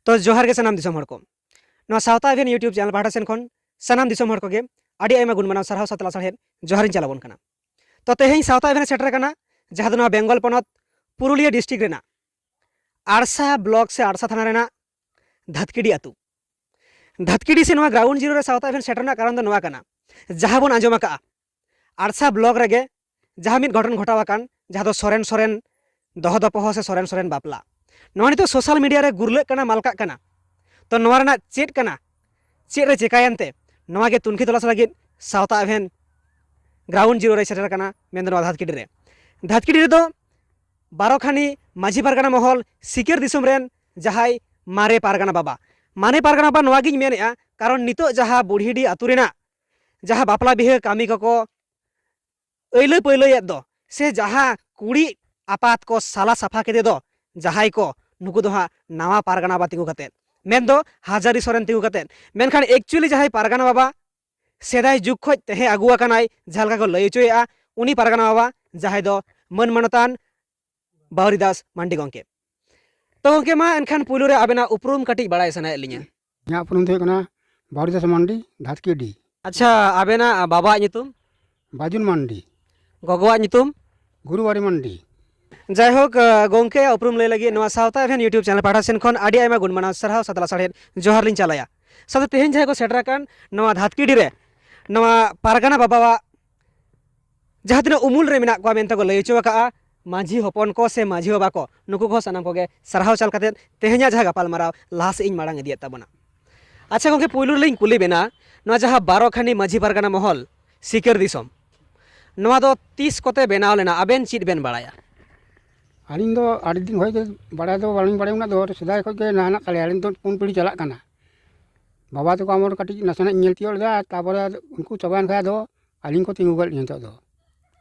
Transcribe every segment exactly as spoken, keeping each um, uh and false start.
ᱛᱚ ᱡᱚᱦᱟᱨ ᱜᱮ ᱥᱟᱱᱟᱢ ᱫᱤᱥᱚᱢ ᱦᱚᱲ ᱠᱚ᱾ ᱱᱚᱣᱟ ᱥᱟᱶᱛᱟ ᱮᱵᱷᱮᱱ YouTube ᱪᱮᱱᱮᱞ ᱯᱟᱦᱴᱟ ᱥᱮᱱ ᱠᱷᱚᱱ ᱥᱟᱱᱟᱢ ᱫᱤᱥᱚᱢ ᱦᱚᱲ ᱠᱚᱜᱮ ᱟᱹᱰᱤ ᱟᱭᱢᱟ ᱜᱩᱱ ᱢᱟᱱᱟᱣ ᱥᱟᱨᱦᱟᱣ ᱥᱟᱛᱮ ᱞᱟᱥᱟᱲᱦᱮᱫ ᱡᱚᱦᱟᱨᱤᱧ ᱪᱟᱞ ᱟᱵᱚᱱ ᱠᱟᱱᱟ᱾ ᱛᱚ ᱛᱮᱦᱮᱧ ᱥᱟᱶᱛᱟ ᱮᱵᱷᱮᱱ ᱥᱮᱴᱮᱨ ᱟᱠᱟᱱᱟ, ᱡᱟᱦᱟᱸ ᱫᱚ ᱱᱚᱣᱟ ᱵᱮᱝᱜᱚᱞ ᱯᱚᱱᱚᱛ ᱯᱩᱨᱩᱞᱤᱭᱟᱹ ᱰᱤᱥᱴᱨᱤᱠᱴ ᱨᱮᱱᱟᱜ ᱟᱲᱥᱟ ᱵᱞᱚᱠ ᱥᱮ ᱟᱲᱥᱟ ᱛᱷᱟᱱᱟ ᱨᱮᱱᱟᱜ ᱫᱷᱟᱛᱠᱤᱰᱤ ᱟᱹᱛᱩ᱾ ᱫᱷᱟᱛᱠᱤᱰᱤ ᱥᱮ ᱱᱚᱣᱟ ᱜᱨᱟᱣᱩᱱᱰ ᱡᱤᱨᱳ ᱨᱮ ᱥᱟᱶᱛᱟ ᱮᱵᱷᱮᱱ ᱥᱮᱴᱮᱨ ᱨᱮᱱᱟᱜ ᱠᱟᱨᱚᱱ ᱫᱚ ᱱᱚᱣᱟ ᱠᱟᱱᱟ, ᱡᱟᱦᱟᱸ ᱵᱚᱱ ᱟᱸᱡᱚᱢ ᱟᱠᱟᱫᱼᱟ ᱟᱲᱥᱟ ᱵᱞᱚᱠ ᱨᱮᱜᱮ ᱡᱟᱦᱟᱸ ᱢᱤᱫ ᱜᱷᱚᱴᱚᱱ ᱜᱷᱚᱴᱟᱣ ᱟᱠᱟᱱ, ᱡᱟᱦᱟᱸ ᱫᱚ ᱥᱚᱨᱮᱱ ᱥᱚᱨᱮᱱ ᱫᱚᱦᱚ ᱫᱚᱯᱚᱦᱚ ᱥᱮ ᱥᱚᱨᱮᱱ ᱥᱚᱨᱮᱱ ᱵᱟᱯᱞᱟ, ᱱᱚᱣᱟ ᱱᱤᱛᱚᱜ ᱥᱳᱥᱟᱞ ᱢᱤᱰᱤᱭᱟ ᱨᱮ ᱜᱩᱨᱞᱟᱹᱜ ᱠᱟᱱᱟ, ᱢᱟᱞᱠᱟᱜ ᱠᱟᱱᱟ᱾ ᱛᱚ ᱱᱚᱣᱟ ᱨᱮᱱᱟᱜ ᱪᱮᱫ ᱠᱟᱱᱟ, ᱪᱮᱫ ᱨᱮ ᱪᱮᱠᱟᱭᱮᱱ ᱛᱮ, ᱱᱚᱣᱟ ᱜᱮ ᱛᱩᱱᱠᱷᱤ ᱛᱚᱞᱟᱥ ᱞᱟᱹᱜᱤᱫ ᱥᱟᱶᱛᱟ ᱮᱵᱷᱮᱱ ᱜᱨᱟᱣᱩᱱᱰ ᱡᱤᱨᱳ ᱨᱮ ᱥᱮᱴᱮᱨ ᱟᱠᱟᱱᱟ, ᱢᱮᱱᱫᱚ ᱱᱚᱣᱟ ᱫᱷᱟᱛᱠᱤᱰᱤ ᱨᱮ᱾ ᱫᱷᱟᱛᱠᱤᱰᱤ ᱨᱮᱫᱚ ᱵᱟᱨᱚ ᱠᱷᱟᱱᱤ ᱢᱟᱹᱡᱷᱤ ᱯᱟᱨᱜᱟᱱᱟ ᱢᱚᱦᱚᱞ ᱥᱤᱠᱟᱹᱨ ᱫᱤᱥᱚᱢ ᱨᱮᱱ ᱡᱟᱦᱟᱸᱭ ᱢᱟᱨᱮ ᱯᱟᱨᱜᱟᱱᱟ ᱵᱟᱵᱟ, ᱢᱟᱨᱮ ᱯᱟᱨᱜᱟᱱᱟ ᱵᱟᱵᱟ ᱱᱚᱣᱟ ᱜᱤᱧ ᱢᱮᱱᱮᱫᱼᱟ, ᱠᱟᱨᱚᱱ ᱱᱤᱛᱚᱜ ᱡᱟᱦᱟᱸ ᱵᱩᱲᱦᱤᱰᱤ ᱟᱹᱛᱩ ᱨᱮᱱᱟᱜ ᱡᱟᱦᱟᱸ ᱵᱟᱯᱞᱟ ᱵᱤᱦᱟᱹ ᱠᱟᱹᱢᱤ ᱠᱚᱠᱚ ᱟᱹᱭᱞᱟᱹ ᱯᱟᱹᱭᱞᱟᱹᱭᱮᱫ ᱫᱚ, ᱥᱮ ᱡᱟᱦᱟᱸ ᱠᱩᱲᱤ ᱟᱯᱟᱛ ᱠᱚ ᱥᱟᱞᱟ ᱥᱟᱯᱷᱟ ᱠᱮᱫᱮ ᱫᱚ ᱡᱟᱦᱟᱸᱭ ᱠᱚ, ᱱᱩᱠᱩ ᱫᱚ ᱦᱟᱸᱜ ᱱᱟᱣᱟ ᱯᱟᱨᱜᱟᱱᱟ ᱵᱟᱵᱟ ᱛᱤᱸᱜᱩ ᱠᱟᱛᱮᱫ, ᱢᱮᱱᱫᱚ ᱦᱟᱡᱟᱨᱤ ᱥᱚᱨᱮᱱ ᱛᱤᱸᱜᱩ ᱠᱟᱛᱮᱫ᱾ ᱢᱮᱱᱠᱷᱟᱱ actually ᱡᱟᱦᱟᱸᱭ ᱯᱟᱨᱜᱟᱱᱟ ᱵᱟᱵᱟ ᱥᱮᱫᱟᱭ ᱡᱩᱜᱽ ᱠᱷᱚᱱ ᱛᱟᱦᱮᱸ ᱟᱹᱜᱩ ᱟᱠᱟᱱᱟᱭ, ᱡᱟᱦᱟᱸ ᱞᱮᱠᱟ ᱠᱚ ᱞᱟᱹᱭ ᱦᱚᱪᱚᱭᱮᱫᱼᱟ, ᱩᱱᱤ ᱯᱟᱨᱜᱟᱱᱟ ᱵᱟᱵᱟ ᱡᱟᱦᱟᱸᱭ ᱫᱚ ᱢᱟᱹᱱ ᱢᱟᱱᱚᱛᱟᱱ ᱵᱟᱣᱨᱤ ᱫᱟᱥ ᱢᱟᱱᱰᱤ ᱜᱚᱢᱠᱮ᱾ ᱛᱚ ᱜᱚᱢᱠᱮ, ᱢᱟ ᱮᱱᱠᱷᱟᱱ ᱯᱩᱭᱞᱩ ᱨᱮ ᱟᱵᱮᱱᱟᱜ ᱩᱯᱨᱩᱢ ᱠᱟᱹᱴᱤᱡ ᱵᱟᱲᱟᱭ ᱥᱟᱱᱟᱭᱮᱫ ᱞᱤᱧᱟ᱾ ᱤᱧᱟᱹᱜ ᱩᱯᱨᱩᱢ ᱫᱚ ᱦᱩᱭᱩᱜ ᱠᱟᱱᱟ ᱵᱟᱣᱨᱤ ᱫᱟᱥ ᱢᱟᱱᱰᱤ, ᱫᱷᱟᱛᱠᱤᱰᱤ᱾ ᱟᱪᱪᱷᱟ, ᱟᱵᱮᱱᱟᱜ ᱵᱟᱵᱟᱣᱟᱜ ᱧᱩᱛᱩᱢ? ᱵᱟᱡᱩᱱ ᱢᱟᱱᱰᱤ᱾ ᱜᱚᱜᱚᱣᱟᱜ ᱧᱩᱛᱩᱢ? ᱜᱩᱨᱩᱵᱟᱨᱤ ᱢᱟᱱᱰᱤ᱾ ᱡᱟᱭᱦᱳᱠ, ᱟᱸ, ᱜᱚᱢᱠᱮᱭᱟᱜ ᱩᱯᱨᱩᱢ ᱞᱟᱹᱭ ᱞᱟᱹᱜᱤᱫ ᱱᱚᱣᱟ ᱥᱟᱶᱛᱟ ᱮᱵᱷᱮᱱ YouTube ᱪᱮᱱᱮᱞ ᱯᱟᱦᱴᱟ ᱥᱮᱱ ᱠᱷᱚᱱ ᱟᱹᱰᱤ ᱟᱭᱢᱟ ᱜᱩᱱ ᱢᱟᱱᱟᱣ ᱥᱟᱨᱦᱟᱣ ᱥᱟᱛᱮ ᱞᱟᱥᱟᱲᱦᱮᱫ ᱡᱚᱦᱟᱨ ᱞᱤᱧ ᱪᱟᱞᱟᱭᱟ᱾ ᱥᱟᱶᱛᱮ ᱛᱮᱦᱮᱧ ᱡᱟᱦᱟᱸᱭ ᱠᱚ ᱥᱮᱴᱮᱨ ᱟᱠᱟᱱ ᱱᱚᱣᱟ ᱫᱷᱟᱛᱠᱤᱰᱤ ᱨᱮ, ᱱᱚᱣᱟ ᱯᱟᱨᱜᱟᱱᱟ ᱵᱟᱵᱟᱣᱟᱜ ᱡᱟᱦᱟᱸ ᱛᱤᱱᱟᱹᱜ ᱩᱢᱩᱞ ᱨᱮ ᱢᱮᱱᱟᱜ ᱠᱚᱣᱟ ᱢᱮᱱᱛᱮ ᱠᱚ ᱞᱟᱹᱭ ᱦᱚᱪᱚ ᱟᱠᱟᱫᱼᱟ, ᱢᱟᱹᱡᱷᱤ ᱦᱚᱯᱚᱱ ᱠᱚ ᱥᱮ ᱢᱟᱹᱡᱷᱤ ᱵᱟᱵᱟ ᱠᱚ, ᱱᱩᱠᱩ ᱠᱚ ᱥᱟᱱᱟᱢ ᱠᱚᱜᱮ ᱥᱟᱨᱦᱟᱣ ᱪᱟᱞ ᱠᱟᱛᱮᱫ ᱛᱮᱦᱮᱧᱟᱜ ᱡᱟᱦᱟᱸ ᱜᱟᱯᱟᱞᱢᱟᱨᱟᱣ ᱞᱟᱦᱟ ᱥᱮᱫ ᱤᱧ ᱢᱟᱲᱟᱝ ᱤᱫᱤᱭᱮᱫ ᱛᱟᱵᱚᱱᱟ᱾ ᱟᱪᱪᱷᱟ ᱜᱚᱢᱠᱮ, ᱯᱩᱭᱞᱩ ᱨᱮᱞᱤᱧ ᱠᱩᱞᱤ ᱵᱮᱱᱟ, ᱱᱚᱣᱟ ᱡᱟᱦᱟᱸ ᱵᱟᱨᱚ ᱠᱷᱟᱱᱤ ᱢᱟᱹᱡᱷᱤ ᱯᱟᱨᱜᱟᱱᱟ ᱢᱚᱦᱚᱞ ᱥᱤᱠᱟᱹᱨ ᱫᱤᱥᱚᱢ, ᱱᱚᱣᱟ ᱫᱚ ᱛᱤᱥ ᱠᱚᱛᱮ ᱵᱮᱱᱟᱣ ᱞᱮᱱᱟ, ᱟᱵᱮᱱ ᱪᱮᱫ ᱵᱮᱱ ᱵᱟᱲᱟᱭᱟ? ᱟᱹᱞᱤᱧ ᱫᱚ ᱟᱹᱰᱤ ᱫᱤᱱ ᱠᱷᱚᱱ ᱜᱮ ᱵᱟᱲᱟᱭ ᱫᱚ ᱵᱟᱹᱞᱤᱧ ᱵᱟᱲᱟᱭᱟ, ᱩᱱᱟᱹᱜ ᱫᱚ ᱥᱮᱫᱟᱭ ᱠᱷᱚᱱ ᱜᱮ ᱦᱮᱱᱟᱜ ᱛᱟᱞᱮᱭᱟ, ᱟᱹᱞᱤᱧ ᱫᱚ ᱯᱩᱱ ᱯᱤᱲᱦᱤ ᱪᱟᱞᱟᱜ ᱠᱟᱱᱟ᱾ ᱵᱟᱵᱟ ᱛᱟᱠᱚ ᱟᱢᱚᱞ ᱠᱟᱹᱴᱤᱡ ᱱᱟᱥᱮᱱᱟᱜ ᱤᱧ ᱧᱮᱞ ᱛᱤᱭᱳᱜ ᱞᱮᱫᱟ, ᱛᱟᱨᱯᱚᱨᱮ ᱩᱱᱠᱩ ᱪᱟᱵᱟᱭᱮᱱ ᱠᱷᱟᱡ ᱟᱫᱚ ᱟᱹᱞᱤᱧ ᱠᱚ ᱛᱤᱸᱜᱩ ᱠᱟᱜ ᱞᱤᱧᱟ ᱱᱤᱛᱚᱜ ᱫᱚ᱾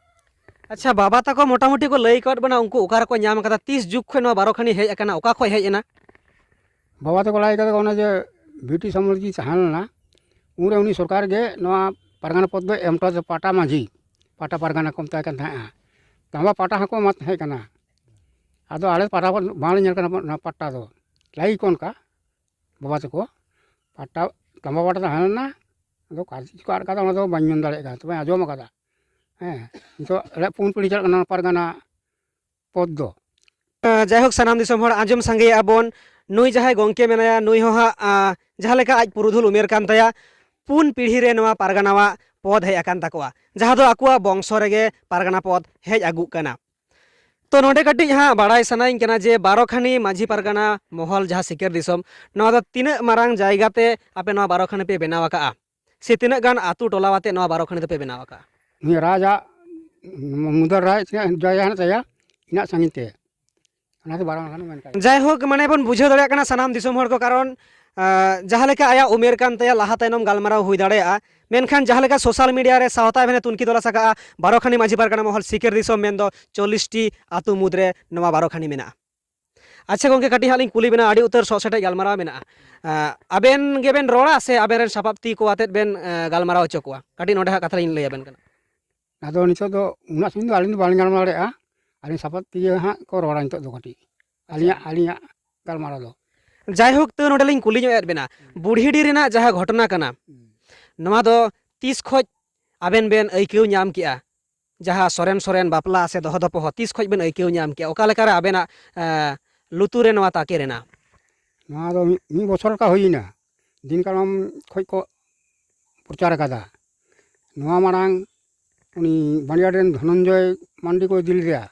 ᱟᱪᱪᱷᱟ, ᱵᱟᱵᱟ ᱛᱟᱠᱚ ᱢᱚᱴᱟᱢᱩᱴᱤ ᱠᱚ ᱞᱟᱹᱭ ᱠᱟᱣᱟᱫ ᱵᱚᱱᱟ, ᱩᱱᱠᱩ ᱚᱠᱟ ᱨᱮᱠᱚ ᱧᱟᱢ ᱟᱠᱟᱫᱟ, ᱛᱤᱥ ᱡᱩᱜᱽ ᱠᱷᱚᱱ ᱱᱚᱣᱟ ᱵᱟᱨᱚ ᱠᱷᱟᱱᱤ ᱦᱮᱡ ᱟᱠᱟᱱᱟ, ᱚᱠᱟ ᱠᱷᱚᱱ ᱦᱮᱡ ᱮᱱᱟ? ᱵᱟᱵᱟ ᱛᱟᱠᱚ ᱞᱟᱹᱭ ᱠᱟᱫᱟ, ᱚᱱᱮ ᱡᱮ ᱵᱨᱤᱴᱤᱥ ᱟᱢᱚᱞ ᱜᱮ ᱛᱟᱦᱮᱸ ᱞᱮᱱᱟ, ᱩᱱᱨᱮ ᱩᱱᱤ ᱥᱚᱨᱠᱟᱨ ᱜᱮ ᱱᱚᱣᱟ ᱯᱟᱨᱜᱟᱱᱟ ᱯᱚᱫᱽ ᱫᱚ ᱮᱢ ᱦᱚᱴᱚ ᱟᱫᱟ, ᱯᱟᱴᱟ ᱢᱟᱹᱡᱷᱤ, ᱯᱟᱴᱟ ᱯᱟᱨᱜᱟᱱᱟ ᱠᱚ ᱢᱮᱛᱟᱭ ᱠᱟᱱ ᱛᱟᱦᱮᱸᱜᱼᱟ᱾ ᱛᱟᱢᱵᱟ ᱯᱟᱴᱟ ᱦᱚᱸᱠᱚ ᱮᱢᱟᱫ ᱛᱟᱦᱮᱸ ᱠᱟᱱᱟ᱾ ᱟᱫᱚ ᱟᱞᱮ ᱯᱟᱴᱟ ᱵᱟᱝᱞᱮ ᱧᱮᱞ ᱠᱟᱱᱟ, ᱚᱱᱟ ᱯᱟᱴᱟ ᱫᱚ ᱞᱟᱹᱭ ᱠᱚ ᱚᱱᱠᱟ᱾ ᱵᱟᱵᱟ ᱛᱟᱠᱚ ᱯᱟᱴᱟ, ᱛᱟᱢᱵᱟ ᱯᱟᱴᱟ ᱛᱟᱦᱮᱸ ᱞᱮᱱᱟ, ᱟᱫᱚ ᱚᱠᱟ ᱪᱮᱫ ᱠᱚ ᱟᱫ ᱠᱟᱫᱟ ᱚᱱᱟ ᱫᱚ ᱵᱟᱹᱧ ᱢᱮᱱ ᱫᱟᱲᱮᱭᱟᱜ ᱠᱟᱱᱟ, ᱛᱚᱵᱮ ᱟᱸᱡᱚᱢ ᱟᱠᱟᱫᱟ᱾ ᱦᱮᱸ, ᱱᱤᱛᱚᱜ ᱮᱲᱮ ᱯᱩᱱ ᱯᱤᱲᱦᱤ ᱪᱟᱞᱟᱜ ᱠᱟᱱᱟ ᱱᱚᱣᱟ ᱯᱟᱨᱜᱟᱱᱟ ᱯᱚᱫᱽ ᱫᱚ᱾ ᱡᱟᱭᱦᱳᱠ, ᱥᱟᱱᱟᱢ ᱫᱤᱥᱚᱢ ᱦᱚᱲ ᱟᱸᱡᱚᱢ ᱥᱟᱸᱜᱮᱭᱮᱫᱼᱟ ᱵᱚᱱ, ᱱᱩᱭ ᱡᱟᱦᱟᱸᱭ ᱜᱚᱢᱠᱮ ᱢᱮᱱᱟᱭᱟ, ᱱᱩᱭ ᱦᱚᱸ ᱦᱟᱸᱜ, ᱟᱸ, ᱡᱟᱦᱟᱸ ᱞᱮᱠᱟ ᱟᱡ ᱯᱩᱨᱩᱫᱷᱩᱞ ᱩᱢᱮᱨ ᱠᱟᱱ ᱛᱟᱭᱟ, ᱯᱩᱱ ᱯᱤᱲᱦᱤ ᱨᱮ ᱱᱚᱣᱟ ᱯᱟᱨᱜᱟᱱᱟᱣᱟᱜ ᱯᱚᱫᱽ ᱦᱮᱡ ᱟᱠᱟᱱ ᱛᱟᱠᱚᱣᱟ, ᱡᱟᱦᱟᱸ ᱫᱚ ᱟᱠᱚᱣᱟᱜ ᱵᱚᱝᱥᱚ ᱨᱮᱜᱮ ᱯᱟᱨᱜᱟᱱᱟ ᱯᱚᱫᱽ ᱦᱮᱡ ᱟᱹᱜᱩᱜ ᱠᱟᱱᱟ᱾ ᱛᱚ, ᱱᱚᱰᱮ ᱠᱟᱹᱴᱤᱡ ᱦᱟᱸᱜ ᱵᱟᱲᱟᱭ ᱥᱟᱱᱟᱧ ᱠᱟᱱᱟ ᱡᱮ ᱵᱟᱨᱚ ᱠᱷᱟᱱᱤ ᱢᱟᱹᱡᱷᱤ ᱯᱟᱨᱜᱟᱱᱟ ᱢᱚᱦᱚᱞ, ᱡᱟᱦᱟᱸ ᱥᱤᱠᱟᱹᱨ ᱫᱤᱥᱚᱢ, ᱱᱚᱣᱟ ᱫᱚ ᱛᱤᱱᱟᱹᱜ ᱢᱟᱨᱟᱝ ᱡᱟᱭᱜᱟ ᱛᱮ ᱟᱯᱮ ᱱᱚᱣᱟ ᱵᱟᱨᱚ ᱠᱷᱟᱱᱤ ᱯᱮ ᱵᱮᱱᱟᱣ ᱟᱠᱟᱜᱼᱟ? ᱥᱮ ᱛᱤᱱᱟᱹᱜ ᱜᱟᱱ ᱟᱹᱛᱩ ᱴᱚᱞᱟ ᱟᱛᱮ ᱱᱚᱣᱟ ᱵᱟᱨᱚ ᱠᱷᱟᱱᱤ ᱫᱚᱯᱮ ᱵᱮᱱᱟᱣ ᱟᱠᱟᱜᱼᱟ? ᱩᱱᱤ ᱨᱟᱡᱟᱜ, ᱢᱩᱫᱟᱹᱨ ᱨᱟᱡᱽ ᱛᱤᱱᱟᱹᱜ ᱡᱟᱭᱜᱟ ᱦᱮᱱᱟᱜ ᱛᱟᱭᱟ, ᱤᱱᱟᱹᱜ ᱥᱟᱺᱜᱤᱧ ᱛᱮ, ᱚᱱᱟᱛᱮ ᱵᱟᱨᱚ ᱠᱷᱟᱱᱤ ᱢᱮᱱ ᱠᱟᱜᱼᱟ᱾ ᱡᱟᱭᱦᱳᱠ, ᱢᱟᱱᱮ ᱵᱚᱱ ᱵᱩᱡᱷᱟᱹᱣ ᱫᱟᱲᱮᱭᱟᱜ ᱠᱟᱱᱟ ᱥᱟᱱᱟᱢ ᱫᱤᱥᱚᱢ ᱦᱚᱲ ᱠᱚ, ᱠᱟᱨᱚᱱ, ᱟᱸ, ᱡᱟᱦᱟᱸ ᱞᱮᱠᱟ ᱟᱭᱟᱜ ᱩᱢᱮᱨ ᱠᱟᱱ ᱛᱟᱭᱟ, ᱞᱟᱦᱟ ᱛᱟᱭᱱᱚᱢ ᱜᱟᱞᱢᱟᱨᱟᱣ ᱦᱩᱭ ᱫᱟᱲᱮᱭᱟᱜᱼᱟ, ᱢᱮᱱᱠᱷᱟᱱ ᱡᱟᱦᱟᱸ ᱞᱮᱠᱟ social media ᱨᱮ ᱥᱟᱶᱛᱟ ᱮᱵᱷᱮᱱᱮ ᱛᱩᱱᱠᱷᱤ ᱛᱚᱞᱟᱥ ᱟᱠᱟᱜᱼᱟ, ᱵᱟᱨᱚ ᱠᱷᱟᱱᱤ ᱢᱟᱹᱡᱷᱤ ᱯᱟᱨᱜᱟᱱᱟ ᱢᱚᱦᱚᱞ ᱥᱤᱠᱟᱹᱨ ᱫᱤᱥᱚᱢ ᱢᱮᱱᱫᱚ ᱪᱚᱞᱞᱤᱥ ᱴᱤ ᱟᱹᱛᱩ ᱢᱩᱫᱽᱨᱮ ᱱᱚᱣᱟ ᱵᱟᱨᱚ ᱠᱷᱟᱱᱤ ᱢᱮᱱᱟᱜᱼᱟ᱾ ᱟᱪᱪᱷᱟ ᱜᱚᱢᱠᱮ, ᱠᱟᱹᱴᱤᱡ ᱦᱟᱸᱜ ᱞᱤᱧ ᱠᱩᱞᱤ ᱵᱮᱱᱟ, ᱟᱹᱰᱤ ᱩᱛᱟᱹᱨ ᱥᱚᱜ ᱥᱮᱴᱮᱡ ᱜᱟᱞᱢᱟᱨᱟᱣ ᱢᱮᱱᱟᱜᱼᱟ᱾ ᱟᱸ, ᱟᱵᱮᱱ ᱜᱮᱵᱮᱱ ᱨᱚᱲᱟ ᱥᱮ ᱟᱵᱮᱱ ᱨᱮᱱ ᱥᱟᱯᱟᱵ ᱛᱤ ᱠᱚ ᱟᱛᱮᱫ ᱵᱮᱱ, ᱟᱸ, ᱜᱟᱞᱢᱟᱨᱟᱣ ᱦᱚᱪᱚ ᱠᱚᱣᱟ? ᱠᱟᱹᱴᱤᱡ ᱱᱚᱰᱮ ᱦᱟᱸᱜ ᱠᱟᱛᱷᱟ ᱞᱤᱧ ᱞᱟᱹᱭ ᱟᱵᱮᱱ ᱠᱟᱱᱟ᱾ ᱟᱫᱚ ᱱᱤᱛᱚᱜ ᱫᱚ ᱩᱱᱟᱹᱜ ᱥᱟᱺᱜᱤᱧ ᱫᱚ ᱟᱹᱞᱤᱧ ᱫᱚ ᱵᱟᱹᱞᱤᱧ ᱜᱟᱞᱢᱟᱨᱟᱣ ᱫᱟᱲᱮᱭᱟᱜᱼᱟ᱾ ᱟᱹᱞᱤᱧ ᱥᱟᱯᱟᱵ ᱛᱮᱜᱮ ᱦᱟᱸᱜ ᱠᱚ ᱨᱚᱲᱟ ᱱᱤᱛᱚᱜ ᱫᱚ ᱠᱟᱹᱴᱤᱡ᱾ ᱟᱹᱞᱤᱧᱟᱜ, ᱟᱹᱞᱤᱧᱟᱜ ᱜᱟᱞᱢᱟᱨᱟᱣ ᱫᱚ᱾ ᱡᱟᱭᱦᱳᱠ, ᱛᱟᱹᱣ ᱱᱚᱰᱮ ᱞᱤᱧ ᱠᱩᱞᱤ ᱧᱚᱜ ᱮᱫ ᱵᱮᱱᱟ, ᱵᱩᱲᱦᱤᱰᱤ ᱨᱮᱱᱟᱜ ᱡᱟᱦᱟᱸ ᱜᱷᱚᱴᱚᱱᱟ ᱠᱟᱱᱟ, ᱦᱩᱸ᱾ ᱱᱚᱣᱟ ᱫᱚ ᱛᱤᱥ ᱠᱷᱚᱡ ᱟᱵᱮᱱ ᱵᱮᱱ ᱟᱹᱭᱠᱟᱹᱣ ᱧᱟᱢ ᱠᱮᱜᱼᱟ? ᱡᱟᱦᱟᱸ ᱥᱚᱨᱮᱱ ᱥᱚᱨᱮᱱ ᱵᱟᱯᱞᱟ ᱥᱮ ᱫᱚᱦᱚ ᱫᱚᱯᱚᱦᱚ ᱛᱤᱥ ᱠᱷᱚᱡ ᱵᱮᱱ ᱟᱹᱭᱠᱟᱹᱣ ᱧᱟᱢ ᱠᱮᱜᱼᱟ? ᱚᱠᱟ ᱞᱮᱠᱟᱨᱮ ᱟᱵᱮᱱᱟᱜ, ᱮᱸ, ᱞᱩᱛᱩᱨ ᱨᱮ ᱱᱚᱣᱟ ᱛᱟᱠᱮᱨ ᱮᱱᱟ? ᱱᱚᱣᱟ ᱫᱚ ᱢᱤᱫ, ᱢᱤᱫ ᱵᱚᱪᱷᱚᱨ ᱞᱮᱠᱟ ᱦᱩᱭᱮᱱᱟ, ᱫᱤᱱ ᱠᱟᱞᱚᱢ ᱠᱷᱚᱡ ᱠᱚ ᱯᱨᱚᱪᱟᱨ ᱟᱠᱟᱫᱟ᱾ ᱱᱚᱣᱟ ᱢᱟᱲᱟᱝ ᱩᱱᱤ ᱵᱟᱱᱤᱭᱟᱰ ᱨᱮᱱ ᱫᱷᱚᱱᱚᱱᱡᱚᱭ ᱢᱟᱱᱰᱤ ᱠᱚ ᱤᱫᱤ ᱞᱮᱫᱮᱭᱟ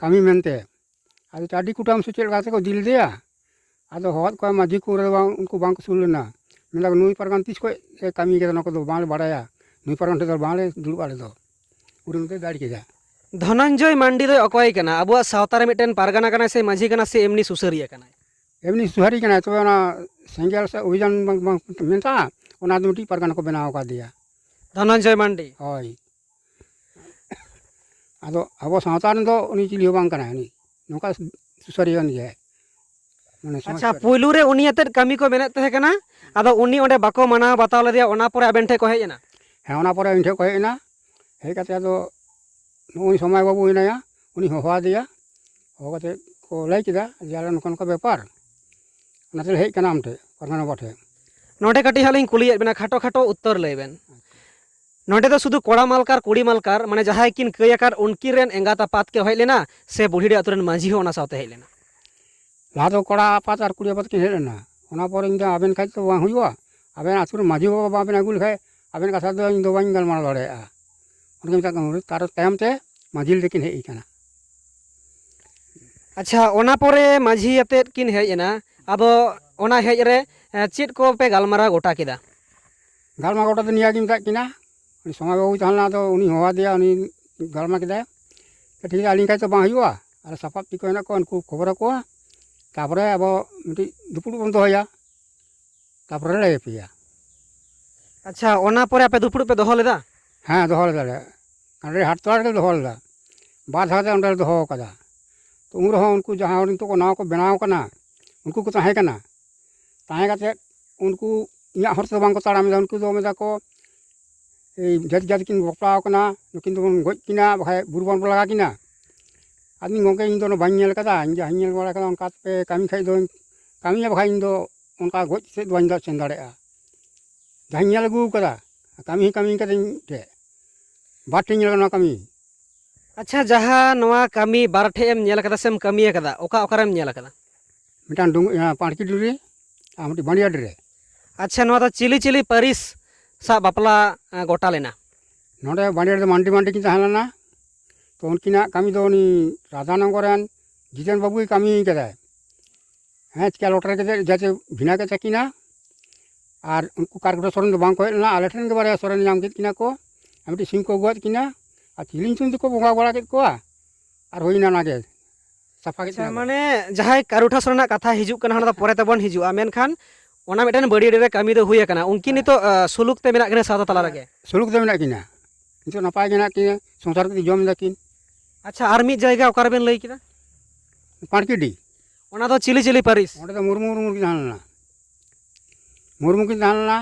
ᱠᱟᱹᱢᱤ ᱢᱮᱱᱛᱮ᱾ ᱟᱫᱚ ᱪᱟᱹᱰᱤ ᱠᱩᱴᱟᱹᱢ ᱥᱮ ᱪᱮᱫ ᱞᱮᱠᱟ ᱛᱮᱠᱚ ᱤᱫᱤ ᱞᱮᱫᱮᱭᱟ᱾ ᱟᱫᱚ ᱦᱚᱦᱚᱣᱟᱫ ᱠᱚᱣᱟ ᱢᱟᱹᱡᱷᱤ ᱠᱚ, ᱨᱮ ᱵᱟᱝ, ᱩᱱᱠᱩ ᱵᱟᱝ ᱠᱚ ᱥᱩᱨ ᱞᱮᱱᱟ᱾ ᱢᱮᱱᱫᱟ ᱠᱚ, "ᱱᱩᱭ ᱯᱟᱨᱜᱟᱱ ᱛᱤᱥ ᱠᱷᱚᱡ ᱮ ᱠᱟᱹᱢᱤ ᱠᱟᱫᱟ, ᱚᱱᱟ ᱠᱚᱫᱚ ᱵᱟᱝᱞᱮ ᱵᱟᱲᱟᱭᱟ, ᱱᱩᱭ ᱯᱟᱨᱜᱟᱱ ᱴᱷᱮᱱ ᱫᱚ ᱵᱟᱝᱞᱮ ᱫᱩᱲᱩᱵᱼᱟ ᱟᱞᱮ ᱫᱚ᱾" ᱩᱱᱤ ᱱᱚᱛᱮ ᱫᱟᱹᱲ ᱠᱮᱫᱟ᱾ ᱫᱷᱚᱱᱚᱱᱡᱚᱭ ᱢᱟᱱᱰᱤ ᱫᱚᱭ ᱚᱠᱚᱭ ᱠᱟᱱᱟ? ᱟᱵᱚᱣᱟᱜ ᱥᱟᱶᱛᱟ ᱨᱮ ᱢᱤᱫᱴᱮᱱ ᱯᱟᱨᱜᱟᱱᱟ ᱠᱟᱱᱟᱭ ᱥᱮ ᱢᱟᱹᱡᱷᱤ ᱠᱟᱱᱟ ᱥᱮ ᱮᱢᱱᱤ ᱥᱩᱥᱟᱹᱨᱤᱭᱟᱹ ᱠᱟᱱᱟᱭ? ᱮᱢᱱᱤ ᱥᱩᱥᱟᱹᱨᱤᱭᱟᱹ ᱠᱟᱱᱟᱭ, ᱛᱚᱵᱮ ᱚᱱᱟ ᱥᱮᱸᱜᱮᱞ ᱥᱮ ᱚᱵᱷᱤᱡᱟᱱ ᱵᱟᱝ, ᱵᱟᱝ ᱢᱮᱛᱟᱜᱼᱟ, ᱚᱱᱟ ᱫᱚ ᱢᱤᱫᱴᱤᱡ ᱯᱟᱨᱜᱟᱱᱟ ᱠᱚ ᱵᱮᱱᱟᱣ ᱟᱠᱟᱫᱮᱭᱟ᱾ ᱫᱷᱚᱱᱚᱱᱡᱚᱭ ᱢᱟᱱᱰᱤ᱾ ᱦᱳᱭ᱾ ᱟᱫᱚ ᱟᱵᱚ ᱥᱟᱶᱛᱟ ᱨᱮᱱ ᱫᱚ ᱩᱱᱤ ᱪᱤᱞᱤ ᱦᱚᱸ ᱵᱟᱝ ᱠᱟᱱᱟᱭ, ᱩᱱᱤ ᱱᱚᱝᱠᱟ ᱥᱩᱥᱟᱹᱨᱤᱭᱟᱹ ᱠᱟᱱ ᱜᱮᱭᱟᱭ᱾ ᱢᱟᱱᱮ ᱥᱚᱢᱟᱡᱽ ᱟᱪᱪᱷᱟ, ᱥᱩᱥᱟᱹᱨᱤᱭᱟᱹ᱾ ᱯᱩᱭᱞᱩ ᱨᱮ ᱩᱱᱤ ᱟᱛᱮᱫ ᱠᱟᱹᱢᱤ ᱠᱚ ᱢᱮᱱᱮᱫ ᱛᱟᱦᱮᱸ ᱠᱟᱱᱟ, ᱟᱫᱚ ᱩᱱᱤ ᱚᱸᱰᱮ ᱵᱟᱠᱚ ᱢᱟᱱᱟᱣ ᱵᱟᱛᱟᱣ ᱞᱮᱫᱮᱭᱟ, ᱚᱱᱟ ᱯᱚᱨᱮ ᱟᱵᱮᱱ ᱴᱷᱮᱱ ᱠᱚ ᱦᱮᱡ ᱮᱱᱟ? ᱦᱮᱸ, ᱚᱱᱟ ᱯᱚᱨᱮ ᱤᱧ ᱴᱷᱮᱱ ᱠᱚ ᱦᱮᱡ ᱮᱱᱟ᱾ ᱦᱮᱡ ᱠᱟᱛᱮ ᱟᱫᱚ ᱱᱩᱜᱼᱩᱭ ᱥᱚᱢᱟᱭ ᱵᱟᱹᱵᱩ ᱦᱮᱱᱟᱭᱟ, ᱩᱱᱤ ᱦᱚᱦᱚ ᱟᱫᱮᱭᱟ᱾ ᱦᱚᱦᱚ ᱠᱟᱛᱮ ᱠᱚ ᱞᱟᱹᱭ ᱠᱮᱫᱟ ᱡᱮ, "ᱟᱞᱮ ᱱᱚᱝᱠᱟ ᱱᱚᱝᱠᱟ ᱵᱮᱯᱟᱨ, ᱚᱱᱟᱛᱮᱞᱮ ᱦᱮᱡ ᱟᱠᱟᱱᱟ ᱟᱢ ᱴᱷᱮᱱ, ᱯᱟᱨᱜᱟᱱᱟ ᱵᱟᱵᱟ ᱴᱷᱮᱱ᱾ ᱱᱚᱰᱮ ᱠᱟᱹᱴᱤᱡ ᱦᱟᱸᱜ ᱞᱤᱧ ᱠᱩᱞᱤᱭᱮᱫ ᱵᱮᱱᱟ, ᱠᱷᱟᱴᱚ ᱠᱷᱟᱴᱚ ᱩᱛᱛᱚᱨ ᱞᱟᱹᱭ ᱵᱮᱱ᱾ ᱱᱚᱰᱮ ᱫᱚ ᱥᱩᱫᱷᱩ ᱠᱚᱲᱟ ᱢᱟᱞᱠᱟᱨ, ᱠᱩᱲᱤ ᱢᱟᱞᱠᱟᱨ, ᱢᱟᱱᱮ ᱡᱟᱦᱟᱸᱭ ᱠᱤᱱ ᱠᱟᱹᱭ ᱟᱠᱟᱫ, ᱩᱱᱠᱤᱱ ᱨᱮᱱ ᱮᱸᱜᱟᱛ ᱟᱯᱟᱛ ᱠᱚ ᱦᱮᱡ ᱞᱮᱱᱟ, ᱥᱮ ᱵᱩᱲᱦᱤᱰᱤ ᱟᱹᱛᱩ ᱨᱮᱱ ᱢᱟᱹᱡᱷᱤ ᱦᱚᱸ ᱚᱱᱟ ᱥᱟᱶᱛᱮ ᱦᱮᱡ ᱞᱮᱱᱟ? ᱞᱟᱦᱟ ᱫᱚ ᱠᱚᱲᱟ ᱟᱯᱟᱛ ᱟᱨ ᱠᱩᱲᱤ ᱟᱯᱟᱛ ᱠᱤᱱ ᱦᱮᱡ ᱞᱮᱱᱟ᱾ ᱚᱱᱟ ᱯᱚᱨᱮ ᱤᱧ ᱫᱚ ᱟᱵᱮᱱ ᱠᱷᱟᱡ ᱫᱚ ᱵᱟᱝ ᱦᱩᱭᱩᱜᱼᱟ, ᱟᱵᱮᱱ ᱟᱹᱛᱩ ᱨᱮ ᱢᱟᱹᱡᱷᱤ ᱵᱟᱵᱟ ᱵᱟᱵᱮᱱ ᱟᱹᱜᱩ ᱞᱮᱠᱷᱟᱡ ᱟᱵᱮᱱ ᱠᱟᱛᱷᱟ ᱫᱚ ᱤᱧ ᱫᱚ ᱵᱟᱹᱧ ᱜᱟᱞᱢᱟᱨᱟᱣ ᱫᱟᱲᱮᱭᱟᱜᱼᱟ᱾ ᱚᱱᱟ ᱠᱚ ᱢᱮᱛᱟᱜ ᱠᱟᱱᱟ, ᱛᱟᱨ ᱛᱟᱭᱚᱢ ᱛᱮ ᱢᱟᱹᱡᱷᱤ ᱞᱟᱹᱭ ᱛᱮᱠᱤᱱ ᱦᱮᱡ ᱟᱠᱟᱱᱟ᱾ ᱟᱪᱪᱷᱟ, ᱚᱱᱟ ᱯᱚᱨᱮ ᱢᱟᱹᱡᱷᱤ ᱟᱛᱮᱫ ᱠᱤᱱ ᱦᱮᱡ ᱮᱱᱟ᱾ ᱟᱫᱚ ᱚᱱᱟ ᱦᱮᱡ ᱨᱮ, ᱮ, ᱪᱮᱫ ᱠᱚᱯᱮ ᱜᱟᱞᱢᱟᱨᱟᱣ ᱜᱚᱴᱟ ᱠᱮᱫᱟ? ᱜᱟᱞᱢᱟᱨᱟᱣ ᱜᱚᱴᱟ ᱫᱚ ᱱᱤᱭᱟᱹ ᱜᱮ ᱢᱮᱛᱟᱜ ᱠᱤᱱᱟ, ᱩᱱᱤ ᱥᱚᱢᱟᱭ ᱵᱟᱹᱵᱩᱭ ᱛᱟᱦᱮᱸ ᱞᱮᱱᱟ, ᱟᱫᱚ ᱩᱱᱤ ᱦᱚᱦᱚ ᱟᱫᱮᱭᱟ, ᱩᱱᱤ ᱜᱟᱞᱢᱟᱨᱟᱣ ᱠᱮᱫᱟᱭ, "ᱴᱷᱤᱠ ᱜᱮᱭᱟ, ᱟᱹᱞᱤᱧ ᱠᱷᱟᱡ ᱫᱚ ᱵᱟᱝ ᱦᱩᱭᱩᱜᱼᱟ, ᱟᱨ ᱥᱟᱯᱟᱵ ᱪᱮᱫ ᱠᱚ ᱦᱮᱱᱟᱜ ᱠᱚᱣᱟ ᱩᱱᱠᱩ ᱠᱷᱚᱵᱚᱨ ᱟᱠᱚᱣᱟ, ᱛᱟᱯᱚᱨᱮ ᱟᱵᱚ ᱢᱤᱫᱴᱤᱡ ᱫᱩᱯᱲᱩᱵ ᱵᱚᱱ ᱫᱚᱦᱚᱭᱟ, ᱛᱟᱯᱚᱨᱮ ᱞᱟᱹᱭ ᱟᱯᱮᱭᱟ᱾" ᱟᱪᱪᱷᱟ, ᱚᱱᱟ ᱯᱚᱨᱮ ᱟᱯᱮ ᱫᱩᱯᱲᱩᱵ ᱯᱮ ᱫᱚᱦᱚ ᱞᱮᱫᱟ? ᱦᱮᱸ, ᱫᱚᱦᱚ ᱞᱮᱫᱟᱞᱮ᱾ ᱱᱚᱸᱰᱮ ᱦᱟᱴ ᱛᱚᱲᱟ ᱨᱮᱞᱮ ᱫᱚᱦᱚ ᱞᱮᱫᱟ, ᱵᱟᱨ ᱫᱷᱟᱣ ᱛᱮ ᱚᱸᱰᱮ ᱞᱮ ᱫᱚᱦᱚ ᱟᱠᱟᱫᱟ᱾ ᱛᱚ ᱩᱱ ᱨᱮᱦᱚᱸ ᱩᱱᱠᱩ ᱡᱟᱦᱟᱸ ᱦᱚᱲ ᱱᱤᱛᱚᱜ ᱠᱚ ᱱᱟᱣᱟ ᱠᱚ ᱵᱮᱱᱟᱣ ᱠᱟᱱᱟ, ᱩᱱᱠᱩ ᱠᱚ ᱛᱟᱦᱮᱸ ᱠᱟᱱᱟ, ᱛᱟᱦᱮᱸ ᱠᱟᱛᱮᱫ ᱩᱱᱠᱩ ᱤᱧᱟᱹᱜ ᱦᱚᱨ ᱛᱮᱫᱚ ᱵᱟᱝᱠᱚ ᱛᱟᱲᱟᱢ ᱮᱫᱟ᱾ ᱩᱱᱠᱩ ᱫᱚ ᱢᱮᱱᱫᱟ ᱠᱚ, "ᱮᱭ ᱡᱟᱹᱛ ᱡᱟᱹᱛ ᱠᱤᱱ ᱵᱟᱯᱞᱟᱣ ᱠᱟᱱᱟ, ᱱᱩᱠᱤᱱ ᱫᱚᱵᱚᱱ ᱜᱚᱡ ᱠᱤᱱᱟ, ᱵᱟᱠᱷᱟᱡ ᱵᱩᱨᱩ ᱵᱚᱱ ᱞᱟᱜᱟ ᱠᱤᱱᱟ᱾" ᱟᱫᱚᱧ, "ᱜᱚᱢᱠᱮ, ᱤᱧ ᱫᱚ ᱚᱱᱟ ᱵᱟᱹᱧ ᱧᱮᱞ ᱠᱟᱫᱟ, ᱤᱧ ᱡᱟᱦᱟᱸᱧ ᱧᱮᱞ ᱵᱟᱲᱟ ᱠᱟᱫᱟ ᱚᱱᱠᱟ ᱯᱮ ᱠᱟᱹᱢᱤ ᱠᱷᱟᱡ ᱫᱚᱧ ᱠᱟᱹᱢᱤᱭᱟ, ᱵᱟᱠᱷᱟᱡ ᱤᱧ ᱫᱚ ᱚᱱᱠᱟ ᱜᱚᱡ ᱥᱮᱫ ᱫᱚ ᱵᱟᱹᱧ ᱥᱮᱱ ᱫᱟᱲᱮᱭᱟᱜᱼᱟ, ᱡᱟᱦᱟᱸᱧ ᱧᱮᱞ ᱟᱹᱜᱩ ᱠᱟᱫᱟ, ᱠᱟᱹᱢᱤ ᱦᱚᱸ ᱠᱟᱹᱢᱤ ᱠᱟᱫᱟᱹᱧ ᱢᱤᱫᱴᱮᱡ, ᱵᱟᱨ ᱴᱷᱮᱡ ᱧᱮᱞ ᱠᱟᱱᱟ ᱠᱟᱹᱢᱤ᱾" ᱟᱪᱪᱷᱟ, ᱡᱟᱦᱟᱸ ᱱᱚᱣᱟ ᱠᱟᱹᱢᱤ ᱵᱟᱨ ᱴᱷᱮᱡ ᱮᱢ ᱧᱮᱞ ᱠᱟᱫᱟ ᱥᱮᱢ ᱠᱟᱹᱢᱤ ᱟᱠᱟᱫᱟ, ᱚᱠᱟ ᱚᱠᱟᱨᱮᱢ ᱧᱮᱞ ᱟᱠᱟᱫᱟ? ᱢᱤᱫᱴᱟᱝ ᱰᱩᱝ-, ᱤᱭᱟᱹ, ᱯᱟᱲᱠᱤ ᱰᱩᱝᱨᱤ ᱟᱨ ᱢᱤᱫᱴᱤᱡ ᱵᱟᱸᱰᱤᱭᱟᱰᱤ ᱨᱮ᱾ ᱟᱪᱪᱷᱟ, ᱱᱚᱣᱟ ᱫᱚ ᱪᱤᱞᱤ ᱪᱤᱞᱤ ᱯᱟᱹᱨᱤᱥ ᱥᱟᱶ ᱵᱟᱯᱞᱟ, ᱮᱸ, ᱜᱚᱴᱟ ᱞᱮᱱᱟ? ᱱᱚᱰᱮ ᱵᱟᱸᱰᱤᱭᱟᱰᱤ ᱨᱮ ᱢᱟᱱᱰᱤ ᱢᱟᱱᱰᱤ ᱠᱤᱱ ᱛᱟᱦᱮᱸ ᱞᱮᱱᱟ, ᱛᱚ ᱩᱱᱠᱤᱱᱟᱜ ᱠᱟᱹᱢᱤ ᱫᱚ ᱩᱱᱤ ᱨᱟᱫᱷᱟᱱᱚᱜᱚᱨ ᱨᱮᱱ ᱡᱤᱛᱮᱱ ᱵᱟᱹᱵᱩᱭ ᱠᱟᱹᱢᱤ ᱠᱟᱫᱟᱭ᱾ ᱦᱮᱸ, ᱪᱤᱠᱟ ᱞᱚᱴᱟᱨᱤ ᱠᱟᱛᱮ ᱡᱟᱛᱮ ᱵᱷᱤᱱᱟ ᱠᱮᱫ ᱛᱟᱹᱠᱤᱱᱟ᱾ ᱟᱨ ᱩᱱᱠᱩ ᱠᱟᱨᱠᱩᱴᱟ ᱥᱚᱨᱮᱱ ᱫᱚ ᱵᱟᱝ ᱠᱚ ᱦᱮᱡ ᱞᱮᱱᱟ, ᱟᱞᱮ ᱴᱷᱮᱱ ᱜᱮ ᱵᱟᱨᱭᱟ ᱥᱚᱨᱮᱱ ᱧᱟᱢ ᱠᱮᱫ ᱠᱤᱱᱟ ᱠᱚ, ᱟᱨ ᱢᱤᱫᱴᱤᱡ ᱥᱤᱢ ᱠᱚ ᱟᱹᱜᱩᱣᱟᱫ ᱠᱤᱱᱟ, ᱟᱨ ᱪᱤᱞᱤ ᱧᱩᱛᱩᱢ ᱛᱮᱠᱚ ᱵᱚᱸᱜᱟ ᱵᱟᱲᱟ ᱠᱮᱫ ᱠᱚᱣᱟ, ᱟᱨ ᱦᱩᱭᱱᱟ ᱚᱱᱟᱜᱮ, ᱥᱟᱯᱷᱟ ᱠᱮᱫ ᱟᱪᱪᱷᱟ, ᱠᱤᱱᱟ ᱠᱚ᱾ ᱢᱟᱱᱮ ᱡᱟᱦᱟᱸᱭ ᱠᱟᱹᱨᱩ ᱴᱷᱟᱥ ᱨᱮᱱᱟᱜ ᱠᱟᱛᱷᱟ ᱦᱤᱡᱩᱜ ᱠᱟᱱᱟ, ᱚᱱᱟ ᱫᱚ ᱯᱚᱨᱮ ᱛᱮᱵᱚᱱ ᱦᱤᱡᱩᱜᱼᱟ, ᱢᱮᱱᱠᱷᱟᱱ ᱚᱱᱟ ᱢᱤᱫᱴᱮᱱ ᱵᱟᱹᱲᱤᱭᱟᱹ ᱨᱮ ᱠᱟᱹᱢᱤ ᱫᱚ ᱦᱩᱭ ᱟᱠᱟᱱᱟ᱾ ᱩᱱᱠᱤᱱ ᱦᱮᱸ᱾ ᱱᱤᱛᱚᱜ, ᱟ, ᱥᱩᱞᱩᱠ ᱛᱮ ᱢᱮᱱᱟᱜ ᱠᱤᱱᱟ ᱥᱟᱶᱛᱟ ᱛᱟᱞᱟ ᱨᱮᱜᱮ? ᱥᱩᱞᱩᱠ ᱛᱮ ᱢᱮᱱᱟᱜ ᱠᱤᱱᱟ, ᱱᱤᱛᱚᱜ ᱱᱟᱯᱟᱭ ᱜᱮ ᱦᱮᱱᱟᱜ ᱠᱤᱱᱟ, ᱥᱚᱝᱥᱟᱨ ᱠᱟᱛᱮ ᱡᱚᱢ ᱫᱟᱠᱤᱱ᱾ ᱟᱪᱪᱷᱟ, ᱟᱨ ᱢᱤᱫ ᱡᱟᱭᱜᱟ ᱚᱠᱟ ᱨᱮᱵᱮᱱ ᱞᱟᱹᱭ ᱠᱮᱫᱟ? ᱯᱟᱲᱠᱤᱰᱤ᱾ ᱚᱱᱟ ᱫᱚ ᱪᱤᱞᱤ ᱪᱤᱞᱤ ᱯᱟᱹᱨᱤᱥ? ᱚᱸᱰᱮ ᱫᱚ ᱢᱩᱨᱢᱩ, ᱢᱩᱨᱢᱩ ᱠᱤᱱ ᱛᱟᱦᱮᱸ ᱞᱮᱱᱟ, ᱢᱩᱨᱢᱩ ᱠᱤᱱ ᱛᱟᱦᱮᱸ ᱞᱮᱱᱟ᱾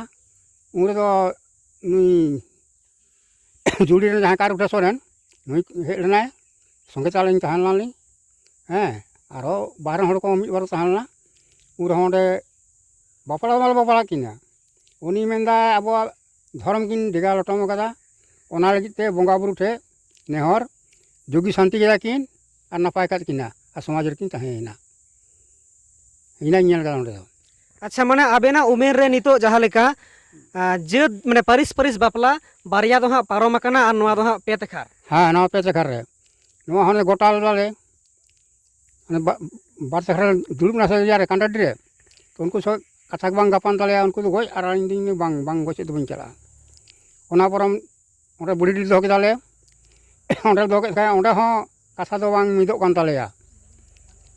ᱩᱱ ᱨᱮᱫᱚ ᱱᱩᱭ ᱡᱩᱲᱤ ᱨᱮᱱ ᱡᱟᱦᱟᱸᱭ ᱠᱟᱨᱩ ᱴᱷᱮᱥᱚ ᱨᱮᱱ, ᱱᱩᱭ ᱦᱮᱡ ᱞᱮᱱᱟᱭ, ᱥᱚᱸᱜᱮ ᱛᱮ ᱟᱹᱞᱤᱧ ᱛᱟᱦᱮᱸ ᱞᱮᱱᱟᱞᱤᱧ᱾ ᱦᱮᱸ, ᱟᱨᱦᱚᱸ ᱵᱟᱨ ᱦᱚᱲ ᱠᱚ ᱢᱤᱫ ᱵᱟᱨ ᱠᱚ ᱛᱟᱦᱮᱸ ᱞᱮᱱᱟ᱾ ᱩᱱ ᱨᱮᱦᱚᱸ ᱚᱸᱰᱮ ᱵᱟᱯᱞᱟ ᱢᱟᱞᱮ ᱵᱟᱯᱞᱟ ᱠᱤᱱᱟ᱾ ᱩᱱᱤ ᱢᱮᱱᱫᱟ ᱟᱵᱚᱣᱟᱜ ᱫᱷᱚᱨᱚᱢ ᱠᱤᱱ ᱰᱷᱮᱜᱟ ᱞᱚᱴᱚᱢ ᱟᱠᱟᱫᱟ, ᱚᱱᱟ ᱞᱟᱹᱜᱤᱫ ᱛᱮ ᱵᱚᱸᱜᱟ ᱵᱩᱨᱩ ᱴᱷᱮᱱ ᱱᱮᱦᱚᱨ ᱡᱩᱜᱤ ᱥᱟᱱᱛᱤ ᱠᱮᱫᱟ ᱠᱤᱱ ᱟᱨ ᱱᱟᱯᱟᱭ ᱠᱟᱫ ᱠᱤᱱᱟ ᱟᱨ ᱥᱚᱢᱟᱡᱽ ᱨᱮᱠᱤᱱ ᱛᱟᱦᱮᱸᱭᱮᱱᱟ᱾ ᱤᱱᱟᱹᱧ ᱧᱮᱞ ᱠᱟᱫᱟ ᱚᱸᱰᱮ ᱫᱚ᱾ ᱟᱪᱪᱷᱟ, ᱢᱟᱱᱮ ᱟᱵᱮᱱᱟᱜ ᱩᱢᱮᱨ ᱨᱮ ᱱᱤᱛᱚᱜ ᱡᱟᱦᱟᱸ ᱞᱮᱠᱟ, ᱟᱸ, ᱡᱟᱹᱛ, ᱢᱟᱱᱮ ᱯᱟᱹᱨᱤᱥ ᱯᱟᱹᱨᱤᱥ ᱵᱟᱯᱞᱟ ᱵᱟᱨᱭᱟ ᱫᱚ ᱦᱟᱸᱜ ᱯᱟᱨᱚᱢ ᱟᱠᱟᱱᱟ ᱟᱨ ᱱᱚᱣᱟ ᱫᱚ ᱦᱟᱸᱜ ᱯᱮ ᱛᱮᱠᱷᱟᱨ᱾ ᱦᱮᱸ, ᱱᱚᱣᱟ ᱯᱮ ᱛᱮᱠᱷᱟᱨ ᱨᱮ᱾ ᱱᱚᱣᱟ ᱦᱚᱸ ᱜᱚᱴᱟ ᱞᱮᱫᱟᱞᱮ᱾ ᱢᱟᱱᱮ ᱵᱟ-, ᱵᱟᱨ ᱛᱮᱠᱷᱟᱨ ᱨᱮ ᱫᱩᱲᱩᱵ ᱮᱱᱟ ᱥᱮ ᱤᱭᱟᱹ ᱨᱮ, ᱠᱟᱱᱴᱟᱰᱤ ᱨᱮ᱾ ᱛᱚ ᱩᱱᱠᱩ ᱥᱟᱶ ᱠᱟᱛᱷᱟ ᱜᱮ ᱵᱟᱝ ᱜᱟᱯᱟᱱ ᱛᱟᱞᱮᱭᱟ, ᱩᱱᱠᱩ ᱫᱚ ᱜᱚᱡ ᱟᱨ ᱤᱧ ᱫᱚ ᱵᱟᱝ, ᱵᱟᱝ ᱜᱚᱡ ᱥᱮᱫ ᱫᱚ ᱵᱟᱹᱧ ᱪᱟᱞᱟᱜᱼᱟ᱾ ᱚᱱᱟ ᱯᱚᱨᱚᱢ ᱚᱸᱰᱮ ᱵᱩᱰᱷᱤ ᱰᱤᱞ ᱫᱚᱦᱚ ᱠᱮᱫᱟᱞᱮ᱾ ᱚᱸᱰᱮ ᱫᱚᱦᱚ ᱠᱮᱫ ᱠᱷᱟᱱ ᱚᱸᱰᱮ ᱦᱚᱸ ᱠᱟᱛᱷᱟ ᱫᱚ ᱵᱟᱝ ᱢᱤᱫᱚᱜ ᱠᱟᱱ ᱛᱟᱞᱮᱭᱟ᱾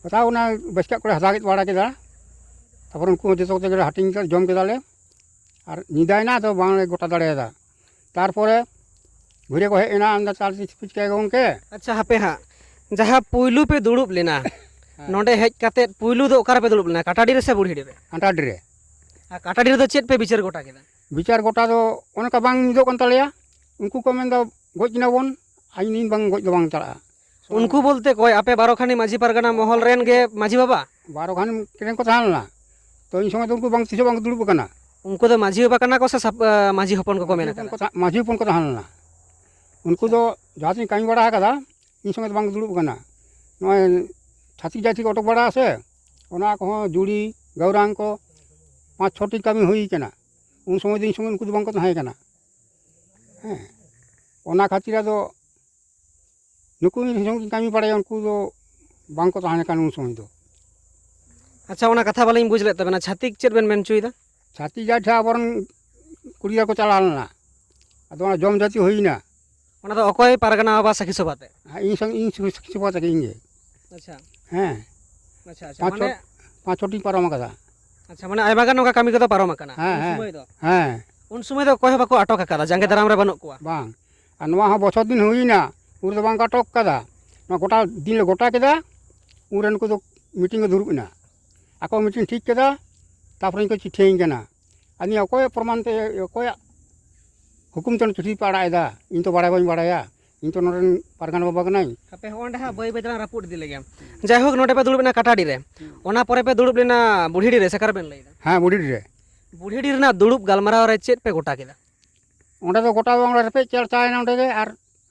ᱦᱟᱛᱟᱣ ᱚᱱᱟ ᱵᱮᱥᱠᱟᱜ ᱠᱚᱞᱮ ᱦᱟᱛᱟᱣ ᱠᱮᱫ ᱵᱟᱲᱟ ᱠᱮᱫᱟ᱾ ᱛᱟᱨᱯᱚᱨᱮ ᱩᱱᱠᱩ ᱦᱚᱸ ᱡᱚᱛᱚ ᱠᱚᱛᱮ ᱜᱮᱞᱮ ᱦᱟᱹᱴᱤᱧ ᱠᱮᱫᱟ, ᱡᱚᱢ ᱠᱮᱫᱟᱞᱮ᱾ ᱟᱨ ᱧᱤᱫᱟᱹᱭᱮᱱᱟ, ᱟᱫᱚ ᱵᱟᱝᱞᱮ ᱜᱚᱴᱟ ᱫᱟᱲᱮᱭᱟᱫᱟ᱾ ᱛᱟᱨᱯᱚᱨᱮ ᱜᱷᱩᱨᱮ ᱠᱚ ᱦᱮᱡ ᱮᱱᱟ, ᱟᱢᱫᱟ ᱪᱟᱞ ᱪᱤᱠᱟᱹᱭᱟ ᱜᱚᱢᱠᱮ? ᱟᱪᱪᱷᱟ, ᱦᱟᱯᱮ ᱦᱟᱸᱜ, ᱡᱟᱦᱟᱸ ᱯᱩᱭᱞᱩ ᱯᱮ ᱫᱩᱲᱩᱵ ᱞᱮᱱᱟ, ᱦᱮᱸ᱾ ᱱᱚᱰᱮ ᱦᱮᱡ ᱠᱟᱛᱮ ᱯᱩᱭᱞᱩ ᱫᱚ ᱚᱠᱟ ᱨᱮᱯᱮ ᱫᱩᱲᱩᱵ ᱞᱮᱱᱟ, ᱠᱟᱴᱟᱰᱤ ᱨᱮ ᱥᱮ ᱵᱩᱲᱦᱤᱰᱤ ᱨᱮ? ᱠᱟᱴᱟᱰᱤ ᱨᱮ᱾ ᱟᱨ ᱠᱟᱴᱟᱰᱤ ᱨᱮᱫᱚ ᱪᱮᱫ ᱯᱮ ᱵᱤᱪᱟᱹᱨ ᱜᱚᱴᱟ ᱠᱮᱫᱟ? ᱵᱤᱪᱟᱹᱨ ᱜᱚᱴᱟ ᱫᱚ ᱚᱱᱠᱟ ᱵᱟᱝ ᱢᱤᱫᱚᱜ ᱠᱟᱱ ᱛᱟᱞᱮᱭᱟ᱾ ᱩᱱᱠᱩ ᱠᱚ ᱢᱮᱱᱫᱟ ᱜᱚᱡ ᱮᱱᱟ ᱵᱚᱱ, ᱟᱨ ᱤᱧ ᱜᱚᱡ ᱫᱚ ᱵᱟᱝ ᱪᱟᱞᱟᱜᱼᱟ᱾ ᱩᱱᱠᱩ ᱵᱚᱞᱛᱮ ᱚᱠᱚᱭ? ᱟᱯᱮ ᱵᱟᱨᱚ ᱠᱷᱟᱱᱤ ᱢᱟᱹᱡᱷᱤ ᱯᱟᱨᱜᱟᱱᱟ ᱢᱚᱦᱚᱞ ᱨᱮᱱ ᱜᱮ ᱢᱟᱹᱡᱷᱤ ᱵᱟᱵᱟ? ᱵᱟᱨᱚ ᱠᱷᱟᱱᱤ ᱨᱮᱱ ᱠᱚ ᱛᱟᱦᱮᱸ ᱞᱮᱱᱟ, ᱛᱚ ᱤᱧ ᱥᱚᱸᱜᱮ ᱫᱚ ᱩᱱᱠᱩ ᱵᱟᱝ, ᱛᱤᱥ ᱦᱚᱸ ᱵᱟᱝ ᱠᱚ ᱫᱩᱲᱩᱵ ᱟᱠᱟᱱᱟ᱾ ᱩᱱᱠᱩ ᱫᱚ ᱢᱟᱹᱡᱷᱤ ᱵᱟᱵᱟ ᱠᱟᱱᱟ ᱠᱚ ᱥᱮ ᱥᱟᱯ-, ᱮ, ᱢᱟᱹᱡᱷᱤ ᱦᱚᱯᱚᱱ ᱠᱚᱠᱚ ᱢᱮᱱ ᱢᱟᱹᱡᱷᱤ ᱦᱚᱯᱚᱱ ᱟᱠᱟᱫᱟ? ᱠᱚ ᱛᱟ-, ᱢᱟᱹᱡᱷᱤ ᱦᱚᱯᱚᱱ ᱠᱚ ᱛᱟᱦᱮᱸ ᱞᱮᱱᱟ᱾ ᱩᱱᱠᱩ ᱫᱚ ᱡᱟᱦᱟᱸ ᱛᱤᱱᱟᱹᱜ ᱠᱟᱹᱢᱤ ᱵᱟᱲᱟ ᱟᱠᱟᱫᱟ, ᱤᱧ ᱥᱚᱸᱜᱮ ᱫᱚ ᱵᱟᱝ ᱠᱚ ᱫᱩᱲᱩᱵ ᱟᱠᱟᱱᱟ᱾ ᱱᱚᱜᱼᱚᱭ ᱪᱷᱟᱹᱛᱤᱠ ᱡᱟᱹᱛᱤ ᱠᱚ ᱚᱰᱚᱠ ᱵᱟᱲᱟ ᱥᱮ, ᱚᱱᱟ ᱠᱚᱦᱚᱸ ᱡᱩᱲᱤ, ᱜᱟᱹᱣᱨᱟᱝ ᱠᱚ, ᱯᱟᱸᱪ ᱪᱷᱚᱴᱤ ᱠᱟᱹᱢᱤ ᱦᱩᱭ ᱠᱟᱱᱟ᱾ ᱩᱱ ᱥᱚᱢᱚᱭ ᱫᱚ ᱤᱧ ᱥᱚᱸᱜᱮ ᱩᱱᱠᱩ ᱫᱚ ᱵᱟᱝ ᱠᱚ ᱛᱟᱦᱮᱸ ᱠᱟᱱᱟ᱾ ᱦᱮᱸ, ᱚᱱᱟ ᱠᱷᱟᱹᱛᱤᱨ ᱟᱫᱚ ᱱᱩᱠᱩ ᱢᱤᱫ ᱥᱚᱸᱜᱮ ᱠᱤᱱ ᱠᱟᱹᱢᱤ ᱵᱟᱲᱟᱭᱟ, ᱩᱱᱠᱩ ᱫᱚ ᱵᱟᱝ ᱠᱚ ᱛᱟᱦᱮᱸ ᱠᱟᱱᱟ ᱩᱱ ᱥᱚᱢᱚᱭ ᱫᱚ᱾ ᱟᱪᱪᱷᱟ, ᱚᱱᱟ ᱠᱟᱛᱷᱟ ᱵᱟᱹᱞᱤᱧ ᱵᱩᱡᱽ ᱞᱮᱫ ᱛᱟᱵᱮᱱᱟ, ᱪᱷᱟᱹᱛᱤᱠ ᱪᱮᱫ ᱵᱮᱱ ᱢᱮᱱ ᱦᱚᱪᱚᱭᱮᱫᱟ? ᱪᱷᱟᱹᱛᱤᱠ ᱡᱟᱦᱟᱸᱭ ᱴᱷᱮᱱ ᱟᱵᱚᱨᱮᱱ ᱠᱩᱲᱤ ᱜᱤᱫᱽᱨᱟᱹ ᱠᱚ ᱪᱟᱞᱟᱣ ᱞᱮᱱᱟ, ᱟᱫᱚ ᱚᱱᱟ ᱡᱚᱢ ᱡᱟᱹᱛᱤ ᱦᱩᱭᱱᱟ᱾ ᱚᱱᱟ ᱫᱚ ᱚᱠᱚᱭ ᱯᱟᱨᱜᱟᱱᱟ ᱵᱟᱵᱟ ᱥᱟᱹᱠᱷᱤ ᱥᱚᱵᱷᱟ ᱛᱮ? ᱦᱮᱸ, ᱤᱧ ᱥᱚᱸᱜᱮ, ᱤᱧ ᱥᱚᱸᱜᱮ ᱥᱟᱹᱠᱷᱤ ᱥᱚᱵᱷᱟ ᱛᱮᱜᱮ ᱤᱧ ᱜᱮ᱾ ᱟᱪᱪᱷᱟ᱾ ᱦᱮᱸ᱾ ᱟᱪᱪᱷᱟ, ᱟᱪᱪᱷᱟ, ᱯᱟᱸᱪ ᱢᱟᱱᱮ ᱪᱷᱚ-, ᱯᱟᱸᱪ ᱪᱷᱚᱴᱤᱧ ᱯᱟᱨᱚᱢ ᱟᱠᱟᱫᱟ᱾ ᱟᱪᱪᱷᱟ, ᱢᱟᱱᱮ ᱟᱭᱢᱟ ᱜᱟᱱ ᱱᱚᱝᱠᱟ ᱠᱟᱹᱢᱤ ᱠᱚᱫᱚ ᱯᱟᱨᱚᱢ ᱟᱠᱟᱱᱟ ᱦᱮᱸ, ᱩᱱ ᱦᱮᱸ, ᱥᱚᱢᱚᱭ ᱫᱚ? ᱦᱮᱸ᱾ ᱩᱱ ᱥᱚᱢᱚᱭ ᱫᱚ ᱚᱠᱚᱭ ᱦᱚᱸ ᱵᱟᱠᱚ ᱟᱴᱚᱠ ᱟᱠᱟᱫᱟ, ᱡᱟᱸᱜᱮ ᱫᱟᱨᱟᱢ ᱨᱮ ᱵᱟᱹᱱᱩᱜ ᱠᱚᱣᱟ? ᱵᱟᱝ᱾ ᱟᱨ ᱱᱚᱣᱟ ᱦᱚᱸ ᱵᱚᱪᱷᱚᱨ ᱫᱤᱱ ᱦᱩᱭᱱᱟ, ᱩᱱ ᱨᱮᱫᱚ ᱵᱟᱝ ᱠᱚ ᱟᱴᱚᱠ ᱠᱟᱫᱟ᱾ ᱱᱚᱣᱟ ᱜᱚᱴᱟ ᱫᱤᱱ ᱞᱮ ᱜᱚᱴᱟ ᱠᱮᱫᱟ, ᱩᱱᱨᱮ ᱱᱩᱠᱩ ᱫᱚ ᱢᱤᱴᱤᱝ ᱠᱚ ᱫᱩᱲᱩᱵ ᱮᱱᱟ, ᱟᱠᱚ ᱢᱤᱴᱤᱝ ᱴᱷᱤᱠ ᱠᱮᱫᱟ, ᱛᱟᱨᱯᱚᱨᱮ ᱤᱧ ᱠᱚ ᱪᱤᱴᱷᱤᱭᱟᱹᱧ ᱠᱟᱱᱟ᱾ ᱟᱨ ᱱᱤᱭᱟᱹ ᱚᱠᱚᱭᱟᱜ ᱯᱨᱚᱢᱟᱱ ᱛᱮ, ᱚᱠᱚᱭᱟᱜ ᱦᱩᱠᱩᱢ ᱛᱮ ᱚᱱᱟ ᱪᱤᱴᱷᱤ ᱯᱮ ᱟᱲᱟᱜ ᱮᱫᱟ? ᱤᱧ ᱛᱚ ᱵᱟᱲᱟᱭ ᱵᱟᱹᱧ ᱵᱟᱲᱟᱭᱟ᱾ ᱤᱧ ᱛᱚ ᱱᱚᱰᱮᱱ ᱯᱟᱨᱜᱟᱱᱟ ᱵᱟᱵᱟ ᱠᱟᱹᱱᱟᱹᱧ᱾ ᱦᱟᱯᱮ, ᱦᱚᱸᱜᱼᱚᱭ ᱱᱚᱸᱰᱮ ᱦᱟᱸᱜ ᱵᱟᱹᱭ ᱵᱟᱹᱭ ᱛᱮᱞᱟᱝ ᱨᱟᱹᱯᱩᱫ ᱤᱫᱤ ᱞᱮᱜᱮ᱾ ᱡᱟᱭᱦᱳᱠ, ᱱᱚᱰᱮ ᱯᱮ ᱫᱩᱲᱩᱵ ᱞᱮᱱᱟ ᱠᱟᱴᱟᱰᱤ ᱨᱮ, ᱚᱱᱟ ᱯᱚᱨᱮ ᱯᱮ ᱫᱩᱲᱩᱵ ᱞᱮᱱᱟ ᱵᱩᱲᱦᱤᱰᱤ ᱨᱮ, ᱥᱮ ᱚᱠᱟ ᱨᱮᱵᱮᱱ ᱞᱟᱹᱭᱫᱟ? ᱦᱮᱸ, ᱵᱩᱲᱦᱤᱰᱤ ᱨᱮ᱾ ᱵᱩᱲᱦᱤᱰᱤ ᱨᱮᱱᱟᱜ ᱫᱩᱲᱩᱵ ᱜᱟᱞᱢᱟᱨᱟᱣ ᱨᱮ ᱪᱮᱫ ᱯᱮ ᱜᱚᱴᱟ ᱠᱮᱫᱟ? ᱚᱸᱰᱮ ᱫᱚ ᱜᱚᱴᱟ ᱫᱚ ᱚᱸᱰᱮ ᱨᱮᱯᱮᱡ ᱪᱟᱞ ᱪᱟᱞᱟᱣᱮᱱᱟ ᱚᱸᱰᱮ ᱜᱮ᱾ ᱟᱨ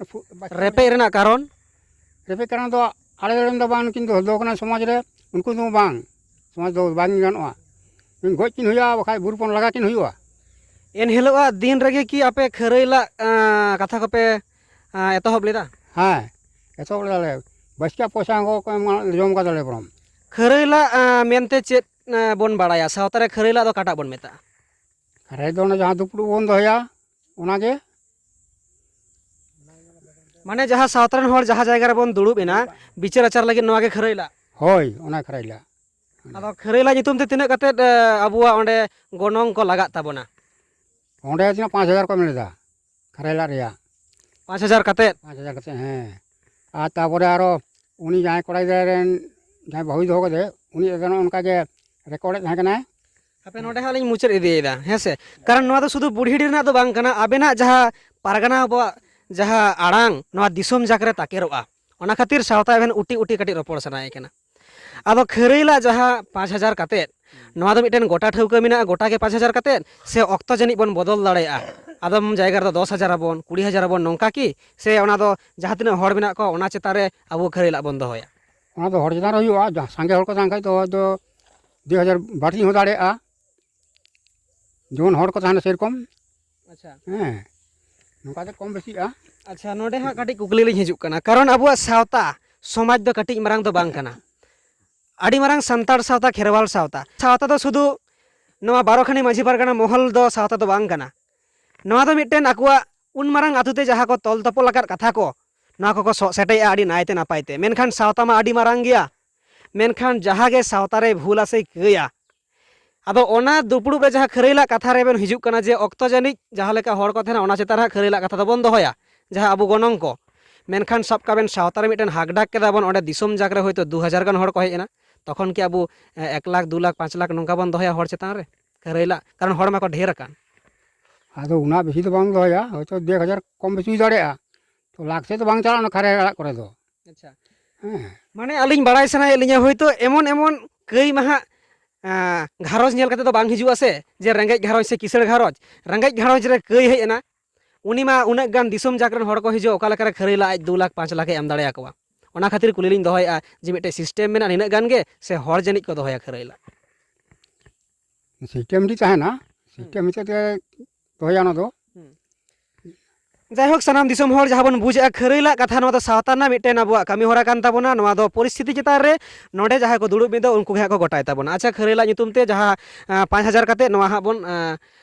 ᱯᱷᱩ-, ᱵᱟᱥᱠᱮ ᱨᱮᱯᱮᱡ ᱨᱮᱱᱟᱜ ᱠᱟᱨᱚᱱ? ᱨᱮᱯᱮᱡ ᱠᱟᱨᱚᱱ ᱫᱚ ᱟᱞᱮ ᱨᱮᱱ ᱫᱚ ᱵᱟᱝ, ᱩᱱᱠᱤᱱ ᱫᱚ ᱫᱚ ᱠᱟᱱᱟ ᱥᱚᱢᱟᱡᱽ ᱨᱮ, ᱩᱱᱠᱩ ᱫᱚ ᱵᱟᱝ, ᱥᱚᱢᱟᱡᱽ ᱫᱚ ᱵᱟᱝ ᱜᱟᱱᱚᱜᱼᱟ᱾ ᱩᱱᱠᱤᱱ ᱜᱚᱡ ᱠᱤᱱ ᱦᱩᱭᱩᱜᱼᱟ, ᱵᱟᱠᱷᱟᱡ ᱵᱩᱨᱩ ᱯᱚᱱ ᱞᱟᱜᱟ ᱠᱤᱱ ᱦᱩᱭᱩᱜᱼᱟ᱾ ᱮᱱ ᱦᱤᱞᱳᱜᱟᱜ ᱫᱤᱱ ᱨᱮᱜᱮ ᱠᱤ ᱟᱯᱮ ᱠᱷᱟᱹᱨᱟᱹᱭ ᱞᱟᱜ, ᱟᱸ, ᱠᱟᱛᱷᱟ ᱠᱚᱯᱮ, ᱟᱸ, ᱮᱛᱚᱦᱚᱵ ᱞᱮᱫᱟ? ᱦᱮᱸ, ᱮᱛᱚᱦᱚᱵ ᱞᱮᱫᱟᱞᱮ᱾ ᱵᱟᱥᱠᱮᱭᱟᱜ ᱯᱚᱭᱥᱟ ᱦᱚᱸ ᱠᱚ ᱮᱢ, ᱡᱚᱢ ᱠᱟᱫᱟᱞᱮ ᱵᱚᱨᱚᱝ᱾ ᱠᱷᱟᱹᱨᱟᱹᱭ ᱞᱟᱜ, ᱟᱸ, ᱢᱮᱱᱛᱮ ᱪᱮᱫ, ᱟᱸ, ᱵᱚᱱ ᱵᱟᱲᱟᱭᱟ? ᱥᱟᱶᱛᱟ ᱨᱮ ᱠᱷᱟᱹᱨᱟᱹᱭ ᱞᱟᱜ ᱫᱚ ᱚᱠᱟᱴᱟᱜ ᱵᱚᱱ ᱢᱮᱛᱟᱜᱼᱟ? ᱠᱷᱟᱹᱨᱟᱹᱭ ᱫᱚ ᱚᱱᱟ ᱡᱟᱦᱟᱸ ᱫᱩᱯᱲᱩᱵ ᱵᱚᱱ ᱫᱚᱦᱚᱭᱟ, ᱚᱱᱟᱜᱮ᱾ ᱢᱟᱱᱮ ᱡᱟᱦᱟᱸ ᱥᱟᱶᱛᱟ ᱨᱮᱱ ᱦᱚᱲ ᱡᱟᱦᱟᱸ ᱡᱟᱭᱜᱟ ᱨᱮᱵᱚᱱ ᱫᱩᱲᱩᱵ ᱮᱱᱟ, ᱵᱤᱪᱟᱹᱨ ᱟᱪᱟᱨ ᱞᱟᱹᱜᱤᱫ, ᱱᱚᱣᱟ ᱜᱮ ᱠᱷᱟᱹᱨᱟᱹᱭ ᱞᱟᱜ? ᱦᱳᱭ, ᱚᱱᱟ ᱠᱷᱟᱹᱨᱟᱹᱭ ᱞᱟᱜ᱾ ᱟᱫᱚ ᱠᱷᱟᱹᱨᱟᱹᱭ ᱞᱟᱜ ᱧᱩᱛᱩᱢ ᱛᱮ ᱛᱤᱱᱟᱹᱜ ᱠᱟᱛᱮᱫ, ᱮ, ᱟᱵᱚᱣᱟᱜ ᱚᱸᱰᱮ ᱜᱚᱱᱚᱝ ᱠᱚ ᱞᱟᱜᱟᱜ ᱛᱟᱵᱚᱱᱟ? ᱚᱸᱰᱮ ᱛᱤᱱᱟᱹᱜ ᱯᱟᱸᱪ ᱦᱟᱡᱟᱨ ᱠᱚ ᱢᱮᱱ ᱞᱮᱫᱟ, ᱠᱷᱟᱹᱨᱟᱹᱭ ᱞᱟᱜ ᱨᱮᱭᱟᱜ᱾ ᱯᱟᱸᱪ ᱦᱟᱡᱟᱨ ᱠᱟᱛᱮᱫ? ᱯᱟᱸᱪ ᱦᱟᱡᱟᱨ ᱠᱟᱛᱮᱫ, ᱦᱮᱸ᱾ ᱟᱨ ᱛᱟᱯᱚᱨᱮ ᱟᱨᱚ ᱩᱱᱤ ᱡᱟᱦᱟᱸᱭ ᱠᱚᱲᱟ ᱜᱤᱫᱽᱨᱟᱹ ᱨᱮᱱ ᱡᱟᱦᱟᱸᱭ ᱵᱟᱹᱦᱩᱭ ᱫᱚᱦᱚ ᱠᱟᱫᱮ, ᱩᱱᱤ ᱮᱠᱫᱚᱢ ᱚᱱᱠᱟ ᱜᱮ ᱨᱮᱠᱚᱨᱰᱮᱫ ᱛᱟᱦᱮᱸ ᱠᱟᱱᱟᱭ᱾ ᱦᱟᱯᱮ, ᱱᱚᱰᱮ ᱦᱟᱸᱜ ᱞᱤᱧ ᱢᱩᱪᱟᱹᱫ ᱤᱫᱤᱭᱮᱫᱟ, ᱦᱮᱸ ᱥᱮ? ᱠᱟᱨᱚᱱ ᱱᱚᱣᱟ ᱫᱚ ᱥᱩᱫᱷᱩ ᱵᱩᱲᱦᱤᱰᱤ ᱨᱮᱱᱟᱜ ᱫᱚ ᱵᱟᱝ ᱠᱟᱱᱟ, ᱟᱵᱮᱱᱟᱜ ᱡᱟᱦᱟᱸ ᱯᱟᱨᱜᱟᱱᱟ, ᱟᱵᱚᱣᱟᱜ ᱡᱟᱦᱟᱸ ᱟᱲᱟᱝ, ᱱᱚᱣᱟ ᱫᱤᱥᱚᱢ ᱡᱟᱠ ᱨᱮ ᱛᱟᱠᱮᱨᱚᱜᱼᱟ, ᱚᱱᱟ ᱠᱷᱟᱹᱛᱤᱨ ᱥᱟᱶᱛᱟ ᱟᱵᱮᱱ ᱩᱴᱤ ᱩᱴᱤ ᱠᱟᱹᱴᱤᱡ ᱨᱚᱯᱚᱲ ᱥᱟᱱᱟᱭᱮ ᱠᱟᱱᱟ᱾ ᱟᱫᱚ ᱠᱷᱟᱹᱨᱟᱹᱭ ᱞᱟᱜ ᱡᱟᱦᱟᱸ ᱯᱟᱸᱪ ᱦᱟᱡᱟᱨ ᱠᱟᱛᱮᱫ, ᱱᱚᱣᱟ ᱫᱚ ᱢᱤᱫᱴᱮᱱ ᱜᱚᱴᱟ ᱴᱷᱟᱹᱣᱠᱟᱹ ᱢᱮᱱᱟᱜᱼᱟ, ᱜᱚᱴᱟ ᱜᱮ ᱯᱟᱸᱪ ᱦᱟᱡᱟᱨ ᱠᱟᱛᱮᱫ, ᱥᱮ ᱚᱠᱛᱚ ᱡᱟᱹᱱᱤᱡ ᱵᱚᱱ ᱵᱚᱫᱚᱞ ᱫᱟᱲᱮᱭᱟᱜᱼᱟ? ᱟᱫᱚᱢ ᱡᱟᱭᱜᱟ ᱨᱮᱫᱚ ᱫᱚᱥ ᱦᱟᱡᱟᱨ ᱟᱵᱚᱱ, ᱠᱩᱲᱤ ᱦᱟᱡᱟᱨ ᱟᱵᱚᱱ, ᱱᱚᱝᱠᱟ ᱠᱤ? ᱥᱮ ᱚᱱᱟ ᱫᱚ ᱡᱟᱦᱟᱸ ᱛᱤᱱᱟᱹᱜ ᱦᱚᱲ ᱢᱮᱱᱟᱜ ᱠᱚᱣᱟ, ᱚᱱᱟ ᱪᱮᱛᱟᱱ ᱨᱮ ᱟᱵᱚ ᱠᱷᱟᱹᱨᱟᱹᱭ ᱞᱟᱜ ᱵᱚᱱ ᱫᱚᱦᱚᱭᱟ? ᱚᱱᱟ ᱫᱚ ᱦᱚᱲ ᱪᱮᱛᱟᱱ ᱨᱮ ᱦᱩᱭᱩᱜᱼᱟ᱾ ᱡᱟᱦᱟᱸ ᱥᱟᱸᱜᱮ ᱦᱚᱲ ᱠᱚ ᱛᱟᱦᱮᱱ ᱠᱷᱟᱡ ᱫᱚ ᱦᱚᱭᱛᱳ ᱫᱩ ᱦᱟᱡᱟᱨ ᱵᱟᱹᱲᱛᱤ ᱦᱚᱸ ᱫᱟᱲᱮᱭᱟᱜᱼᱟ, ᱡᱮᱢᱚᱱ ᱦᱚᱲ ᱠᱚ ᱛᱟᱦᱮᱱᱟ ᱥᱮᱨᱚᱠᱚᱢ᱾ ᱟᱪᱪᱷᱟ᱾ ᱦᱮᱸ, ᱱᱚᱝᱠᱟ ᱛᱮ ᱠᱚᱢ ᱵᱮᱥᱤᱜᱼᱟ᱾ ᱟᱪᱪᱷᱟ, ᱱᱚᱰᱮ ᱦᱟᱸᱜ ᱠᱟᱹᱴᱤᱡ ᱠᱩᱠᱞᱤ ᱞᱤᱧ ᱦᱤᱡᱩᱜ ᱠᱟᱱᱟ, ᱠᱟᱨᱚᱱ ᱟᱵᱚᱣᱟᱜ ᱥᱟᱶᱛᱟ ᱥᱚᱢᱟᱡᱽ ᱫᱚ ᱠᱟᱹᱴᱤᱡ ᱢᱟᱨᱟᱝ ᱫᱚ ᱵᱟᱝ ᱠᱟᱱᱟ, ᱟᱹᱰᱤ ᱢᱟᱨᱟᱝ ᱥᱟᱱᱛᱟᱲ ᱥᱟᱶᱛᱟ, ᱠᱷᱮᱨᱣᱟᱞ ᱥᱟᱶᱛᱟ᱾ ᱥᱟᱶᱛᱟ ᱫᱚ ᱥᱩᱫᱷᱩ ᱱᱚᱣᱟ ᱵᱟᱨᱚ ᱠᱷᱟᱱᱤ ᱢᱟᱹᱡᱷᱤ ᱯᱟᱨᱜᱟᱱᱟ ᱢᱚᱦᱚᱞ ᱫᱚ ᱥᱟᱶᱛᱟ ᱫᱚ ᱵᱟᱝ ᱠᱟᱱᱟ᱾ ᱱᱚᱣᱟ ᱫᱚ ᱢᱤᱫᱴᱮᱱ ᱟᱠᱚᱣᱟᱜ ᱩᱱ ᱢᱟᱨᱟᱝ ᱟᱹᱛᱩ ᱛᱮ ᱡᱟᱦᱟᱸ ᱠᱚ ᱛᱚᱞ ᱛᱚᱯᱚᱞ ᱟᱠᱟᱫ ᱠᱟᱛᱷᱟ ᱠᱚ, ᱱᱚᱣᱟ ᱠᱚᱠᱚ ᱥᱚᱜ ᱥᱮᱴᱮᱡᱼᱟ ᱟᱹᱰᱤ ᱱᱟᱭᱛᱮ ᱱᱟᱯᱟᱭ ᱛᱮ᱾ ᱢᱮᱱᱠᱷᱟᱱ ᱥᱟᱶᱛᱟ ᱢᱟ ᱟᱹᱰᱤ ᱢᱟᱨᱟᱝ ᱜᱮᱭᱟ, ᱢᱮᱱᱠᱷᱟᱱ ᱡᱟᱦᱟᱸ ᱜᱮ ᱥᱟᱶᱛᱟ ᱨᱮ ᱵᱷᱩᱞᱟ ᱥᱮ ᱠᱟᱹᱭᱟ, ᱟᱫᱚ ᱚᱱᱟ ᱫᱩᱯᱲᱩᱵ ᱨᱮ ᱡᱟᱦᱟᱸ ᱠᱷᱟᱹᱨᱟᱹᱭ ᱞᱟᱜ ᱠᱟᱛᱷᱟ ᱨᱮᱵᱮᱱ ᱦᱤᱡᱩᱜ ᱠᱟᱱᱟ ᱡᱮ ᱚᱠᱛᱚ ᱡᱟᱹᱱᱤᱡ ᱡᱟᱦᱟᱸ ᱞᱮᱠᱟ ᱦᱚᱲ ᱠᱚ ᱛᱟᱦᱮᱱᱟ, ᱚᱱᱟ ᱪᱮᱛᱟᱱ ᱨᱮ ᱦᱟᱸᱜ ᱠᱷᱟᱹᱨᱟᱹᱭ ᱞᱟᱜ ᱠᱟᱛᱷᱟ ᱫᱚᱵᱚᱱ ᱫᱚᱦᱚᱭᱟ, ᱡᱟᱦᱟᱸ ᱟᱵᱚ ᱜᱚᱱᱚᱝ ᱠᱚ᱾ ᱢᱮᱱᱠᱷᱟᱱ ᱥᱟᱵ ᱠᱟᱜ ᱵᱮᱱ, ᱥᱟᱶᱛᱟ ᱨᱮ ᱢᱤᱫᱴᱮᱱ ᱦᱟᱠᱰᱟᱠ ᱠᱮᱫᱟ ᱵᱚᱱ, ᱚᱸᱰᱮ ᱫᱤᱥᱚᱢ ᱡᱟᱠ ᱨᱮ ᱦᱚᱭᱛᱳ ᱫᱩ ᱦᱟᱡᱟᱨ ᱜᱟᱱ ᱦᱚᱲ ᱠᱚ ᱦᱮᱡ ᱮᱱᱟ, ᱛᱚᱠᱷᱚᱱ ᱠᱤ ᱟᱵᱚ, ᱮ, ᱮᱠ ᱞᱟᱠᱷ, ᱫᱩ ᱞᱟᱠᱷ, ᱯᱟᱸᱪ ᱞᱟᱠᱷ ᱱᱚᱝᱠᱟ ᱵᱚᱱ ᱫᱚᱦᱚᱭᱟ ᱦᱚᱲ ᱪᱮᱛᱟᱱ ᱨᱮ ᱠᱷᱟᱹᱨᱟᱹᱭ ᱞᱟᱜ? ᱠᱟᱨᱚᱱ ᱦᱚᱲ ᱢᱟᱠᱚ ᱰᱷᱮᱨ ᱟᱠᱟᱱ᱾ ᱟᱫᱚ ᱩᱱᱟᱹᱜ ᱵᱮᱥᱤ ᱫᱚ ᱵᱟᱝ ᱫᱚᱦᱚᱭᱟ, ᱦᱚᱭᱛᱳ ᱫᱩ ᱦᱟᱡᱟᱨ ᱠᱚᱢ ᱵᱮᱥᱤ ᱦᱩᱭ ᱫᱟᱲᱮᱭᱟᱜᱼᱟ᱾ ᱛᱚ ᱞᱟᱠᱷ ᱥᱮᱫ ᱫᱚ ᱵᱟᱝ ᱪᱟᱞᱟᱜᱼᱟ ᱚᱱᱟ ᱠᱷᱟᱨᱟᱭ ᱟᱲᱟᱜ ᱠᱚᱨᱮ ᱫᱚ᱾ ᱟᱪᱪᱷᱟ᱾ ᱦᱮᱸ᱾ ᱢᱟᱱᱮ ᱟᱹᱞᱤᱧ ᱵᱟᱲᱟᱭ ᱥᱟᱱᱟᱭᱮᱫ ᱞᱤᱧᱟ, ᱦᱳᱭᱛᱳ ᱮᱢᱚᱱ ᱮᱢᱚᱱ ᱠᱟᱹᱭ ᱢᱟᱦᱟᱜ, ᱟᱸ, ᱜᱷᱟᱨᱚᱸᱡᱽ ᱧᱮᱞ ᱠᱟᱛᱮ ᱫᱚ ᱵᱟᱝ ᱦᱤᱡᱩᱜᱼᱟ ᱥᱮ, ᱡᱮ ᱨᱮᱸᱜᱮᱡ ᱜᱷᱟᱨᱚᱸᱡᱽ ᱥᱮ ᱠᱤᱥᱟᱹᱬ ᱜᱷᱟᱨᱚᱸᱡᱽ, ᱨᱮᱸᱜᱮᱡ ᱜᱷᱟᱨᱚᱸᱡᱽ ᱨᱮ ᱠᱟᱹᱭ ᱦᱮᱡ ᱮᱱᱟ, ᱩᱱᱤ ᱢᱟ ᱩᱱᱟᱹᱜ ᱜᱟᱱ ᱫᱤᱥᱚᱢ ᱡᱟᱠ ᱨᱮᱱ ᱦᱚᱲ ᱠᱚ ᱦᱤᱡᱩᱜᱼᱟ, ᱚᱠᱟ ᱞᱮᱠᱟᱨᱮ ᱠᱷᱟᱹᱨᱟᱹᱭ ᱞᱟᱜ ᱟᱡ ᱫᱩ ᱞᱟᱠᱷ ᱯᱟᱸᱪ ᱞᱟᱠᱷ ᱮ ᱮᱢ ᱫᱟᱲᱮᱭᱟᱠᱚᱣᱟ? ᱚᱱᱟ ᱠᱷᱟᱹᱛᱤᱨ ᱠᱩᱞᱤ ᱞᱤᱧ ᱫᱚᱦᱚᱭᱮᱫᱼᱟ ᱡᱮ ᱢᱤᱫᱴᱮᱡ system ᱢᱮᱱᱟᱜᱼᱟ ᱱᱤᱱᱟᱹᱜ ᱜᱟᱱ ᱜᱮ, ᱥᱮ ᱦᱚᱲ ᱡᱟᱹᱱᱤᱡ ᱠᱚ ᱫᱚᱦᱚᱭᱟ ᱠᱷᱟᱹᱨᱟᱹᱭ ᱞᱟᱜ? System ᱢᱤᱫᱴᱤᱡ ᱛᱟᱦᱮᱱᱟ, system ᱦᱤᱥᱟᱹᱵ ᱛᱮ ᱫᱚᱦᱚᱭᱟ ᱚᱱᱟ ᱫᱚ᱾ ᱦᱩᱸ᱾ ᱡᱟᱭᱦᱳᱠ, ᱥᱟᱱᱟᱢ ᱫᱤᱥᱚᱢ ᱦᱚᱲ ᱡᱟᱦᱟᱸ ᱵᱚᱱ ᱵᱩᱡᱮᱜᱼᱟ, ᱠᱷᱟᱹᱨᱟᱹᱭ ᱞᱟᱜ ᱠᱟᱛᱷᱟ, ᱱᱚᱣᱟ ᱫᱚ ᱥᱟᱶᱛᱟ ᱨᱮᱱᱟᱜ ᱢᱤᱫᱴᱮᱱ ᱟᱵᱚᱣᱟᱜ ᱠᱟᱹᱢᱤ ᱦᱚᱨᱟ ᱠᱟᱱ ᱛᱟᱵᱚᱱᱟ᱾ ᱱᱚᱣᱟ ᱫᱚ ᱯᱚᱨᱤᱥᱛᱷᱤᱛᱤ ᱪᱮᱛᱟᱱ ᱨᱮ ᱱᱚᱰᱮ ᱡᱟᱦᱟᱸᱭ ᱠᱚ ᱫᱩᱲᱩᱵ ᱢᱤᱫᱚᱜ, ᱩᱱᱠᱩ ᱜᱮ ᱦᱟᱸᱜ ᱠᱚ ᱜᱚᱴᱟᱭ ᱛᱟᱵᱚᱱᱟ᱾ ᱟᱪᱪᱷᱟ, ᱠᱷᱟᱹᱨᱟᱹᱭ ᱞᱟᱜ ᱧᱩᱛᱩᱢ ᱛᱮ ᱡᱟᱦᱟᱸ, ᱟᱸ, ᱯᱟᱸᱪ ᱦᱟᱡᱟᱨ ᱠᱟᱛᱮ ᱱᱚᱣᱟ ᱦᱟᱸᱜ ᱵᱚᱱ, ᱟᱸ,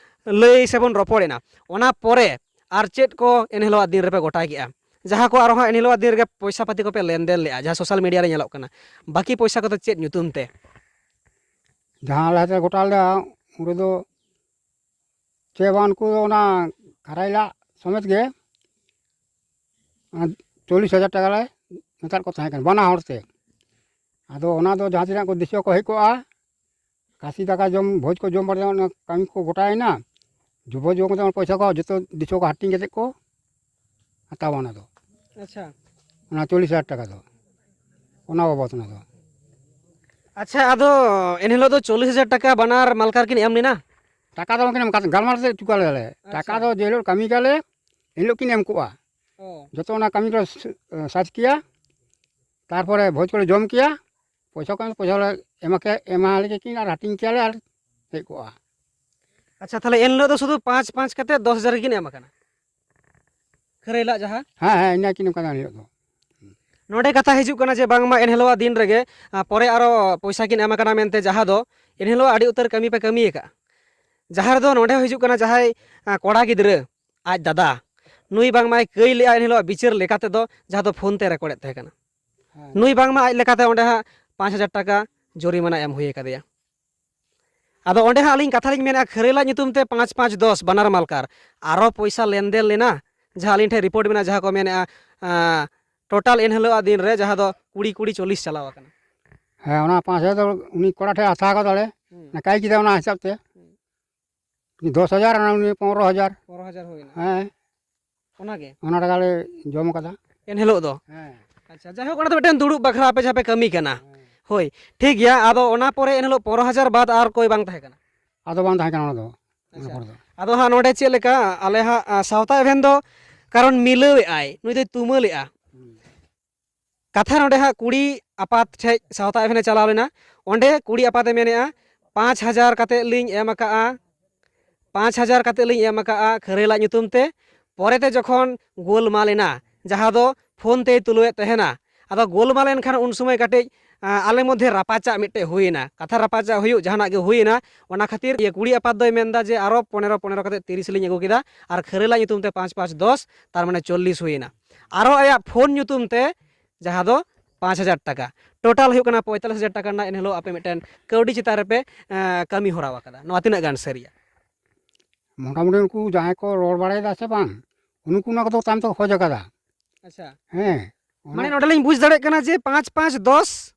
ᱞᱟᱹᱭ ᱥᱮᱵᱚᱱ ᱨᱚᱯᱚᱲᱮᱱᱟ, ᱚᱱᱟ ᱯᱚᱨᱮ ᱟᱨ ᱪᱮᱫ ᱠᱚ ᱮᱱᱦᱤᱞᱳᱜ ᱫᱤᱱ ᱨᱮᱯᱮ ᱜᱚᱴᱟ ᱠᱮᱜᱼᱟ? ᱡᱟᱦᱟᱸ ᱠᱚ ᱟᱨᱦᱚᱸ ᱮᱱᱦᱤᱞᱳᱜ ᱫᱤᱱ ᱨᱮᱜᱮ ᱯᱚᱭᱥᱟ ᱯᱟᱹᱛᱤ ᱠᱚᱯᱮ ᱞᱮᱱᱫᱮᱱ ᱞᱮᱜᱼᱟ, ᱡᱟᱦᱟᱸ social media ᱨᱮ ᱧᱮᱞᱚᱜ ᱠᱟᱱᱟ, ᱵᱟᱹᱠᱤ ᱯᱚᱭᱥᱟ ᱠᱚᱫᱚ ᱪᱮᱫ ᱧᱩᱛᱩᱢ ᱛᱮ? ᱡᱟᱦᱟᱸ ᱞᱟᱦᱟᱛᱮ ᱜᱚᱴᱟ ᱞᱮᱫᱟ, ᱩᱱ ᱨᱮᱫᱚ ᱪᱮᱫ ᱵᱟᱝ, ᱩᱱᱠᱩ ᱫᱚ ᱚᱱᱟ ᱠᱷᱟᱹᱨᱟᱹᱭ ᱞᱟᱜ ᱥᱚᱢᱮᱛ ᱜᱮ, ᱚᱱᱟ ᱪᱚᱞᱞᱤᱥ ᱦᱟᱡᱟᱨ ᱴᱟᱠᱟ ᱞᱮ ᱢᱮᱛᱟᱫ ᱠᱚ ᱛᱟᱦᱮᱸ ᱠᱟᱱᱟ, ᱵᱟᱱᱟ ᱦᱚᱲ ᱛᱮ᱾ ᱟᱫᱚ ᱚᱱᱟ ᱫᱚ ᱡᱟᱦᱟᱸ ᱛᱤᱱᱟᱹᱜ ᱠᱚ ᱫᱤᱥᱩᱣᱟᱹ ᱠᱚ ᱦᱮᱡ ᱠᱚᱜᱼᱟ, ᱠᱟᱹᱥᱤ ᱫᱟᱠᱟ ᱡᱚᱢ, ᱵᱷᱚᱡᱽ ᱠᱚ ᱡᱚᱢ ᱵᱟᱲᱟ, ᱚᱱᱟ ᱠᱟᱹᱢᱤ ᱠᱚ ᱜᱚᱴᱟᱭᱮᱱᱟ, ᱡᱚᱵᱚ ᱡᱚᱢ ᱠᱟᱛᱮ ᱚᱱᱟ ᱯᱚᱭᱥᱟ ᱠᱚ ᱡᱚᱛᱚ ᱫᱤᱥᱩᱣᱟᱹ ᱠᱚ ᱦᱟᱹᱴᱤᱧ ᱠᱟᱛᱮ ᱠᱚ ᱦᱟᱛᱟᱣᱟ ᱚᱱᱟ ᱫᱚ᱾ ᱟᱪᱪᱷᱟ᱾ ᱚᱱᱟ ᱪᱚᱞᱞᱤᱥ ᱦᱟᱡᱟᱨ ᱴᱟᱠᱟ ᱫᱚ, ᱚᱱᱟ ᱵᱟᱵᱚᱫ ᱚᱱᱟ ᱫᱚ᱾ ᱟᱪᱪᱷᱟ, ᱟᱫᱚ ᱮᱱᱦᱤᱞᱳᱜ ᱫᱚ ᱪᱚᱞᱞᱤᱥ ᱦᱟᱡᱟᱨ ᱴᱟᱠᱟ ᱵᱟᱱᱟᱨ ᱢᱟᱞᱠᱟᱨ ᱠᱤᱱ ᱮᱢ ᱞᱮᱱᱟ? ᱴᱟᱠᱟ ᱫᱚ ᱵᱟᱝᱠᱤᱱ ᱮᱢ ᱠᱟᱫ, ᱜᱟᱞᱢᱟᱨᱟᱣ ᱛᱮ ᱪᱩᱠᱟᱹᱣ ᱞᱮᱫᱟᱞᱮ᱾ ᱟᱪᱪᱷᱟ᱾ ᱴᱟᱠᱟ ᱫᱚ ᱡᱮ ᱦᱤᱞᱳᱜ ᱠᱟᱹᱢᱤ ᱠᱟᱞᱮ, ᱮᱱ ᱦᱤᱞᱳᱜ ᱠᱤᱱ ᱮᱢ ᱠᱚᱜᱼᱟ᱾ ᱚ᱾ ᱡᱚᱛᱚ ᱚᱱᱟ ᱠᱟᱹᱢᱤ ᱠᱚ ᱥᱟᱹᱛ ᱠᱮᱭᱟ, ᱛᱟᱨᱯᱚᱨᱮ ᱵᱷᱚᱡᱽ ᱠᱚᱞᱮ ᱡᱚᱢ ᱠᱮᱭᱟ, ᱯᱚᱭᱥᱟ ᱠᱚ, ᱯᱚᱭᱥᱟ ᱞᱮ ᱮᱢᱟ ᱠᱮ-, ᱮᱢᱟ ᱞᱮᱜᱮ ᱠᱤᱱ ᱟᱨ ᱦᱟᱹᱴᱤᱧ ᱠᱮᱭᱟᱞᱮ ᱟᱨ ᱦᱮᱡ ᱠᱚᱜᱼᱟ᱾ ᱟᱪᱪᱷᱟ, ᱛᱟᱦᱞᱮ ᱮᱱ ᱦᱤᱞᱳᱜ ᱫᱚ ᱥᱩᱫᱷᱩ ᱯᱟᱸᱪ ᱯᱟᱸᱪ ᱠᱟᱛᱮ ᱫᱚᱥ ᱦᱟᱡᱟᱨ ᱜᱮᱠᱤᱱ ᱮᱢ ᱟᱠᱟᱱᱟ ᱠᱷᱟᱹᱨᱟᱹᱭ ᱞᱟᱜ ᱡᱟᱦᱟᱸ? ᱦᱮᱸ, ᱦᱮᱸ, ᱤᱱᱟᱹ ᱠᱤᱱ ᱮᱢ ᱠᱟᱱᱟ ᱮᱱ ᱦᱤᱞᱳᱜ ᱫᱚ᱾ ᱱᱚᱰᱮ ᱠᱟᱛᱷᱟ ᱦᱤᱡᱩᱜ ᱠᱟᱱᱟ ᱡᱮ ᱵᱟᱝᱢᱟ ᱮᱱ ᱦᱤᱞᱳᱜ ᱫᱤᱱ ᱨᱮᱜᱮ, ᱟ, ᱯᱚᱨᱮ ᱟᱨᱚ ᱯᱚᱭᱥᱟ ᱠᱤᱱ ᱮᱢ ᱟᱠᱟᱱᱟ ᱢᱮᱱᱛᱮ, ᱡᱟᱦᱟᱸ ᱫᱚ ᱮᱱ ᱦᱤᱞᱳᱜ ᱟᱹᱰᱤ ᱩᱛᱟᱹᱨ ᱠᱟᱹᱢᱤ ᱯᱮ ᱠᱟᱹᱢᱤ ᱟᱠᱟᱫᱼᱟ᱾ ᱡᱟᱦᱟᱸ ᱨᱮᱫᱚ ᱱᱚᱰᱮ ᱦᱤᱡᱩᱜ ᱠᱟᱱᱟ ᱡᱟᱦᱟᱸᱭ, ᱟ, ᱠᱚᱲᱟ ᱜᱤᱫᱽᱨᱟᱹ ᱟᱡ ᱫᱟᱫᱟ, ᱱᱩᱭ ᱵᱟᱝᱢᱟᱭ ᱠᱟᱹᱭ ᱞᱮᱜᱼᱟ, ᱮᱱ ᱦᱤᱞᱳᱜ ᱵᱤᱪᱟᱹᱨ ᱞᱮᱠᱟ ᱛᱮᱫᱚ ᱡᱟᱦᱟᱸ ᱫᱚ ᱯᱷᱳᱱ ᱛᱮ ᱨᱮᱠᱚᱨᱰᱮᱫ ᱛᱟᱦᱮᱸ ᱠᱟᱱᱟ᱾ ᱦᱮᱸ᱾ ᱱᱩᱭ ᱵᱟᱝᱢᱟ ᱟᱡ ᱞᱮᱠᱟᱛᱮ ᱚᱸᱰᱮ ᱦᱟᱸᱜ ᱯᱟᱸᱪ ᱦᱟᱡᱟᱨ ᱴᱟᱠᱟ ᱡᱚᱨᱤᱢᱟᱱᱟ ᱮᱢ ᱦᱩᱭ ᱟᱠᱟᱫᱮᱭᱟ᱾ ᱟᱫᱚ ᱚᱸᱰᱮ ᱦᱟᱸᱜ ᱟᱹᱞᱤᱧ ᱠᱟᱛᱷᱟ ᱞᱤᱧ ᱢᱮᱱᱟ, ᱠᱷᱟᱹᱨᱟᱹᱭ ᱞᱟᱜ ᱧᱩᱛᱩᱢ ᱛᱮ ᱯᱟᱸᱪ ᱯᱟᱸᱪ ᱫᱚᱥ ᱵᱟᱱᱟᱨ ᱢᱟᱞᱠᱟᱨ ᱟᱨᱚ ᱯᱚᱭᱥᱟ ᱞᱮᱱᱫᱮᱱ ᱞᱮᱱᱟ, ᱡᱟᱦᱟᱸ ᱟᱹᱞᱤᱧ ᱴᱷᱮᱱ ᱨᱤᱯᱳᱨᱴ ᱢᱮᱱᱟᱜᱼᱟ, ᱡᱟᱦᱟᱸ ᱠᱚ ᱢᱮᱱᱮᱫᱼᱟ, ᱟᱸ, ᱴᱳᱴᱟᱞ ᱮᱱ ᱦᱤᱞᱳᱜ ᱫᱤᱱ ᱨᱮ ᱡᱟᱦᱟᱸ ᱫᱚ ᱠᱩᱲᱤ ᱠᱩᱲᱤ ᱪᱚᱞᱞᱤᱥ ᱪᱟᱞᱟᱣ ᱟᱠᱟᱱᱟ᱾ ᱦᱮᱸ, ᱚᱱᱟ ᱯᱟᱸᱪ ᱦᱟᱡᱟᱨ ᱫᱚ ᱩᱱᱤ ᱠᱚᱲᱟ ᱴᱷᱮᱱ ᱦᱟᱛᱟᱣ ᱠᱟᱫᱟᱞᱮ, ᱦᱩᱸ᱾ ᱱᱟᱠᱟᱭ ᱠᱮᱫᱟ ᱚᱱᱟ ᱦᱤᱥᱟᱹᱵ ᱛᱮ᱾ ᱦᱩᱸ᱾ ᱩᱱᱤ ᱫᱚᱥ ᱦᱟᱡᱟᱨ ᱟᱨ ᱩᱱᱤ ᱯᱚᱱᱨᱚ ᱦᱟᱡᱟᱨ᱾ ᱯᱚᱱᱨᱚ ᱦᱟᱡᱟᱨ ᱦᱩᱭᱱᱟ᱾ ᱦᱮᱸ᱾ ᱚᱱᱟᱜᱮ? ᱚᱱᱟ ᱴᱟᱠᱟ ᱞᱮ ᱡᱚᱢ ᱠᱟᱫᱟ᱾ ᱮᱱ ᱦᱤᱞᱳᱜ ᱫᱚ? ᱦᱮᱸ᱾ ᱟᱪᱪᱷᱟ, ᱡᱟᱭᱦᱳᱠ, ᱚᱱᱟ ᱫᱚ ᱢᱤᱫᱴᱮᱱ ᱫᱩᱲᱩᱵ ᱵᱟᱠᱷᱨᱟ ᱟᱯᱮ ᱡᱟᱦᱟᱸ ᱯᱮ ᱠᱟᱹᱢᱤ ᱠᱟᱱᱟ᱾ ᱦᱮᱸ᱾ ᱦᱳᱭ, ᱴᱷᱤᱠ ᱜᱮᱭᱟ᱾ ᱟᱫᱚ ᱚᱱᱟ ᱯᱚᱨᱮ ᱮᱱ ᱦᱤᱞᱳᱜ ᱯᱚᱱᱨᱚ ᱦᱟᱡᱟᱨ ᱵᱟᱫ ᱟᱨ ᱠᱚᱭ ᱵᱟᱝ ᱛᱟᱦᱮᱸ ᱠᱟᱱᱟ? ᱟᱫᱚ ᱵᱟᱝ ᱛᱟᱦᱮᱸ ᱠᱟᱱᱟ ᱚᱱᱟ ᱫᱚ᱾ ᱚᱱᱟ ᱟᱪᱪᱷᱟ᱾ ᱯᱚᱨᱮ ᱫᱚ᱾ ᱟᱫᱚ ᱦᱟᱸᱜ ᱱᱚᱰᱮ ᱪᱮᱫ ᱞᱮᱠᱟ, ᱟᱞᱮ ᱦᱟᱸᱜ, ᱟ, ᱥᱟᱶᱛᱟ ᱮᱵᱷᱮᱱ ᱫᱚ ᱠᱟᱨᱚᱱ ᱢᱤᱞᱟᱹᱣᱮᱫ ᱟᱭ, ᱱᱩᱭ ᱫᱚᱭ ᱛᱩᱢᱟᱹᱞᱮᱫᱼᱟ᱾ ᱦᱩᱸ᱾ ᱠᱟᱛᱷᱟ ᱱᱚᱰᱮ ᱦᱟᱸᱜ ᱠᱩᱲᱤ ᱟᱯᱟᱛ ᱴᱷᱮᱡ ᱥᱟᱶᱛᱟ ᱮᱵᱷᱮᱱᱮ ᱪᱟᱞᱟᱣ ᱞᱮᱱᱟ᱾ ᱚᱸᱰᱮ ᱠᱩᱲᱤ ᱟᱯᱟᱛᱮ ᱢᱮᱱᱮᱫᱼᱟ, "ᱯᱟᱸᱪ ᱦᱟᱡᱟᱨ ᱠᱟᱛᱮᱫ ᱞᱤᱧ ᱮᱢ ᱟᱠᱟᱜᱼᱟ, ᱯᱟᱸᱪ ᱦᱟᱡᱟᱨ ᱠᱟᱛᱮᱫ ᱞᱤᱧ ᱮᱢ ᱟᱠᱟᱜᱼᱟ ᱠᱷᱟᱹᱨᱟᱹᱭ ᱞᱟᱡ ᱧᱩᱛᱩᱢ ᱛᱮ, ᱯᱚᱨᱮᱛᱮ ᱡᱚᱠᱷᱚᱱ ᱜᱳᱞᱢᱟᱞ ᱮᱱᱟ, ᱡᱟᱦᱟᱸ ᱫᱚ ᱯᱷᱳᱱ ᱛᱮᱭ ᱛᱩᱞᱟᱹᱣᱮᱫ ᱛᱟᱦᱮᱱᱟ, ᱟᱫᱚ ᱜᱳᱞᱢᱟᱞ ᱮᱱᱠᱷᱟᱱ ᱩᱱ ᱥᱚᱢᱚᱭ ᱠᱟᱹᱴᱤᱡ, ᱟ, ᱟᱞᱮ ᱢᱚᱫᱽᱫᱷᱮ ᱨᱟᱯᱟᱪᱟᱜ ᱢᱤᱫᱴᱮᱡ ᱦᱩᱭᱮᱱᱟ, ᱠᱟᱛᱷᱟ ᱨᱟᱯᱟᱪᱟᱜ ᱦᱩᱭᱩᱜ ᱡᱟᱦᱟᱱᱟᱜ ᱜᱮ ᱦᱩᱭᱮᱱᱟ, ᱚᱱᱟ ᱠᱷᱟᱹᱛᱤᱨ ᱤᱭᱟᱹ ᱠᱩᱲᱤ ᱟᱯᱟᱛ ᱫᱚᱭ ᱢᱮᱱᱫᱟ ᱡᱮ ᱟᱨᱚ ᱯᱚᱱᱮᱨᱚ, ᱯᱚᱱᱮᱨᱚ ᱠᱟᱛᱮᱫ ᱛᱤᱨᱤᱥ ᱞᱤᱧ ᱟᱹᱜᱩ ᱠᱮᱫᱟ, ᱟᱨ ᱠᱷᱟᱹᱨᱟᱹᱭ ᱞᱟᱡ ᱧᱩᱛᱩᱢ ᱛᱮ ᱯᱟᱸᱪ ᱯᱟᱸᱪ ᱫᱚᱥ, ᱛᱟᱨ ᱢᱟᱱᱮ ᱪᱚᱞᱞᱤᱥ ᱦᱩᱭᱮᱱᱟ, ᱟᱨᱚ ᱟᱭᱟᱜ ᱯᱷᱳᱱ ᱧᱩᱛᱩᱢ ᱛᱮ ᱡᱟᱦᱟᱸ ᱫᱚ ᱯᱟᱸᱪ ᱦᱟᱡᱟᱨ ᱴᱟᱠᱟ, ᱴᱳᱴᱟᱞ ᱦᱩᱭᱩᱜ ᱠᱟᱱᱟ ᱯᱚᱸᱭᱛᱟᱞᱞᱤᱥ ᱦᱟᱡᱟᱨ ᱴᱟᱠᱟ ᱨᱮᱱᱟᱜ ᱮᱱ ᱦᱤᱞᱳᱜ ᱟᱯᱮ ᱢᱤᱫᱴᱮᱱ ᱠᱟᱹᱣᱰᱤ ᱪᱮᱛᱟᱱ ᱨᱮᱯᱮ, ᱮᱸ, ᱠᱟᱹᱢᱤ ᱦᱚᱨᱟ ᱟᱠᱟᱫᱟ᱾ ᱱᱚᱣᱟ ᱛᱤᱱᱟᱹᱜ ᱜᱟᱱ ᱥᱟᱹᱨᱤᱭᱟ? ᱢᱚᱴᱟᱢᱩᱴᱤ ᱩᱱᱠᱩ ᱡᱟᱦᱟᱸᱭ ᱠᱚ ᱨᱚᱲ ᱵᱟᱲᱟᱭᱮᱫᱟ ᱥᱮ ᱵᱟᱝ, ᱩᱱᱠᱩ ᱚᱱᱟ ᱠᱚᱫᱚ ᱛᱟᱭᱚᱢ ᱛᱮᱠᱚ ᱠᱷᱚᱡᱽ ᱟᱠᱟᱫᱟ᱾ ᱟᱪᱪᱷᱟ᱾ ᱦᱮᱸ, ᱚᱱᱟ ᱢᱟᱱᱮ ᱱᱚᱰᱮ ᱞᱤᱧ ᱵᱩᱡᱽ ᱫᱟᱲᱮᱭᱟᱜ ᱠᱟᱱᱟ ᱡᱮ ᱯᱟᱸᱪ ᱯᱟᱸᱪ ᱫᱚᱥ,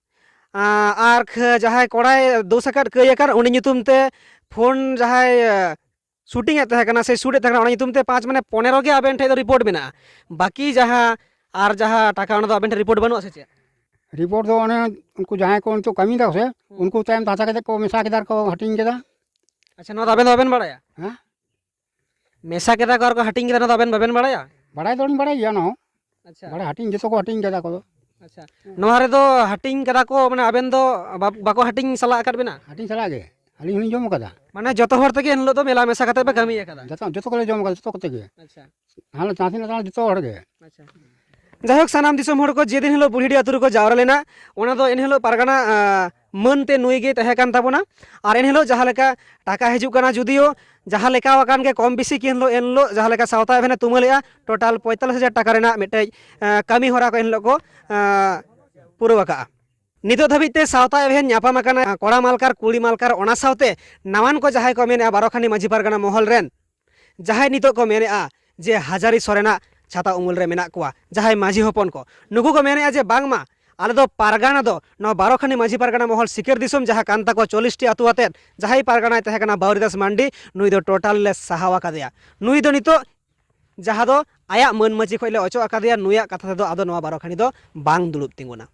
ᱟᱸ, ᱟᱨ ᱠᱷ-, ᱡᱟᱦᱟᱸᱭ ᱠᱚᱲᱟᱭ ᱫᱳᱥ ᱟᱠᱟᱫ, ᱠᱟᱹᱭ ᱟᱠᱟᱫ, ᱩᱱᱤ ᱧᱩᱛᱩᱢ ᱛᱮ ᱯᱷᱳᱱ ᱡᱟᱦᱟᱸᱭ, ᱮ, ᱥᱩᱴᱤᱝ ᱮᱫ ᱛᱟᱦᱮᱸ ᱠᱟᱱᱟ ᱥᱮ ᱥᱩᱴ ᱮᱫ ᱛᱟᱦᱮᱸ ᱠᱟᱱᱟ, ᱚᱱᱟ ᱧᱩᱛᱩᱢ ᱛᱮ ᱯᱟᱸᱪ, ᱢᱟᱱᱮ ᱯᱚᱱᱮᱨᱚ ᱜᱮ ᱟᱵᱮᱱ ᱴᱷᱮᱡ ᱫᱚ ᱨᱤᱯᱳᱨᱴ ᱢᱮᱱᱟᱜᱼᱟ᱾ ᱵᱟᱹᱠᱤ ᱡᱟᱦᱟᱸ ᱟᱨ ᱡᱟᱦᱟᱸ ᱴᱟᱠᱟ, ᱚᱱᱟ ᱫᱚ ᱟᱵᱮᱱ ᱴᱷᱮᱡ ᱨᱤᱯᱳᱨᱴ ᱵᱟᱹᱱᱩᱜᱼᱟ ᱥᱮ ᱪᱮᱫ? ᱨᱤᱯᱳᱨᱴ ᱫᱚ ᱚᱱᱮ ᱩᱱᱠᱩ ᱡᱟᱦᱟᱸᱭ ᱠᱚ ᱱᱤᱛᱚᱜ ᱠᱟᱹᱢᱤᱭᱮᱫᱟ ᱥᱮ, ᱦᱩᱸ᱾ ᱩᱱᱠᱩ ᱛᱟᱭᱚᱢ ᱛᱟᱪᱟ ᱠᱟᱛᱮ ᱠᱚ ᱢᱮᱥᱟ ᱠᱮᱫᱟ ᱟᱨ ᱠᱚ ᱦᱟᱹᱴᱤᱧ ᱠᱮᱫᱟ᱾ ᱟᱪᱪᱷᱟ, ᱱᱚᱣᱟ ᱫᱚ ᱟᱵᱮᱱ ᱫᱚ ᱵᱟᱵᱮᱱ ᱵᱟᱲᱟᱭᱟ? ᱦᱮᱸ? ᱢᱮᱥᱟ ᱠᱮᱫᱟ ᱠᱚ ᱟᱨ ᱠᱚ ᱦᱟᱹᱴᱤᱧ ᱠᱮᱫᱟ, ᱱᱚᱣᱟ ᱫᱚ ᱟᱵᱮᱱ ᱵᱟᱵᱮᱱ ᱵᱟᱲᱟᱭᱟ? ᱵᱟᱲᱟᱭ ᱫᱚᱞᱤᱧ ᱵᱟᱲᱟᱭ ᱜᱮᱭᱟ ᱚᱱᱟ ᱦᱚᱸ᱾ ᱟᱪᱪᱷᱟ᱾ ᱵᱟᱲᱟᱭ, ᱦᱟᱹᱴᱤᱧ ᱡᱚᱛᱚ ᱠᱚ ᱦᱟᱹᱴᱤᱧ ᱠᱟᱫᱟ ᱠᱚ᱾ ᱟᱪᱪᱷᱟ᱾ ᱱᱚᱣᱟ ᱨᱮᱫᱚ ᱦᱟᱹᱴᱤᱧ ᱠᱟᱫᱟ ᱠᱚ, ᱢᱟᱱᱮ ᱟᱵᱮᱱ ᱫᱚ ᱵᱟ-, ᱵᱟᱠᱚ ᱦᱟᱹᱴᱤᱧ ᱥᱟᱞᱟ ᱟᱠᱟᱫ ᱵᱮᱱᱟ? ᱦᱟᱹᱴᱤᱧ ᱥᱟᱞᱟ ᱜᱮ᱾ ᱟᱹᱞᱤᱧ ᱦᱚᱸᱞᱤᱧ ᱡᱚᱢ ᱟᱠᱟᱫᱟ᱾ ᱢᱟᱱᱮ ᱡᱚᱛᱚ ᱦᱚᱲ ᱛᱮᱜᱮ ᱮᱱ ᱦᱤᱞᱳᱜ ᱫᱚ ᱢᱮᱞᱟ ᱢᱮᱥᱟ ᱠᱟᱛᱮ ᱯᱮ ᱠᱟᱹᱢᱤ ᱟᱠᱟᱫᱟ? ᱡᱚᱛᱚ, ᱡᱚᱛᱚ ᱠᱚᱞᱮ ᱡᱚᱢ ᱟᱠᱟᱫᱟ, ᱡᱚᱛᱚ ᱠᱚᱛᱮ ᱜᱮ᱾ ᱟᱪᱪᱷᱟ᱾ ᱦᱟᱱᱟ ᱪᱟᱥᱤ ᱱᱟᱛᱟᱞ ᱡᱚᱛᱚ ᱦᱚᱲ ᱜᱮ᱾ ᱟᱪᱪᱷᱟ᱾ ᱡᱟᱭᱦᱳᱠ, ᱥᱟᱱᱟᱢ ᱫᱤᱥᱚᱢ ᱦᱚᱲ ᱠᱚ ᱡᱮᱫᱤᱱ ᱦᱤᱞᱳᱜ ᱵᱩᱲᱦᱤᱰᱤ ᱟᱹᱛᱩ ᱨᱮᱠᱚ ᱡᱟᱣᱨᱟ ᱞᱮᱱᱟ, ᱚᱱᱟ ᱫᱚ ᱮᱱ ᱦᱤᱞᱳᱜ ᱯᱟᱨᱜᱟᱱᱟ, ᱟᱸ, ᱢᱟᱹᱱ ᱛᱮ ᱱᱩᱭ ᱜᱮᱭ ᱛᱟᱦᱮᱸ ᱠᱟᱱ ᱛᱟᱵᱚᱱᱟ᱾ ᱟᱨ ᱮᱱ ᱦᱤᱞᱳᱜ ᱡᱟᱦᱟᱸ ᱞᱮᱠᱟ ᱴᱟᱠᱟ ᱦᱤᱡᱩᱜ ᱠᱟᱱᱟ, ᱡᱩᱫᱤᱭᱳ ᱡᱟᱦᱟᱸ ᱞᱮᱠᱟ ᱟᱠᱟᱱ ᱜᱮ ᱠᱚᱢ ᱵᱮᱥᱤ ᱠᱤ ᱮᱱ ᱦᱤᱞᱳᱜ, ᱮᱱ ᱦᱤᱞᱳᱜ ᱡᱟᱦᱟᱸ ᱞᱮᱠᱟ ᱥᱟᱶᱛᱟ ᱮᱵᱷᱮᱱᱮ ᱛᱩᱢᱟᱹᱞᱮᱜᱼᱟ, ᱴᱳᱴᱟᱞ ᱯᱚᱸᱭᱛᱟᱞᱞᱤᱥ ᱦᱟᱡᱟᱨ ᱴᱟᱠᱟ ᱨᱮᱱᱟᱜ ᱢᱤᱫᱴᱮᱡ, ᱟᱸ, ᱠᱟᱹᱢᱤ ᱦᱚᱨᱟ ᱠᱚ ᱮᱱ ᱦᱤᱞᱳᱜ ᱠᱚ, ᱟᱸ, ᱯᱩᱨᱟᱹᱣ ᱟᱠᱟᱜᱼᱟ᱾ ᱱᱤᱛᱚᱜ ᱫᱷᱟᱹᱵᱤᱡ ᱛᱮ ᱥᱟᱶᱛᱟ ᱮᱵᱷᱮᱱ ᱧᱟᱯᱟᱢ ᱟᱠᱟᱱᱟ ᱠᱚᱲᱟ ᱢᱟᱞᱠᱟᱨ, ᱠᱩᱲᱤ ᱢᱟᱞᱠᱟᱨ, ᱚᱱᱟ ᱥᱟᱶᱛᱮ ᱱᱟᱣᱟᱱ ᱠᱚ ᱡᱟᱦᱟᱸᱭ ᱠᱚ ᱢᱮᱱᱮᱜᱼᱟ ᱵᱟᱨᱚᱠᱷᱟᱱᱤ ᱢᱟᱹᱡᱷᱤ ᱯᱟᱨᱜᱟᱱᱟ ᱢᱚᱦᱚᱞ ᱨᱮᱱ, ᱡᱟᱦᱟᱸᱭ ᱱᱤᱛᱚᱜ ᱠᱚ ᱢᱮᱱᱮᱜᱼᱟ ᱡᱮ ᱦᱟᱡᱟᱨᱤ ᱥᱚᱨᱮᱱᱟᱜ ᱪᱷᱟᱛᱟ ᱩᱢᱩᱞ ᱨᱮ ᱢᱮᱱᱟᱜ ᱠᱚᱣᱟ, ᱡᱟᱦᱟᱸᱭ ᱢᱟᱹᱡᱷᱤ ᱦᱚᱯᱚᱱ ᱠᱚ, ᱱᱩᱠᱩ ᱠᱚ ᱢᱮᱱᱮᱜᱼᱟ ᱡᱮ ᱵᱟᱝᱢᱟ ᱟᱞᱮ ᱫᱚ ᱯᱟᱨᱜᱟᱱᱟ ᱫᱚ ᱱᱚᱣᱟ ᱵᱟᱨᱚᱠᱷᱟᱱᱤ ᱢᱟᱹᱡᱷᱤ ᱯᱟᱨᱜᱟᱱᱟ ᱢᱚᱦᱚᱞ ᱥᱤᱠᱟᱹᱨ ᱫᱤᱥᱚᱢ ᱡᱟᱦᱟᱸ ᱠᱟᱱ ᱛᱟᱠᱚᱣᱟ, ᱪᱚᱞᱞᱤᱥ ᱴᱤ ᱟᱹᱛᱩ ᱟᱛᱮᱫ ᱡᱟᱦᱟᱸᱭ ᱯᱟᱨᱜᱟᱱᱟᱭ ᱛᱟᱦᱮᱸ ᱠᱟᱱᱟ ᱵᱟᱣᱨᱤᱫᱟᱥ ᱢᱟᱱᱰᱤ, ᱱᱩᱭ ᱫᱚ ᱴᱳᱴᱟᱞ ᱞᱮ ᱥᱟᱦᱟᱣ ᱟᱠᱟᱫᱮᱭᱟ᱾ ᱱᱩᱭ ᱫᱚ ᱱᱤᱛᱚᱜ ᱡᱟᱦᱟᱸ ᱫᱚ ᱟᱭᱟᱜ ᱢᱟᱹᱱ ᱢᱟᱹᱡᱷᱤ ᱠᱷᱚᱱ ᱞᱮ ᱚᱪᱚᱜ ᱟᱠᱟᱫᱮᱭᱟ, ᱱᱩᱭᱟᱜ ᱠᱟᱛᱷᱟ ᱛᱮᱫᱚ ᱟᱫᱚ ᱱᱚᱣᱟ ᱵᱟᱨᱚ ᱠᱷᱟᱱᱤ ᱫᱚ ᱵᱟᱝ ᱫᱩᱲᱩᱵ ᱛᱤᱸᱜᱩᱱᱟ᱾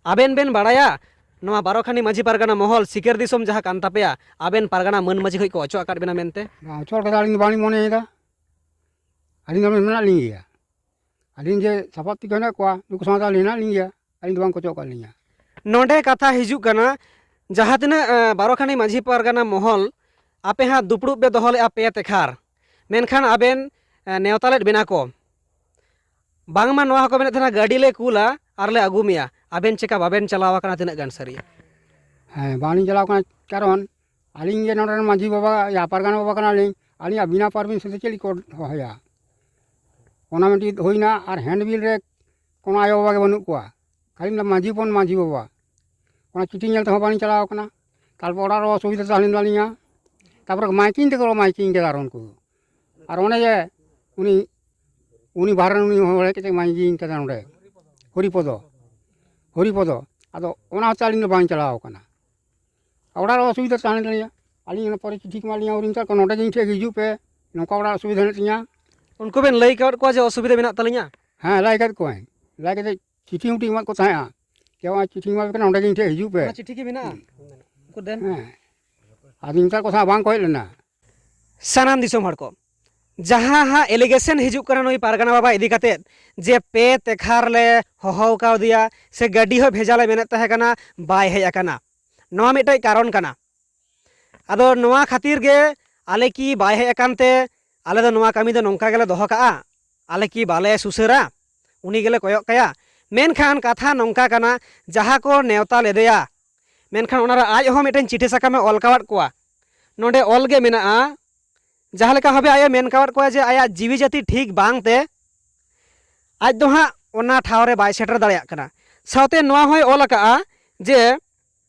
ᱟᱵᱮᱱ ᱵᱮᱱ ᱵᱟᱲᱟᱭᱟ, ᱱᱚᱣᱟ ᱵᱟᱨᱚ ᱠᱷᱟᱱᱤ ᱢᱟᱹᱡᱷᱤ ᱯᱟᱨᱜᱟᱱᱟ ᱢᱚᱦᱚᱞ ᱥᱤᱠᱟᱹᱨ ᱫᱤᱥᱚᱢ ᱡᱟᱦᱟᱸ ᱠᱟᱱ ᱛᱟᱯᱮᱭᱟ, ᱟᱵᱮᱱ ᱯᱟᱨᱜᱟᱱᱟ ᱢᱟᱹᱱ ᱢᱟᱹᱡᱷᱤ ᱠᱷᱚᱱ ᱠᱚ ᱚᱪᱚᱜ ᱟᱠᱟᱫ ᱵᱮᱱᱟ ᱢᱮᱱᱛᱮ? ᱵᱟᱝ, ᱚᱪᱚᱜ ᱠᱟᱛᱷᱟ ᱟᱹᱞᱤᱧ ᱫᱚ ᱵᱟᱹᱞᱤᱧ ᱢᱚᱱᱮᱭᱮᱫᱟ᱾ ᱟᱹᱞᱤᱧ ᱫᱚ ᱢᱮᱱᱟᱜ ᱞᱤᱧ ᱜᱮᱭᱟ᱾ ᱟᱹᱞᱤᱧ ᱡᱮ ᱥᱟᱯᱟᱵ ᱛᱮᱜᱮ ᱦᱮᱱᱟᱜ ᱠᱚᱣᱟ, ᱱᱩᱠᱩ ᱥᱟᱶᱛᱮ ᱟᱹᱞᱤᱧ ᱦᱮᱱᱟᱜ ᱞᱤᱧ ᱜᱮᱭᱟ, ᱟᱹᱞᱤᱧ ᱫᱚ ᱵᱟᱝ ᱠᱚ ᱚᱪᱚᱜ ᱟᱠᱟᱫ ᱞᱤᱧᱟ᱾ ᱱᱚᱰᱮ ᱠᱟᱛᱷᱟ ᱦᱤᱡᱩᱜ ᱠᱟᱱᱟ, ᱡᱟᱦᱟᱸ ᱛᱤᱱᱟᱹᱜ, ᱮ, ᱵᱟᱨᱚ ᱠᱷᱟᱱᱤ ᱢᱟᱹᱡᱷᱤ ᱯᱟᱨᱜᱟᱱᱟ ᱢᱚᱦᱚᱞ ᱟᱯᱮ ᱦᱟᱸᱜ ᱫᱩᱯᱲᱩᱵ ᱯᱮ ᱫᱚᱦᱚ ᱞᱮᱫᱼᱟ ᱯᱮ ᱛᱮᱠᱷᱟᱨ, ᱢᱮᱱᱠᱷᱟᱱ ᱟᱵᱮᱱ, ᱮ, ᱱᱮᱣᱛᱟ ᱞᱮᱫ ᱵᱮᱱᱟ ᱠᱚ, ᱵᱟᱝᱢᱟ ᱱᱚᱣᱟ ᱦᱚᱸᱠᱚ ᱢᱮᱱᱮᱫ ᱛᱟᱦᱮᱱᱟ, "ᱜᱟᱹᱰᱤ ᱞᱮ ᱠᱩᱞᱟ ᱟᱨ ᱞᱮ ᱟᱹᱜᱩ ᱢᱮᱭᱟ", ᱟᱵᱮᱱ ᱪᱮᱠᱟ ᱵᱟᱵᱮᱱ ᱪᱟᱞᱟᱣ ᱟᱠᱟᱱᱟ, ᱛᱤᱱᱟᱹᱜ ᱜᱟᱱ ᱥᱟᱹᱨᱤᱭᱟ? ᱦᱮᱸ, ᱵᱟᱝᱞᱤᱧ ᱪᱟᱞᱟᱣ ᱟᱠᱟᱱᱟ, ᱠᱟᱨᱚᱱ ᱟᱹᱞᱤᱧ ᱜᱮ ᱱᱚᱰᱮ ᱨᱮᱱ ᱢᱟᱹᱡᱷᱤ ᱵᱟᱵᱟ, ᱭᱟ, ᱯᱟᱨᱜᱟᱱᱟ ᱵᱟᱵᱟ ᱠᱟᱱᱟᱞᱤᱧ᱾ ᱟᱹᱞᱤᱧᱟᱜ ᱵᱤᱱᱟ ᱯᱟᱨᱢᱤᱥᱚᱱ ᱛᱮ ᱪᱮᱫ ᱞᱤᱧ ᱠᱚ ᱦᱚᱦᱚᱭᱟ? ᱚᱱᱟ ᱢᱤᱫᱴᱤᱡ ᱦᱩᱭᱱᱟ᱾ ᱟᱨ ᱦᱮᱱᱰᱵᱤᱞ ᱨᱮ ᱠᱳᱱᱳ ᱟᱭᱳ ᱵᱟᱵᱟ ᱜᱮ ᱵᱟᱹᱱᱩᱜ ᱠᱚᱣᱟ, ᱠᱷᱟᱹᱞᱤ ᱢᱟᱹᱡᱷᱤ ᱦᱚᱯᱚᱱ ᱢᱟᱹᱡᱷᱤ ᱵᱟᱵᱟ᱾ ᱚᱱᱟ ᱪᱤᱴᱷᱤ ᱧᱮᱞ ᱛᱮᱦᱚᱸ ᱵᱟᱹᱞᱤᱧ ᱪᱟᱞᱟᱣ ᱟᱠᱟᱱᱟ᱾ ᱛᱟᱨᱯᱚᱨ ᱚᱲᱟᱜ ᱨᱮ ᱚᱥᱩᱵᱤᱫᱷᱟ ᱛᱟᱦᱮᱸ ᱞᱮᱱ ᱛᱟᱹᱞᱤᱧᱟ᱾ ᱛᱟᱨᱯᱚᱨᱮ ᱢᱟᱭᱠᱤᱝ ᱛᱮᱠᱚ ᱢᱟᱭᱠᱤᱝ ᱠᱮᱫᱟ ᱟᱨ ᱩᱱᱠᱩ᱾ ᱟᱨ ᱚᱱᱮ ᱡᱮ ᱩᱱᱤ, ᱩᱱᱤ ᱵᱟᱦᱨᱮ ᱨᱮᱱ ᱩᱱᱤ ᱦᱚᱲ ᱦᱮᱡ ᱠᱟᱛᱮ ᱢᱟᱭᱠᱤᱝ ᱠᱮᱫᱟ ᱱᱚᱰᱮ, ᱦᱚᱨᱤᱯᱚᱫᱚ, ᱦᱚᱨᱤᱯᱚᱫᱚ᱾ ᱟᱫᱚ ᱚᱱᱟ ᱦᱚᱛᱮ ᱟᱹᱞᱤᱧ ᱫᱚ ᱵᱟᱝ ᱪᱟᱞᱟᱣ ᱟᱠᱟᱱᱟ᱾ ᱚᱲᱟᱜ ᱨᱮ ᱚᱥᱩᱵᱤᱫᱷᱟ ᱛᱟᱦᱮᱸ ᱞᱮᱱ ᱛᱟᱹᱞᱤᱧᱟ᱾ ᱟᱹᱞᱤᱧ ᱚᱱᱟ ᱯᱚᱨᱮ ᱪᱤᱴᱷᱤ ᱠᱚ ᱮᱢᱟᱫ ᱞᱤᱧᱟ, ᱟᱹᱣᱨᱤ ᱢᱮᱛᱟᱜ ᱠᱚᱣᱟ, "ᱱᱚᱰᱮ ᱜᱮ ᱤᱧ ᱴᱷᱮᱱ ᱦᱤᱡᱩᱜ ᱯᱮ, ᱱᱚᱝᱠᱟ ᱚᱲᱟᱜ ᱚᱥᱩᱵᱤᱫᱷᱟ ᱢᱮᱱᱟᱜ ᱛᱤᱧᱟ᱾" ᱩᱱᱠᱩ ᱵᱮᱱ ᱞᱟᱹᱭ ᱟᱠᱟᱫ ᱠᱚᱣᱟ ᱡᱮ ᱚᱥᱩᱵᱤᱫᱷᱟ ᱢᱮᱱᱟᱜ ᱛᱟᱹᱞᱤᱧᱟ? ᱦᱮᱸ, ᱞᱟᱹᱭ ᱟᱠᱟᱫ ᱠᱚᱣᱟᱧ, ᱞᱟᱹᱭ ᱠᱟᱛᱮ ᱪᱤᱴᱷᱤ ᱦᱚᱸ ᱢᱤᱫᱴᱤᱡ ᱮᱢᱟᱫ ᱠᱚ ᱛᱟᱦᱮᱸᱫᱼᱟ, ᱡᱮ, "ᱱᱚᱜᱼᱚᱭ ᱪᱤᱴᱷᱤᱧ ᱮᱢᱟᱫ ᱯᱮ ᱠᱟᱱᱟ, ᱱᱚᱰᱮ ᱜᱮ ᱤᱧ ᱴᱷᱮᱱ ᱦᱤᱡᱩᱜ ᱯᱮ᱾" ᱚᱱᱟ ᱪᱤᱴᱷᱤ ᱜᱮ ᱢᱮᱱᱟᱜᱼᱟ? ᱦᱮᱸ᱾ ᱩᱱᱠᱩ ᱫᱮᱱ᱾ ᱦᱮᱸ᱾ ᱟᱫᱚ ᱢᱮᱛᱟᱜ ᱠᱚ ᱛᱟᱦᱮᱸᱫ, ᱵᱟᱝ ᱠᱚ ᱦᱮᱡ ᱞᱮᱱᱟ᱾ ᱥᱟᱱᱟᱢ ᱫᱤᱥᱚᱢ ᱦᱚᱲ ᱠᱚ, ᱡᱟᱦᱟᱸ ᱦᱟᱸᱜ allegation ᱦᱤᱡᱩᱜ ᱠᱟᱱᱟ ᱱᱩᱭ ᱯᱟᱨᱜᱟᱱᱟ ᱵᱟᱵᱟ ᱤᱫᱤ ᱠᱟᱛᱮᱫ, ᱡᱮ ᱯᱮ ᱛᱮᱠᱷᱟᱨ ᱞᱮ ᱦᱚᱦᱚ ᱠᱟᱣᱫᱮᱭᱟ ᱥᱮ ᱜᱟᱹᱰᱤ ᱦᱚᱸ ᱵᱷᱮᱡᱟ ᱞᱮ ᱢᱮᱱᱮᱫ ᱛᱟᱦᱮᱸ ᱠᱟᱱᱟ, ᱵᱟᱭ ᱦᱮᱡ ᱟᱠᱟᱱᱟ, ᱱᱚᱣᱟ ᱢᱤᱫᱴᱮᱡ ᱠᱟᱨᱚᱱ ᱠᱟᱱᱟ᱾ ᱟᱫᱚ ᱱᱚᱣᱟ ᱠᱷᱟᱹᱛᱤᱨ ᱜᱮ ᱟᱞᱮ ᱠᱤ ᱵᱟᱭ ᱦᱮᱡ ᱟᱠᱟᱱ ᱛᱮ ᱟᱞᱮ ᱫᱚ ᱱᱚᱣᱟ ᱠᱟᱹᱢᱤ ᱫᱚ ᱱᱚᱝᱠᱟ ᱜᱮᱞᱮ ᱫᱚᱦᱚ ᱠᱟᱜᱼᱟ? ᱟᱞᱮ ᱠᱤ ᱵᱟᱞᱮ ᱥᱩᱥᱟᱹᱨᱟ? ᱩᱱᱤ ᱜᱮᱞᱮ ᱠᱚᱭᱚᱜ ᱠᱟᱭᱟ᱾ ᱢᱮᱱᱠᱷᱟᱱ ᱠᱟᱛᱷᱟ ᱱᱚᱝᱠᱟ ᱠᱟᱱᱟ, ᱡᱟᱦᱟᱸ ᱠᱚ ᱱᱮᱣᱛᱟ ᱞᱮᱫᱮᱭᱟ, ᱢᱮᱱᱠᱷᱟᱱ ᱚᱱᱟᱨᱮ ᱟᱡ ᱦᱚᱸ ᱢᱤᱫᱴᱮᱱ ᱪᱤᱴᱷᱤ ᱥᱟᱠᱟᱢᱮ ᱚᱞ ᱠᱟᱣᱟᱫ ᱠᱚᱣᱟ᱾ ᱱᱚᱰᱮ ᱚᱞ ᱜᱮ ᱢᱮᱱᱟᱜᱼᱟ, ᱡᱟᱦᱟᱸ ᱞᱮᱠᱟ ᱵᱷᱟᱵᱮ ᱟᱡ ᱮ ᱢᱮᱱ ᱠᱟᱣᱟᱫ ᱠᱚᱣᱟ ᱡᱮ ᱟᱭᱟᱜ ᱡᱤᱣᱤ ᱡᱟᱹᱛᱤ ᱴᱷᱤᱠ ᱵᱟᱝ ᱛᱮ ᱟᱡ ᱫᱚ ᱦᱟᱸᱜ ᱚᱱᱟ ᱴᱷᱟᱶ ᱨᱮ ᱵᱟᱭ ᱥᱮᱴᱮᱨ ᱫᱟᱲᱮᱭᱟᱜ ᱠᱟᱱᱟ᱾ ᱥᱟᱶᱛᱮ ᱱᱚᱣᱟ ᱦᱚᱸᱭ ᱚᱞ ᱟᱠᱟᱜᱼᱟ ᱡᱮ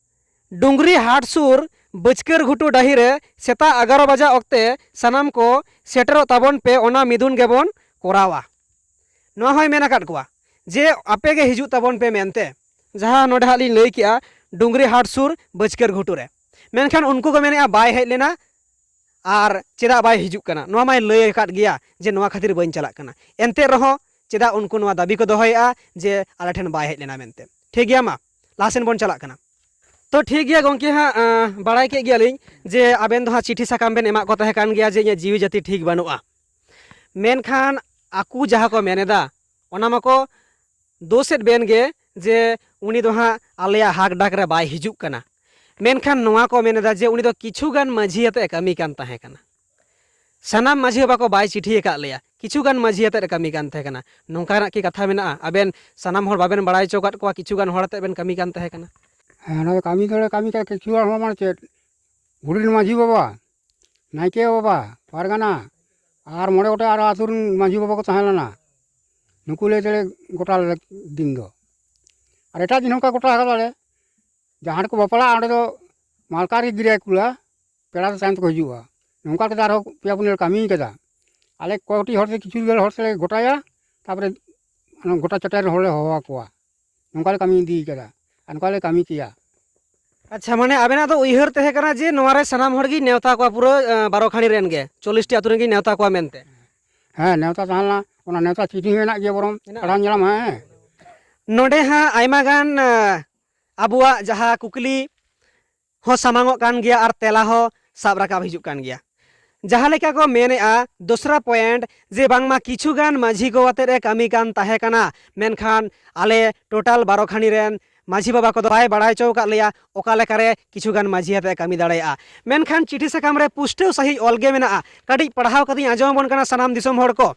ᱰᱩᱝᱜᱽᱨᱤ ᱦᱟᱴ ᱥᱩᱨ ᱵᱟᱹᱪᱠᱟᱹᱨ ᱜᱷᱩᱴᱩ ᱰᱟᱹᱦᱤ ᱨᱮ ᱥᱮᱛᱟᱜ ᱮᱜᱟᱨᱚ ᱵᱟᱡᱟ ᱚᱠᱛᱮ ᱥᱟᱱᱟᱢ ᱠᱚ ᱥᱮᱴᱮᱨᱚᱜ ᱛᱟᱵᱚᱱ ᱯᱮ, ᱚᱱᱟ ᱢᱤᱫᱩᱱ ᱜᱮᱵᱚᱱ ᱠᱚᱨᱟᱣᱟ᱾ ᱱᱚᱣᱟ ᱦᱚᱸᱭ ᱢᱮᱱ ᱟᱠᱟᱫ ᱠᱚᱣᱟ ᱡᱮ ᱟᱯᱮ ᱜᱮ ᱦᱤᱡᱩᱜ ᱛᱟᱵᱚᱱ ᱯᱮ ᱢᱮᱱᱛᱮ, ᱡᱟᱦᱟᱸ ᱱᱚᱰᱮ ᱦᱟᱸᱜ ᱞᱤᱧ ᱞᱟᱹᱭ ᱠᱮᱜᱼᱟ, ᱰᱩᱝᱜᱽᱨᱤ ᱦᱟᱴ ᱥᱩᱨ ᱵᱟᱹᱪᱠᱟᱹᱨ ᱜᱷᱩᱴᱩ ᱨᱮ᱾ ᱢᱮᱱᱠᱷᱟᱱ ᱩᱱᱠᱩ ᱠᱚ ᱢᱮᱱᱮᱫᱼᱟ ᱵᱟᱭ ᱦᱮᱡ ᱞᱮᱱᱟ, ᱟᱨ ᱪᱮᱫᱟᱜ ᱵᱟᱭ ᱦᱤᱡᱩᱜ ᱠᱟᱱᱟ? ᱱᱚᱣᱟ ᱢᱟᱭ ᱞᱟᱹᱭ ᱟᱠᱟᱫ ᱜᱮᱭᱟ ᱡᱮ ᱱᱚᱣᱟ ᱠᱷᱟᱹᱛᱤᱨ ᱵᱟᱹᱧ ᱪᱟᱞᱟᱜ ᱠᱟᱱᱟ᱾ ᱮᱱᱛᱮ ᱨᱮᱦᱚᱸ ᱪᱮᱫᱟᱜ ᱩᱱᱠᱩ ᱱᱚᱣᱟ ᱫᱟᱹᱵᱤ ᱠᱚ ᱫᱚᱦᱚᱭᱮᱫᱼᱟ ᱡᱮ ᱟᱞᱮ ᱴᱷᱮᱱ ᱵᱟᱭ ᱦᱮᱡ ᱞᱮᱱᱟ ᱢᱮᱱᱛᱮ? ᱴᱷᱤᱠ ᱜᱮᱭᱟ, ᱢᱟ ᱞᱟᱦᱟ ᱥᱮᱱ ᱵᱚᱱ ᱪᱟᱞᱟᱜ ᱠᱟᱱᱟ᱾ ᱛᱚ ᱴᱷᱤᱠ ᱜᱮᱭᱟ ᱜᱚᱢᱠᱮ ᱦᱟᱸᱜ, ᱟᱸ, ᱵᱟᱲᱟᱭ ᱠᱮᱫ ᱜᱮᱭᱟᱞᱤᱧ ᱡᱮ ᱟᱵᱮᱱ ᱫᱚ ᱦᱟᱸᱜ ᱪᱤᱴᱷᱤ ᱥᱟᱠᱟᱢ ᱵᱮᱱ ᱮᱢᱟᱜ ᱠᱚ ᱛᱟᱦᱮᱸ ᱠᱟᱱ ᱜᱮᱭᱟ ᱡᱮ ᱤᱧᱟᱹᱜ ᱡᱤᱣᱤ ᱡᱟᱹᱛᱤ ᱴᱷᱤᱠ ᱵᱟᱹᱱᱩᱜᱼᱟ᱾ ᱢᱮᱱᱠᱷᱟᱱ ᱟᱠᱚ ᱡᱟᱦᱟᱸ ᱠᱚ ᱢᱮᱱ ᱮᱫᱟ, ᱚᱱᱟ ᱢᱟᱠᱚ ᱫᱳᱥᱮᱫ ᱵᱮᱱ ᱜᱮ ᱡᱮ ᱩᱱᱤ ᱫᱚ ᱦᱟᱸᱜ ᱟᱞᱮᱭᱟᱜ ᱦᱟᱠ ᱰᱟᱠ ᱨᱮ ᱵᱟᱭ ᱦᱤᱡᱩᱜ ᱠᱟᱱᱟ᱾ ᱢᱮᱱᱠᱷᱟᱱ ᱱᱚᱣᱟ ᱠᱚ ᱢᱮᱱ ᱮᱫᱟ ᱡᱮ ᱩᱱᱤ ᱫᱚ ᱠᱤᱪᱷᱩ ᱜᱟᱱ ᱢᱟᱹᱡᱷᱤ ᱟᱛᱮ ᱮ ᱠᱟᱹᱢᱤ ᱠᱟᱱ ᱛᱟᱦᱮᱸ ᱠᱟᱱᱟ᱾ ᱥᱟᱱᱟᱢ ᱢᱟᱹᱡᱷᱤ ᱵᱟᱵᱟ ᱠᱚ ᱵᱟᱭ ᱪᱤᱴᱷᱤ ᱟᱠᱟᱫ ᱞᱮᱭᱟ, ᱠᱤᱪᱷᱩ ᱜᱟᱱ ᱢᱟᱹᱡᱷᱤ ᱟᱛᱮ ᱮ ᱠᱟᱹᱢᱤ ᱠᱟᱱ ᱛᱟᱦᱮᱸ ᱠᱟᱱᱟ᱾ ᱱᱚᱝᱠᱟᱱᱟᱜ ᱠᱤ ᱠᱟᱛᱷᱟ ᱢᱮᱱᱟᱜᱼᱟ? ᱟᱵᱮᱱ ᱥᱟᱱᱟᱢ ᱦᱚᱲ ᱵᱟᱵᱮᱱ ᱵᱟᱲᱟᱭ ᱦᱚᱪᱚ ᱟᱠᱟᱫ ᱠᱚᱣᱟ, ᱠᱤᱪᱷᱩ ᱜᱟᱱ ᱦᱚᱲ ᱟᱛᱮ ᱵᱮᱱ ᱠᱟᱹᱢᱤ ᱠᱟᱱ ᱛᱟᱦᱮᱸ ᱠᱟᱱᱟ? ᱦᱮᱸ, ᱚᱱᱟ ᱫᱚ ᱠᱟᱹᱢᱤ ᱫᱚᱞᱮ ᱠᱟᱹᱢᱤ ᱠᱟᱱᱟ, ᱠᱤᱪᱷᱩ ᱦᱚᱲ ᱢᱟᱱᱮ ᱪᱮᱫ, ᱜᱩᱰᱤᱱ ᱢᱟᱹᱡᱷᱤ ᱵᱟᱵᱟ, ᱱᱟᱭᱠᱮ ᱵᱟᱵᱟ, ᱯᱟᱨᱜᱟᱱᱟ, ᱟᱨ ᱢᱚᱬᱮ ᱜᱚᱴᱮᱡ ᱟᱨᱚ ᱟᱹᱛᱩ ᱨᱮᱱ ᱢᱟᱹᱡᱷᱤ ᱵᱟᱵᱟ ᱠᱚ ᱛᱟᱦᱮᱸ ᱞᱮᱱᱟ᱾ ᱱᱩᱠᱩ ᱞᱟᱹᱭ ᱛᱮᱞᱮ ᱜᱚᱴᱟ ᱞᱮᱫᱟ ᱫᱤᱱ ᱫᱚ᱾ ᱟᱨ ᱮᱴᱟᱜ ᱫᱤᱱ ᱦᱚᱸ ᱚᱱᱠᱟ ᱜᱚᱴᱟ ᱟᱠᱟᱫᱟᱞᱮ᱾ ᱡᱟᱦᱟᱸ ᱨᱮᱠᱚ ᱵᱟᱯᱞᱟᱜᱼᱟ, ᱚᱸᱰᱮ ᱫᱚ ᱢᱟᱞᱠᱟᱨ ᱜᱮ ᱜᱤᱨᱟᱹᱭ ᱠᱩᱞᱟ, ᱯᱮᱲᱟ ᱫᱚ ᱛᱟᱭᱚᱢ ᱛᱮᱠᱚ ᱦᱤᱡᱩᱜᱼᱟ᱾ ᱱᱚᱝᱠᱟ ᱠᱟᱛᱮ ᱟᱨᱦᱚᱸ ᱯᱮᱭᱟ ᱯᱩᱱᱭᱟᱹ ᱞᱮ ᱠᱟᱹᱢᱤ ᱠᱟᱫᱟ᱾ ᱟᱞᱮ ᱠᱚᱭᱮᱠᱴᱤ ᱦᱚᱲ ᱛᱮ ᱠᱤᱪᱷᱩ ᱜᱟᱱ ᱦᱚᱲ ᱛᱮᱞᱮ ᱜᱚᱴᱟᱭᱟ, ᱛᱟᱨᱯᱚᱨᱮ ᱚᱱᱟ ᱜᱚᱴᱟ ᱪᱟᱹᱴᱟᱹᱨᱤ ᱨᱮᱱ ᱦᱚᱲ ᱞᱮ ᱦᱚᱦᱚ ᱟᱠᱚᱣᱟ᱾ ᱱᱚᱝᱠᱟ ᱞᱮ ᱠᱟᱹᱢᱤ ᱤᱫᱤ ᱠᱟᱫᱟ ᱟᱨ ᱱᱚᱝᱠᱟ ᱞᱮ ᱠᱟᱹᱢᱤ ᱠᱮᱭᱟ᱾ ᱟᱪᱪᱷᱟ, ᱢᱟᱱᱮ ᱟᱵᱮᱱᱟᱜ ᱫᱚ ᱩᱭᱦᱟᱹᱨ ᱛᱟᱦᱮᱸ ᱠᱟᱱᱟ ᱡᱮ ᱱᱚᱣᱟ ᱨᱮ ᱥᱟᱱᱟᱢ ᱦᱚᱲ ᱜᱮᱧ ᱱᱮᱣᱛᱟ ᱠᱚᱣᱟ, ᱯᱩᱨᱟᱹ, ᱟᱸ, ᱵᱟᱨᱚ ᱠᱷᱟᱹᱱᱤ ᱨᱮᱱ ᱜᱮ, ᱪᱚᱞᱞᱤᱥ ᱴᱤ ᱟᱹᱛᱩ ᱨᱮᱱ ᱜᱮᱧ ᱱᱮᱣᱛᱟ ᱠᱚᱣᱟ ᱢᱮᱱᱛᱮ? ᱦᱮᱸ, ᱱᱮᱣᱛᱟ ᱛᱟᱦᱮᱸ ᱞᱮᱱᱟ, ᱚᱱᱟ ᱱᱮᱣᱛᱟ ᱪᱤᱴᱷᱤ ᱦᱚᱸ ᱢᱮᱱᱟᱜ ᱜᱮᱭᱟ, ᱵᱚᱨᱚᱝ ᱢᱮᱱᱟᱜᱼᱟ᱾ ᱯᱟᱲᱦᱟᱣ ᱧᱮᱞᱟᱢ, ᱦᱮᱸ᱾ ᱱᱚᱰᱮ ᱦᱟᱸᱜ ᱟᱭᱢᱟ ᱜᱟᱱ, ᱟᱸ, ᱟᱵᱚᱣᱟᱜ ᱡᱟᱦᱟᱸ ᱠᱩᱠᱞᱤ ᱦᱚᱸ ᱥᱟᱢᱟᱝᱚᱜ ᱠᱟᱱ ᱜᱮᱭᱟ ᱟᱨ ᱛᱮᱞᱟ ᱦᱚᱸ ᱥᱟᱵ ᱨᱟᱠᱟᱵ ᱦᱤᱡᱩᱜ ᱠᱟᱱ ᱜᱮᱭᱟ᱾ ᱡᱟᱦᱟᱸ ᱞᱮᱠᱟ ᱠᱚ ᱢᱮᱱᱮᱜᱼᱟ, ᱫᱚᱥᱨᱟ point, ᱡᱮ ᱵᱟᱝᱢᱟ ᱠᱤᱪᱷᱩ ᱜᱟᱱ ᱢᱟᱹᱡᱷᱤ ᱠᱚ ᱟᱛᱮᱫ ᱮ ᱠᱟᱹᱢᱤ ᱠᱟᱱ ᱛᱟᱦᱮᱸ ᱠᱟᱱᱟ, ᱢᱮᱱᱠᱷᱟᱱ ᱟᱞᱮ total ᱵᱟᱨᱚ ᱠᱷᱟᱹᱱᱤ ᱨᱮᱱ ᱢᱟᱹᱡᱷᱤ ᱵᱟᱵᱟ ᱠᱚᱫᱚ ᱵᱟᱭ ᱵᱟᱲᱟᱭ ᱦᱚᱪᱚ ᱟᱠᱟᱫ ᱞᱮᱭᱟ ᱚᱠᱟ ᱞᱮᱠᱟᱨᱮ ᱠᱤᱪᱷᱩ ᱜᱟᱱ ᱢᱟᱹᱡᱷᱤ ᱟᱛᱮᱫ ᱮ ᱠᱟᱹᱢᱤ ᱫᱟᱲᱮᱭᱟᱜᱼᱟ᱾ ᱢᱮᱱᱠᱷᱟᱱ ᱪᱤᱴᱷᱤ ᱥᱟᱠᱟᱢ ᱨᱮ ᱯᱩᱥᱴᱟᱹᱣ ᱥᱟᱺᱦᱤᱡ ᱚᱞ ᱜᱮ ᱢᱮᱱᱟᱜᱼᱟ᱾ ᱠᱟᱹᱴᱤᱡ ᱯᱟᱲᱦᱟᱣ ᱠᱟᱛᱮᱧ ᱟᱸᱡᱚᱢ ᱟᱵᱚᱱ ᱠᱟᱱᱟ ᱥᱟᱱᱟᱢ ᱫᱤᱥᱚᱢ ᱦᱚᱲ ᱠᱚ᱾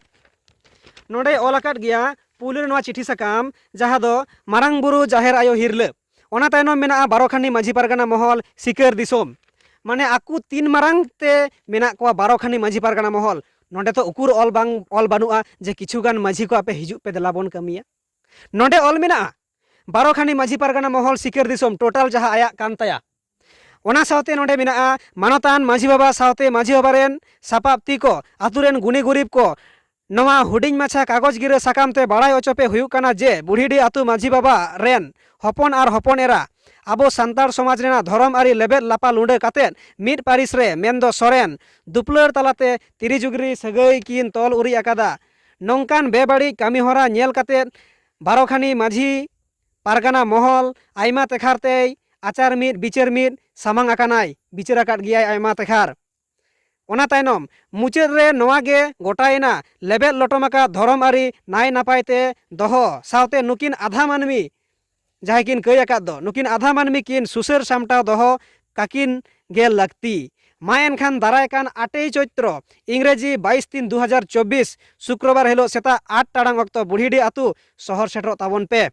ᱱᱚᱰᱮ ᱚᱞ ᱟᱠᱟᱫ ᱜᱮᱭᱟ ᱯᱩᱭᱞᱩ ᱨᱮ ᱱᱚᱣᱟ ᱪᱤᱴᱷᱤ ᱥᱟᱠᱟᱢ, ᱡᱟᱦᱟᱸ ᱫᱚ ᱢᱟᱨᱟᱝ ᱵᱩᱨᱩ, ᱡᱟᱦᱮᱨ ᱟᱭᱳ, ᱦᱤᱨᱞᱟᱹ᱾ ᱚᱱᱟ ᱛᱟᱭᱱᱚᱢ ᱢᱮᱱᱟᱜᱼᱟ ᱵᱟᱨᱚ ᱠᱷᱟᱹᱱᱤ ᱢᱟᱹᱡᱷᱤ ᱯᱟᱨᱜᱟᱱᱟ ᱢᱚᱦᱚᱞ, ᱥᱤᱠᱟᱹᱨ ᱫᱤᱥᱚᱢ᱾ ᱢᱟᱱᱮ ᱟᱠᱚ ᱛᱤᱱ ᱢᱟᱨᱟᱝ ᱛᱮ ᱢᱮᱱᱟᱜ ᱠᱚᱣᱟ ᱵᱟᱨᱚ ᱠᱷᱟᱹᱱᱤ ᱢᱟᱹᱡᱷᱤ ᱯᱟᱨᱜᱟᱱᱟ ᱢᱚᱦᱚᱞ, ᱱᱚᱰᱮ ᱫᱚ ᱩᱠᱩᱨ ᱚᱞ ᱵᱟᱝ, ᱚᱞ ᱵᱟᱹᱱᱩᱜᱼᱟ ᱡᱮ ᱠᱤᱪᱷᱩ ᱜᱟᱱ ᱢᱟᱹᱡᱷᱤ ᱠᱚ ᱟᱯᱮ ᱦᱤᱡᱩᱜ ᱯᱮ, ᱫᱮᱞᱟ ᱵᱚᱱ ᱠᱟᱹᱢᱤᱭᱟ᱾ ᱱᱚᱰᱮ ᱚᱞ ᱢᱮᱱᱟᱜᱼᱟ, ᱵᱟᱨᱚ ᱠᱷᱟᱹᱱᱤ ᱢᱟᱹᱡᱷᱤ ᱯᱟᱨᱜᱟᱱᱟ ᱢᱚᱦᱚᱞ, ᱥᱤᱠᱟᱹᱨ ᱫᱤᱥᱚᱢ, total ᱡᱟᱦᱟᱸ ᱟᱭᱟᱜ ᱠᱟᱱ ᱛᱟᱭᱟ᱾ ᱚᱱᱟ ᱥᱟᱶᱛᱮ ᱱᱚᱰᱮ ᱢᱮᱱᱟᱜᱼᱟ ᱢᱟᱱᱚᱛᱟᱱ ᱢᱟᱹᱡᱷᱤ ᱵᱟᱵᱟ ᱥᱟᱶᱛᱮ ᱢᱟᱹᱡᱷᱤ ᱵᱟᱵᱟ ᱨᱮᱱ ᱥᱟᱯᱟᱵ ᱛᱤ ᱠᱚ, ᱟᱛᱳ ᱨᱮᱱ ᱜᱩᱱᱤ ᱜᱩᱨᱤᱵ ᱠᱚ, ᱱᱚᱣᱟ ᱦᱩᱰᱤᱧ ᱢᱟᱪᱷᱟ ᱠᱟᱜᱚᱡᱽ ᱜᱤᱨᱟᱹ ᱥᱟᱠᱟᱢ ᱛᱮ ᱵᱟᱲᱟᱭ ᱦᱚᱪᱚ ᱯᱮ ᱦᱩᱭᱩᱜ ᱠᱟᱱᱟ ᱡᱮ ᱵᱩᱲᱦᱤᱰᱤ ᱟᱛᱳ ᱢᱟᱹᱡᱷᱤ ᱵᱟᱵᱟ ᱨᱮᱱ ᱦᱚᱯᱚᱱ ᱟᱨ ᱦᱚᱯᱚᱱ ᱮᱨᱟ ᱟᱵᱚ ᱥᱟᱱᱛᱟᱲ ᱥᱚᱢᱟᱡᱽ ᱨᱮᱱᱟᱜ ᱫᱷᱚᱨᱚᱢ ᱟᱹᱨᱤ ᱞᱮᱵᱮᱫ ᱞᱟᱯᱟ ᱞᱩᱸᱰᱟᱹ ᱠᱟᱛᱮᱫ ᱢᱤᱫ ᱯᱟᱹᱨᱤᱥ ᱨᱮ, ᱢᱮᱱᱫᱚ ᱥᱚᱨᱮᱱ, ᱫᱩᱯᱞᱟᱹᱲ ᱛᱟᱞᱟᱛᱮ ᱛᱤᱨᱤ ᱡᱩᱜᱽᱨᱤ ᱥᱟᱹᱜᱟᱹᱭ ᱠᱤᱱ ᱛᱚᱞ ᱩᱨᱤᱡ ᱟᱠᱟᱫᱟ᱾ ᱱᱚᱝᱠᱟᱱ ᱵᱮᱵᱟᱹᱲᱤᱡ ᱠᱟᱹᱢᱤᱦᱚᱨᱟ ᱧᱮᱞ ᱠᱟᱛᱮᱫ ᱵᱟᱨᱚᱠᱷᱟᱱᱤ ᱢᱟᱹᱡᱷᱤ ᱯᱟᱨᱜᱟᱱᱟ ᱢᱚᱦᱚᱞ ᱟᱭᱢᱟ ᱛᱮᱠᱷᱟᱨ ᱛᱮᱭ ᱟᱪᱟᱨ ᱢᱤᱫ ᱵᱤᱪᱟᱹᱨ ᱢᱤᱫ ᱥᱟᱢᱟᱝ ᱟᱠᱟᱱᱟᱭ, ᱵᱤᱪᱟᱹᱨ ᱟᱠᱟᱫ ᱜᱮᱭᱟᱭ ᱟᱭᱢᱟ ᱛᱮᱠᱷᱟᱨ᱾ ᱚᱱᱟ ᱛᱟᱭᱱᱚᱢ ᱢᱩᱪᱟᱹᱫ ᱨᱮ ᱱᱚᱣᱟ ᱜᱮ ᱜᱚᱴᱟᱭᱮᱱᱟ, ᱞᱮᱵᱮᱫ ᱞᱚᱴᱚᱢ ᱟᱠᱟᱫ ᱫᱷᱚᱨᱚᱢ ᱟᱹᱨᱤ ᱱᱟᱭ ᱱᱟᱯᱟᱭ ᱛᱮ ᱫᱚᱦᱚ ᱥᱟᱶᱛᱮ ᱱᱩᱠᱤᱱ ᱟᱫᱷᱟ ᱢᱟᱹᱱᱢᱤ ᱡᱟᱦᱟᱸᱭ ᱠᱤᱱ ᱠᱟᱹᱭ ᱟᱠᱟᱫ ᱫᱚ, ᱱᱩᱠᱤᱱ ᱟᱫᱷᱟ ᱢᱟᱹᱱᱢᱤ ᱠᱤᱱ ᱥᱩᱥᱟᱹᱨ ᱥᱟᱢᱴᱟᱣ ᱫᱚᱦᱚ ᱠᱟᱹᱠᱤᱱ ᱜᱮ ᱞᱟᱹᱠᱛᱤ᱾ ᱢᱟ ᱮᱱᱠᱷᱟᱱ ᱫᱟᱨᱟᱭ ᱠᱟᱱ ᱟᱴᱮᱭ ᱪᱳᱭᱛᱨᱚ, ᱤᱝᱨᱮᱡᱤ ᱵᱟᱭᱤᱥ ᱛᱤᱱ ᱫᱩ ᱦᱟᱡᱟᱨ ᱪᱚᱵᱵᱤᱥ, ᱥᱩᱠᱨᱚᱵᱟᱨ ᱦᱤᱞᱳᱜ ᱥᱮᱛᱟᱜ ᱟᱴ ᱴᱟᱲᱟᱝ ᱚᱠᱛᱚ ᱵᱩᱲᱦᱤᱰᱤ ᱟᱹᱛᱩ ᱥᱚᱦᱚᱨ ᱥᱮᱴᱮᱨᱚᱜ ᱛᱟᱵᱚᱱ ᱯᱮ᱾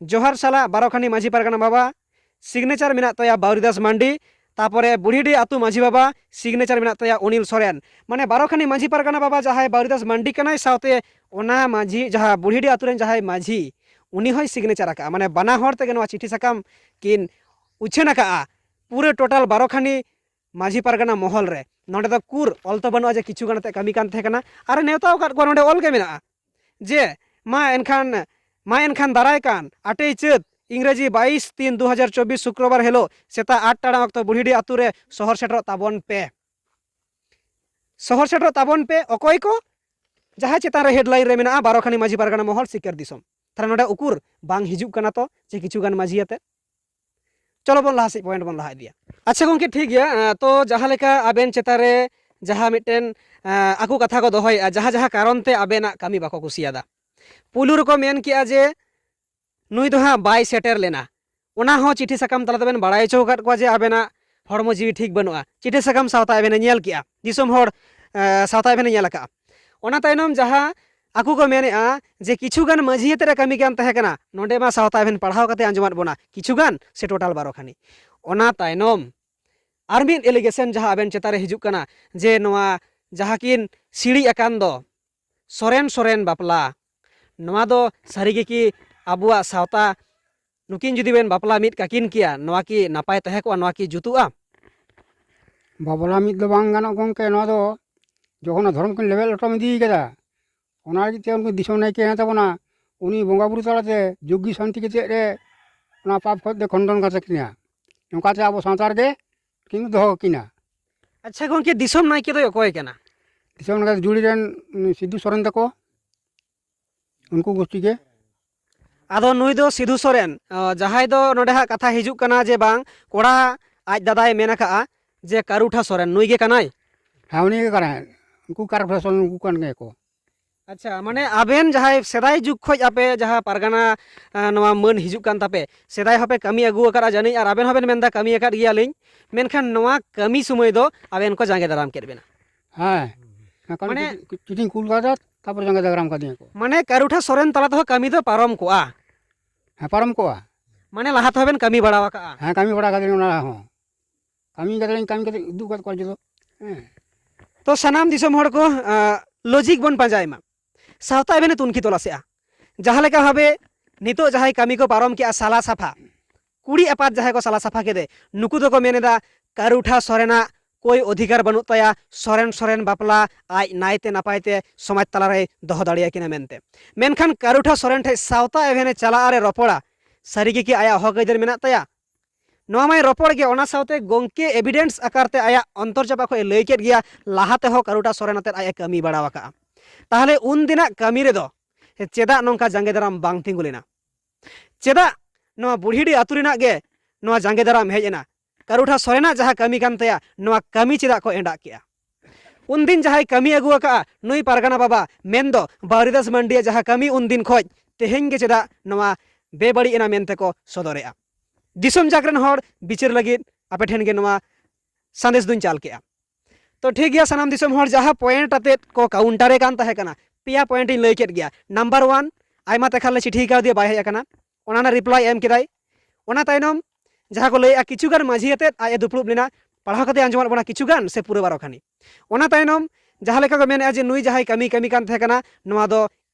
ᱡᱚᱦᱟᱨ ᱥᱟᱞᱟᱜ ᱵᱟᱨᱚᱠᱷᱟᱱᱤ ᱢᱟᱹᱡᱷᱤ ᱯᱟᱨᱜᱟᱱᱟ ᱵᱟᱵᱟ, ᱥᱤᱜᱽᱱᱮᱪᱟᱨ ᱢᱮᱱᱟᱜ ᱛᱟᱭᱟ ᱵᱟᱣᱨᱤᱫᱟᱥ ᱢᱟᱱᱰᱤ, ᱛᱟᱯᱚᱨᱮ ᱵᱩᱲᱦᱤᱰᱤ ᱟᱹᱛᱩ ᱢᱟᱹᱡᱷᱤ ᱵᱟᱵᱟ, ᱥᱤᱜᱽᱱᱮᱪᱟᱨ ᱢᱮᱱᱟᱜ ᱛᱟᱭᱟ ᱚᱱᱤᱞ ᱥᱚᱨᱮᱱ᱾ ᱢᱟᱱᱮ ᱵᱟᱨᱚᱠᱷᱟᱱᱤ ᱢᱟᱹᱡᱷᱤ ᱯᱟᱨᱜᱟᱱᱟ ᱵᱟᱵᱟ ᱡᱟᱦᱟᱸᱭ ᱵᱟᱣᱨᱤᱫᱟᱥ ᱢᱟᱱᱰᱤ ᱠᱟᱱᱟᱭ, ᱥᱟᱶᱛᱮ ᱚᱱᱟ ᱢᱟᱹᱡᱷᱤ, ᱡᱟᱦᱟᱸ ᱵᱩᱲᱦᱤᱰᱤ ᱟᱹᱛᱩ ᱨᱮᱱ ᱡᱟᱦᱟᱸᱭ ᱢᱟᱹᱡᱷᱤ, ᱩᱱᱤ ᱦᱚᱸᱭ ᱥᱤᱜᱽᱱᱮᱪᱟᱨ ᱟᱠᱟᱫᱼᱟ᱾ ᱢᱟᱱᱮ ᱵᱟᱱᱟ ᱦᱚᱲ ᱛᱮᱜᱮ ᱱᱚᱣᱟ ᱪᱤᱴᱷᱤ ᱥᱟᱠᱟᱢ ᱠᱤᱱ ᱩᱪᱷᱟᱹᱱ ᱟᱠᱟᱫᱼᱟ ᱯᱩᱨᱟᱹ ᱴᱳᱴᱟᱞ ᱵᱟᱨᱚᱠᱷᱟᱱᱤ ᱢᱟᱹᱡᱷᱤ ᱯᱟᱨᱜᱟᱱᱟ ᱢᱚᱦᱚᱞ ᱨᱮ᱾ ᱱᱚᱸᱰᱮ ᱫᱚ ᱩᱠᱩᱨ ᱚᱞ ᱛᱚ ᱵᱟᱹᱱᱩᱜᱼᱟ ᱡᱮ ᱠᱤᱪᱷᱩ ᱜᱟᱱ ᱟᱛᱮ ᱠᱟᱹᱢᱤ ᱠᱟᱱ ᱛᱟᱦᱮᱸ ᱠᱟᱱᱟ, ᱟᱨ ᱱᱮᱣᱛᱟ ᱟᱠᱟᱫ ᱠᱚᱣᱟ, ᱱᱚᱸᱰᱮ ᱚᱞ ᱜᱮ ᱢᱮᱱᱟᱜᱼᱟ ᱡᱮ ᱢᱟ ᱮᱱᱠᱷᱟᱱ, ᱢᱟ ᱮᱱᱠᱷᱟᱱ ᱫᱟᱨᱟᱭ ᱠᱟᱱ ᱟᱴᱮᱭ ᱪᱟᱹᱛ, ᱤᱝᱨᱮᱡᱤ ᱵᱟᱭᱤᱥ ᱛᱤᱱ ᱫᱩ ᱦᱟᱡᱟᱨ ᱪᱚᱵᱵᱤᱥ, ᱥᱩᱠᱨᱚᱵᱟᱨ ᱦᱤᱞᱳᱜ ᱥᱮᱛᱟᱜ ᱟᱴ ᱴᱟᱲᱟᱝ ᱚᱠᱛᱚ ᱵᱩᱲᱦᱤᱰᱤ ᱟᱹᱛᱩ ᱨᱮ ᱥᱚᱦᱚᱨ ᱥᱮᱴᱮᱨᱚᱜ ᱛᱟᱵᱚᱱ ᱯᱮ᱾ ᱥᱚᱦᱚᱨ ᱥᱮᱴᱮᱨᱚᱜ ᱛᱟᱵᱚᱱ ᱯᱮ᱾ ᱚᱠᱚᱭ ᱠᱚ? ᱡᱟᱦᱟᱸ ᱪᱮᱛᱟᱱ ᱨᱮ ᱦᱮᱰᱞᱟᱭᱤᱱ ᱨᱮ ᱢᱮᱱᱟᱜᱼᱟ, ᱵᱟᱨᱚᱠᱷᱟᱱᱤ ᱢᱟᱹᱡᱷᱤ ᱯᱟᱨᱜᱟᱱᱟ ᱢᱚᱦᱚᱞ ᱥᱤᱠᱟᱹᱨ ᱫᱤᱥᱚᱢ᱾ ᱛᱟᱦᱞᱮ ᱱᱚᱸᱰᱮ ᱩᱠᱩᱨ ᱵᱟᱝ ᱦᱤᱡᱩᱜ ᱠᱟᱱᱟ ᱛᱚ, ᱡᱮ ᱠᱤᱪᱷᱩ ᱜᱟᱱ ᱢᱟᱹᱡᱷᱤ ᱟᱛᱮ? ᱪᱚᱞᱚ ᱵᱚᱱ ᱞᱟᱦᱟ ᱥᱮᱫ ᱯᱚᱭᱮᱱᱴ ᱵᱚᱱ ᱞᱟᱦᱟ ᱤᱫᱤᱭᱟ᱾ ᱟᱪᱪᱷᱟ ᱜᱚᱢᱠᱮ, ᱴᱷᱤᱠ ᱜᱮᱭᱟ᱾ ᱮᱸ, ᱛᱚ ᱡᱟᱦᱟᱸ ᱞᱮᱠᱟ ᱟᱵᱮᱱ ᱪᱮᱛᱟᱱ ᱨᱮ ᱡᱟᱦᱟᱸ ᱢᱤᱫᱴᱮᱱ, ᱮᱸ, ᱟᱠᱚ ᱠᱟᱛᱷᱟ ᱠᱚ ᱫᱚᱦᱚᱭᱮᱫᱼᱟ, ᱡᱟᱦᱟᱸ ᱡᱟᱦᱟᱸ ᱠᱟᱨᱚᱱ ᱛᱮ ᱟᱵᱮᱱᱟᱜ ᱠᱟᱹᱢᱤ ᱵᱟᱠᱚ ᱠᱩᱥᱤᱭᱟᱫᱟ, ᱯᱩᱭᱞᱩ ᱨᱮᱠᱚ ᱢᱮᱱ ᱠᱮᱜᱼᱟ ᱡᱮ ᱱᱩᱭ ᱫᱚ ᱦᱟᱸᱜ ᱵᱟᱭ ᱥᱮᱴᱮᱨ ᱞᱮᱱᱟ᱾ ᱚᱱᱟ ᱦᱚᱸ ᱪᱤᱴᱷᱤ ᱥᱟᱠᱟᱢ ᱛᱟᱞᱟ ᱛᱮᱵᱮᱱ ᱵᱟᱲᱟᱭ ᱦᱚᱪᱚ ᱟᱠᱟᱫ ᱠᱚᱣᱟ ᱡᱮ ᱟᱵᱮᱱᱟᱜ ᱦᱚᱲᱢᱚ ᱡᱤᱣᱤ ᱴᱷᱤᱠ ᱵᱟᱹᱱᱩᱜᱼᱟ᱾ ᱪᱤᱴᱷᱤ ᱥᱟᱠᱟᱢ ᱥᱟᱶᱛᱟ ᱟᱵᱮᱱ ᱮ ᱧᱮᱞ ᱠᱮᱜᱼᱟ, ᱫᱤᱥᱚᱢ ᱦᱚᱲ, ᱮᱸ, ᱥᱟᱶᱛᱟ ᱟᱵᱮᱱ ᱮ ᱧᱮᱞ ᱟᱠᱟᱜᱼᱟ᱾ ᱚᱱᱟ ᱛᱟᱭᱱᱚᱢ ᱡᱟᱦᱟᱸ ᱟᱠᱚ ᱠᱚ ᱢᱮᱱᱮᱜᱼᱟ ᱡᱮ ᱠᱤᱪᱷᱩ ᱜᱟᱱ ᱢᱟᱹᱡᱷᱤ ᱟᱛᱮ ᱨᱮ ᱠᱟᱹᱢᱤ ᱠᱟᱱ ᱛᱟᱦᱮᱸ ᱠᱟᱱᱟ, ᱱᱚᱸᱰᱮ ᱢᱟ ᱥᱟᱶᱛᱟ ᱟᱵᱮᱱ ᱯᱟᱲᱦᱟᱣ ᱠᱟᱛᱮ ᱟᱸᱡᱚᱢᱟᱫ ᱵᱚᱱᱟ, ᱠᱤᱪᱷᱩ ᱜᱟᱱ ᱥᱮ ᱴᱳᱴᱟᱞ ᱵᱟᱨᱚ ᱠᱷᱟᱱᱤ᱾ ᱚᱱᱟ ᱛᱟᱭᱱᱚᱢ ᱟᱨ ᱢᱤᱫ ᱮᱞᱤᱜᱮᱥᱚᱱ ᱡᱟᱦᱟᱸ ᱟᱵᱮᱱ ᱪᱮᱛᱟᱱ ᱨᱮ ᱦᱤᱡᱩᱜ ᱠᱟᱱᱟ ᱡᱮ ᱱᱚᱣᱟ ᱡᱟᱦᱟᱸ ᱠᱤᱱ ᱥᱤᱲᱤᱡ ᱟᱠᱟᱱ ᱫᱚ ᱥᱚᱨᱮᱱ, ᱥᱚᱨᱮᱱ ᱵᱟᱯᱞᱟ, ᱱᱚᱣᱟ ᱫᱚ ᱥᱟᱹᱨᱤ ᱜᱮ ᱠᱤ ᱟᱵᱚᱣᱟᱜ ᱥᱟᱶᱛᱟ, ᱱᱩᱠᱤᱱ ᱡᱩᱫᱤ ᱵᱮᱱ ᱵᱟᱯᱞᱟ ᱢᱤᱫ ᱠᱟᱹᱠᱤᱱ ᱠᱮᱭᱟ, ᱱᱚᱣᱟ ᱠᱤ ᱱᱟᱯᱟᱭ ᱛᱟᱦᱮᱸ ᱠᱚᱜᱼᱟ? ᱱᱚᱣᱟ ᱠᱤ ᱡᱩᱛᱩᱜᱼᱟ? ᱵᱟᱯᱞᱟ ᱢᱤᱫ ᱫᱚ ᱵᱟᱝ ᱜᱟᱱᱚᱜ ᱜᱚᱢᱠᱮ, ᱱᱚᱣᱟ ᱫᱚ ᱡᱚᱠᱷᱚᱱ ᱫᱷᱚᱨᱚᱢ ᱠᱤᱱ ᱞᱮᱵᱮᱫ ᱞᱚᱴᱚᱢ ᱤᱫᱤ ᱠᱟᱫᱟ, ᱚᱱᱟ ᱞᱟᱹᱜᱤᱫ ᱛᱮ ᱩᱱᱠᱩ ᱫᱤᱥᱚᱢ ᱱᱟᱭᱠᱮ ᱦᱮᱱᱟᱜ ᱛᱟᱵᱚᱱᱟ, ᱩᱱᱤ ᱵᱚᱸᱜᱟ ᱵᱩᱨᱩ ᱛᱟᱞᱟᱛᱮ ᱡᱩᱜᱽ ᱜᱮ ᱥᱟᱱᱛᱤ ᱠᱟᱛᱮᱫ ᱨᱮ ᱚᱱᱟ ᱯᱟᱯ ᱠᱷᱚᱡ ᱫᱚ ᱠᱷᱚᱸᱰᱚᱱ ᱠᱟᱛᱟ ᱠᱤᱱᱟ᱾ ᱱᱚᱝᱠᱟᱛᱮ ᱟᱵᱚ ᱥᱟᱶᱛᱟ ᱨᱮᱜᱮ ᱠᱤᱱ ᱫᱚᱦᱚ ᱠᱟᱠᱤᱱᱟ᱾ ᱟᱪᱪᱷᱟ ᱜᱚᱢᱠᱮ, ᱫᱤᱥᱚᱢ ᱱᱟᱭᱠᱮ ᱫᱚᱭ ᱚᱠᱚᱭ ᱠᱟᱱᱟ? ᱫᱤᱥᱚᱢ ᱱᱟᱭᱠᱮ ᱫᱚ ᱡᱩᱲᱤ ᱨᱮᱱ, ᱩᱱᱤ ᱥᱤᱫᱷᱩ ᱥᱚᱨᱮᱱ ᱛᱟᱠᱚ, ᱩᱱᱠᱩ ᱜᱳᱥᱴᱤ ᱜᱮ᱾ ᱟᱫᱚ ᱱᱩᱭ ᱫᱚ ᱥᱤᱫᱷᱩ ᱥᱚᱨᱮᱱ, ᱚ, ᱡᱟᱦᱟᱸᱭ ᱫᱚ ᱱᱚᱰᱮ ᱦᱟᱸᱜ ᱠᱟᱛᱷᱟ ᱦᱤᱡᱩᱜ ᱠᱟᱱᱟ ᱡᱮ ᱵᱟᱝ, ᱠᱚᱲᱟ ᱟᱡ ᱫᱟᱫᱟᱭ ᱢᱮᱱ ᱟᱠᱟᱜᱼᱟ ᱡᱮ ᱠᱟᱨᱩᱴᱷᱟ ᱥᱚᱨᱮᱱ, ᱱᱩᱭ ᱜᱮ ᱠᱟᱱᱟᱭ? ᱦᱮᱸ, ᱩᱱᱤ ᱜᱮ ᱠᱟᱱᱟᱭ᱾ ᱩᱱᱠᱩ ᱠᱟᱨᱩᱴᱷᱟ ᱥᱚᱨᱮᱱ, ᱩᱱᱠᱩ ᱠᱟᱱ ᱜᱮᱭᱟ ᱠᱚ᱾ ᱟᱪᱪᱷᱟ, ᱢᱟᱱᱮ ᱟᱵᱮᱱ ᱡᱟᱦᱟᱸᱭ ᱥᱮᱫᱟᱭ ᱡᱩᱜᱽ ᱠᱷᱚᱡ ᱟᱯᱮ ᱡᱟᱦᱟᱸ ᱯᱟᱨᱜᱟᱱᱟ, ᱟ, ᱱᱚᱣᱟ ᱢᱟᱹᱱ ᱦᱤᱡᱩᱜ ᱠᱟᱱ ᱛᱟᱯᱮ, ᱥᱮᱫᱟᱭ ᱦᱚᱸᱯᱮ ᱠᱟᱹᱢᱤ ᱟᱹᱜᱩ ᱟᱠᱟᱫᱼᱟ ᱡᱟᱹᱱᱤᱡ, ᱟᱨ ᱟᱵᱮᱱ ᱦᱚᱸᱵᱮᱱ ᱢᱮᱱᱫᱟ ᱠᱟᱹᱢᱤ ᱟᱠᱟᱫ ᱜᱮᱭᱟᱞᱤᱧ, ᱢᱮᱱᱠᱷᱟᱱ ᱱᱚᱣᱟ ᱠᱟᱹᱢᱤ ᱥᱚᱢᱚᱭ ᱫᱚ ᱟᱵᱮᱱ ᱠᱚ ᱡᱟᱸᱜᱮ ᱫᱟᱨᱟᱢ ᱠᱮᱫ ᱵᱮᱱᱟ᱾ ᱦᱮᱸ, ᱚᱱᱟ ᱠᱟᱹᱢᱤ ᱢᱟᱱᱮ ᱪᱩᱴᱤ-, ᱪᱩᱴᱤᱧ ᱠᱩᱞ ᱠᱟᱫᱟ, ᱛᱟᱨᱯᱚᱨᱮ ᱡᱟᱸᱜᱮ ᱫᱟᱨᱟᱢ ᱠᱟᱫᱤᱧᱟ ᱠᱚ᱾ ᱢᱟᱱᱮ ᱠᱟᱨᱩᱴᱷᱟ ᱥᱚᱨᱮᱱ ᱛᱟᱞᱟ ᱛᱮᱦᱚᱸ ᱠᱟᱹᱢᱤ ᱫᱚ ᱯᱟᱨᱚᱢ ᱠᱚᱜᱼᱟ? ᱦᱮᱸ, ᱯᱟᱨᱚᱢ ᱠᱚᱜᱼᱟ᱾ ᱢᱟᱱᱮ ᱞᱟᱦᱟ ᱛᱮᱦᱚᱸ ᱵᱮᱱ ᱠᱟᱹᱢᱤ ᱵᱟᱲᱟ ᱟᱠᱟᱜᱼᱟ? ᱦᱮᱸ, ᱠᱟᱹᱢᱤ ᱵᱟᱲᱟ ᱠᱟᱫᱟᱞᱤᱧ ᱚᱱᱟ ᱦᱚᱸ᱾ ᱠᱟᱹᱢᱤ ᱠᱟᱫᱟᱞᱤᱧ, ᱠᱟᱹᱢᱤ ᱠᱟᱛᱮ ᱩᱫᱩᱜ ᱠᱟᱫ ᱠᱚᱣᱟ ᱡᱚᱛᱚ᱾ ᱦᱮᱸ᱾ ᱛᱚ ᱥᱟᱱᱟᱢ ᱫᱤᱥᱚᱢ ᱦᱚᱲ ᱠᱚ, ᱟ, ᱞᱚᱡᱤᱠ ᱵᱚᱱ ᱯᱟᱸᱡᱟᱭ ᱢᱟ᱾ ᱥᱟᱶᱛᱟ ᱮᱵᱷᱮᱱᱮ ᱛᱩᱱᱠᱷᱤ ᱛᱚᱞᱟᱥᱮᱜᱼᱟ᱾ ᱡᱟᱦᱟᱸ ᱞᱮᱠᱟ ᱵᱷᱟᱵᱮ ᱱᱤᱛᱚᱜ ᱡᱟᱦᱟᱸᱭ ᱠᱟᱹᱢᱤ ᱠᱚ ᱯᱟᱨᱚᱢ ᱠᱮᱜᱼᱟ, ᱥᱟᱞᱟ ᱥᱟᱯᱷᱟ, ᱠᱩᱲᱤ ᱟᱯᱟᱛ ᱡᱟᱦᱟᱸᱭ ᱠᱚ ᱥᱟᱞᱟ ᱥᱟᱯᱷᱟ ᱠᱮᱫᱮ, ᱱᱩᱠᱩ ᱫᱚᱠᱚ ᱢᱮᱱ ᱮᱫᱟ, ᱠᱟᱹᱨᱩᱴᱷᱟ ᱥᱚᱨᱮᱱᱟᱜ ᱠᱳᱭ ᱚᱫᱷᱤᱠᱟᱨ ᱵᱟᱹᱱᱩᱜ ᱛᱟᱭᱟ ᱥᱚᱨᱮᱱ ᱥᱚᱨᱮᱱ ᱵᱟᱯᱞᱟ ᱟᱡ ᱱᱟᱭᱛᱮ ᱱᱟᱯᱟᱭ ᱛᱮ ᱥᱚᱢᱟᱡᱽ ᱛᱟᱞᱟᱨᱮᱭ ᱫᱚᱦᱚ ᱫᱟᱲᱮᱭᱟᱠᱤᱱᱟ ᱢᱮᱱᱛᱮ᱾ ᱢᱮᱱᱠᱷᱟᱱ ᱠᱟᱹᱨᱩᱴᱷᱟ ᱥᱚᱨᱮᱱ ᱴᱷᱮᱡ ᱥᱟᱶᱛᱟ ᱮᱵᱷᱮᱱᱮ ᱪᱟᱞᱟᱜᱼᱟ ᱨᱮ ᱨᱚᱯᱚᱲᱟ, ᱥᱟᱹᱨᱤ ᱜᱮ ᱠᱤ ᱟᱭᱟᱜ ᱦᱚᱠ ᱟᱹᱭᱫᱟᱹᱨ ᱢᱮᱱᱟᱜ ᱛᱟᱭᱟ? ᱱᱚᱣᱟ ᱢᱟᱭ ᱨᱚᱯᱚᱲ ᱜᱮ, ᱚᱱᱟ ᱥᱟᱶᱛᱮ ᱜᱚᱝᱠᱮ ᱮᱵᱷᱤᱰᱮᱱᱥ ᱟᱠᱟᱨ ᱛᱮ ᱟᱭᱟᱜ ᱚᱱᱛᱚᱨ ᱪᱟᱯᱟ ᱠᱷᱚᱡ ᱮ ᱞᱟᱹᱭ ᱠᱮᱫ ᱜᱮᱭᱟ, ᱞᱟᱦᱟ ᱛᱮᱦᱚᱸ ᱠᱟᱹᱨᱩᱴᱷᱟ ᱥᱚᱨᱮᱱ ᱟᱛᱮᱫ ᱟᱡ ᱮ ᱠᱟᱹᱢᱤ ᱵᱟᱲᱟ ᱟᱠᱟᱜᱼᱟ᱾ ᱛᱟᱦᱚᱞᱮ ᱩᱱ ᱫᱤᱱᱟᱜ ᱠᱟᱹᱢᱤ ᱨᱮᱫᱚ ᱪᱮᱫᱟᱜ ᱱᱚᱝᱠᱟ ᱡᱟᱸᱜᱮ ᱫᱟᱨᱟᱢ ᱵᱟᱝ ᱛᱤᱸᱜᱩ ᱞᱮᱱᱟ? ᱪᱮᱫᱟᱜ ᱱᱚᱣᱟ ᱵᱩᱲᱦᱤᱰᱤ ᱟᱹᱛᱩ ᱨᱮᱱᱟᱜ ᱜᱮ ᱱᱚᱣᱟ ᱡᱟᱸᱜᱮ ᱫᱟᱨᱟᱢ ᱦᱮᱡ ᱮᱱᱟ? ᱠᱟᱹᱨᱩᱴᱷᱟ ᱥᱚᱨᱮᱱᱟᱜ ᱡᱟᱦᱟᱸ ᱠᱟᱹᱢᱤ ᱠᱟᱱ ᱛᱟᱭᱟ, ᱱᱚᱣᱟ ᱠᱟᱹᱢᱤ ᱪᱮᱫᱟᱜ ᱠᱚ ᱮᱸᱰᱟᱜ ᱠᱮᱜᱼᱟ? ᱩᱱᱫᱤᱱ ᱡᱟᱦᱟᱸᱭ ᱠᱟᱹᱢᱤ ᱟᱹᱜᱩ ᱟᱠᱟᱜᱼᱟ ᱱᱩᱭ ᱯᱟᱨᱜᱟᱱᱟ ᱵᱟᱵᱟ, ᱢᱮᱱᱫᱚ ᱵᱟᱣᱨᱤᱫᱟᱥ ᱢᱟᱱᱰᱤᱭᱟᱜ ᱡᱟᱦᱟᱸ ᱠᱟᱹᱢᱤ ᱩᱱᱫᱤᱱ ᱠᱷᱚᱡ, ᱛᱮᱦᱮᱧ ᱜᱮ ᱪᱮᱫᱟᱜ ᱱᱚᱣᱟ ᱵᱮᱵᱟᱹᱲᱤᱡ ᱮᱱᱟ ᱢᱮᱱᱛᱮ ᱠᱚ ᱥᱚᱫᱚᱨᱮᱜᱼᱟ? ᱫᱤᱥᱚᱢ ᱡᱟᱠ ᱨᱮᱱ ᱦᱚᱲ ᱵᱤᱪᱟᱹᱨ ᱞᱟᱹᱜᱤᱫ ᱟᱯᱮ ᱴᱷᱮᱱ ᱜᱮ ᱱᱚᱣᱟ ᱥᱟᱸᱫᱮᱥ ᱫᱩᱧ ᱪᱟᱞ ᱠᱮᱜᱼᱟ᱾ ᱛᱚ ᱴᱷᱤᱠ ᱜᱮᱭᱟ, ᱥᱟᱱᱟᱢ ᱫᱤᱥᱚᱢ ᱦᱚᱲ ᱡᱟᱦᱟᱸ ᱯᱚᱭᱮᱱᱴ ᱟᱛᱮᱫ ᱠᱚ ᱠᱟᱣᱩᱱᱴᱟᱨᱮ ᱠᱟᱱ ᱛᱟᱦᱮᱸ ᱠᱟᱱᱟ, ᱯᱮᱭᱟ ᱯᱚᱭᱮᱱᱴ ᱤᱧ ᱞᱟᱹᱭ ᱠᱮᱫ ᱜᱮᱭᱟ᱾ ᱱᱟᱢᱵᱟᱨ ᱚᱣᱟᱱ, ᱟᱭᱢᱟ ᱛᱮᱠᱷᱟᱱ ᱞᱮ ᱪᱤᱴᱷᱤ ᱠᱟᱣᱫᱮᱭᱟ, ᱵᱟᱭ ᱦᱮᱡ ᱟᱠᱟᱱᱟ, ᱚᱱᱟ ᱨᱮᱱᱟᱜ ᱨᱤᱯᱞᱟᱭ ᱮᱢ ᱠᱮᱫᱟᱭ᱾ ᱚᱱᱟ ᱛᱟᱭᱱᱚᱢ ᱡᱟᱦᱟᱸ ᱠᱚ ᱞᱟᱹᱭᱮᱜᱼᱟ, ᱠᱤᱪᱷᱩ ᱜᱟᱱ ᱢᱟᱹᱡᱷᱤ ᱟᱛᱮᱫ ᱟᱡ ᱮ ᱫᱩᱯᱲᱩᱵ ᱞᱮᱱᱟ, ᱯᱟᱲᱦᱟᱣ ᱠᱟᱛᱮ ᱟᱸᱡᱚᱢᱟᱫ ᱵᱚᱱᱟ ᱠᱤᱪᱷᱩ ᱜᱟᱱ ᱥᱮ ᱯᱩᱨᱟᱹ ᱵᱟᱨᱚ ᱠᱷᱟᱱᱤ᱾ ᱚᱱᱟ ᱛᱟᱭᱱᱚᱢ ᱡᱟᱦᱟᱸ ᱞᱮᱠᱟ ᱠᱚ ᱢᱮᱱᱮᱜᱼᱟ ᱡᱮ ᱱᱩᱭ ᱡᱟᱦᱟᱸᱭ ᱠᱟᱹᱢᱤ ᱠᱟᱹᱢᱤ ᱠᱟᱱ ᱛᱟᱦᱮᱸ ᱠᱟᱱᱟ, ᱱᱚᱣᱟ ᱫᱚ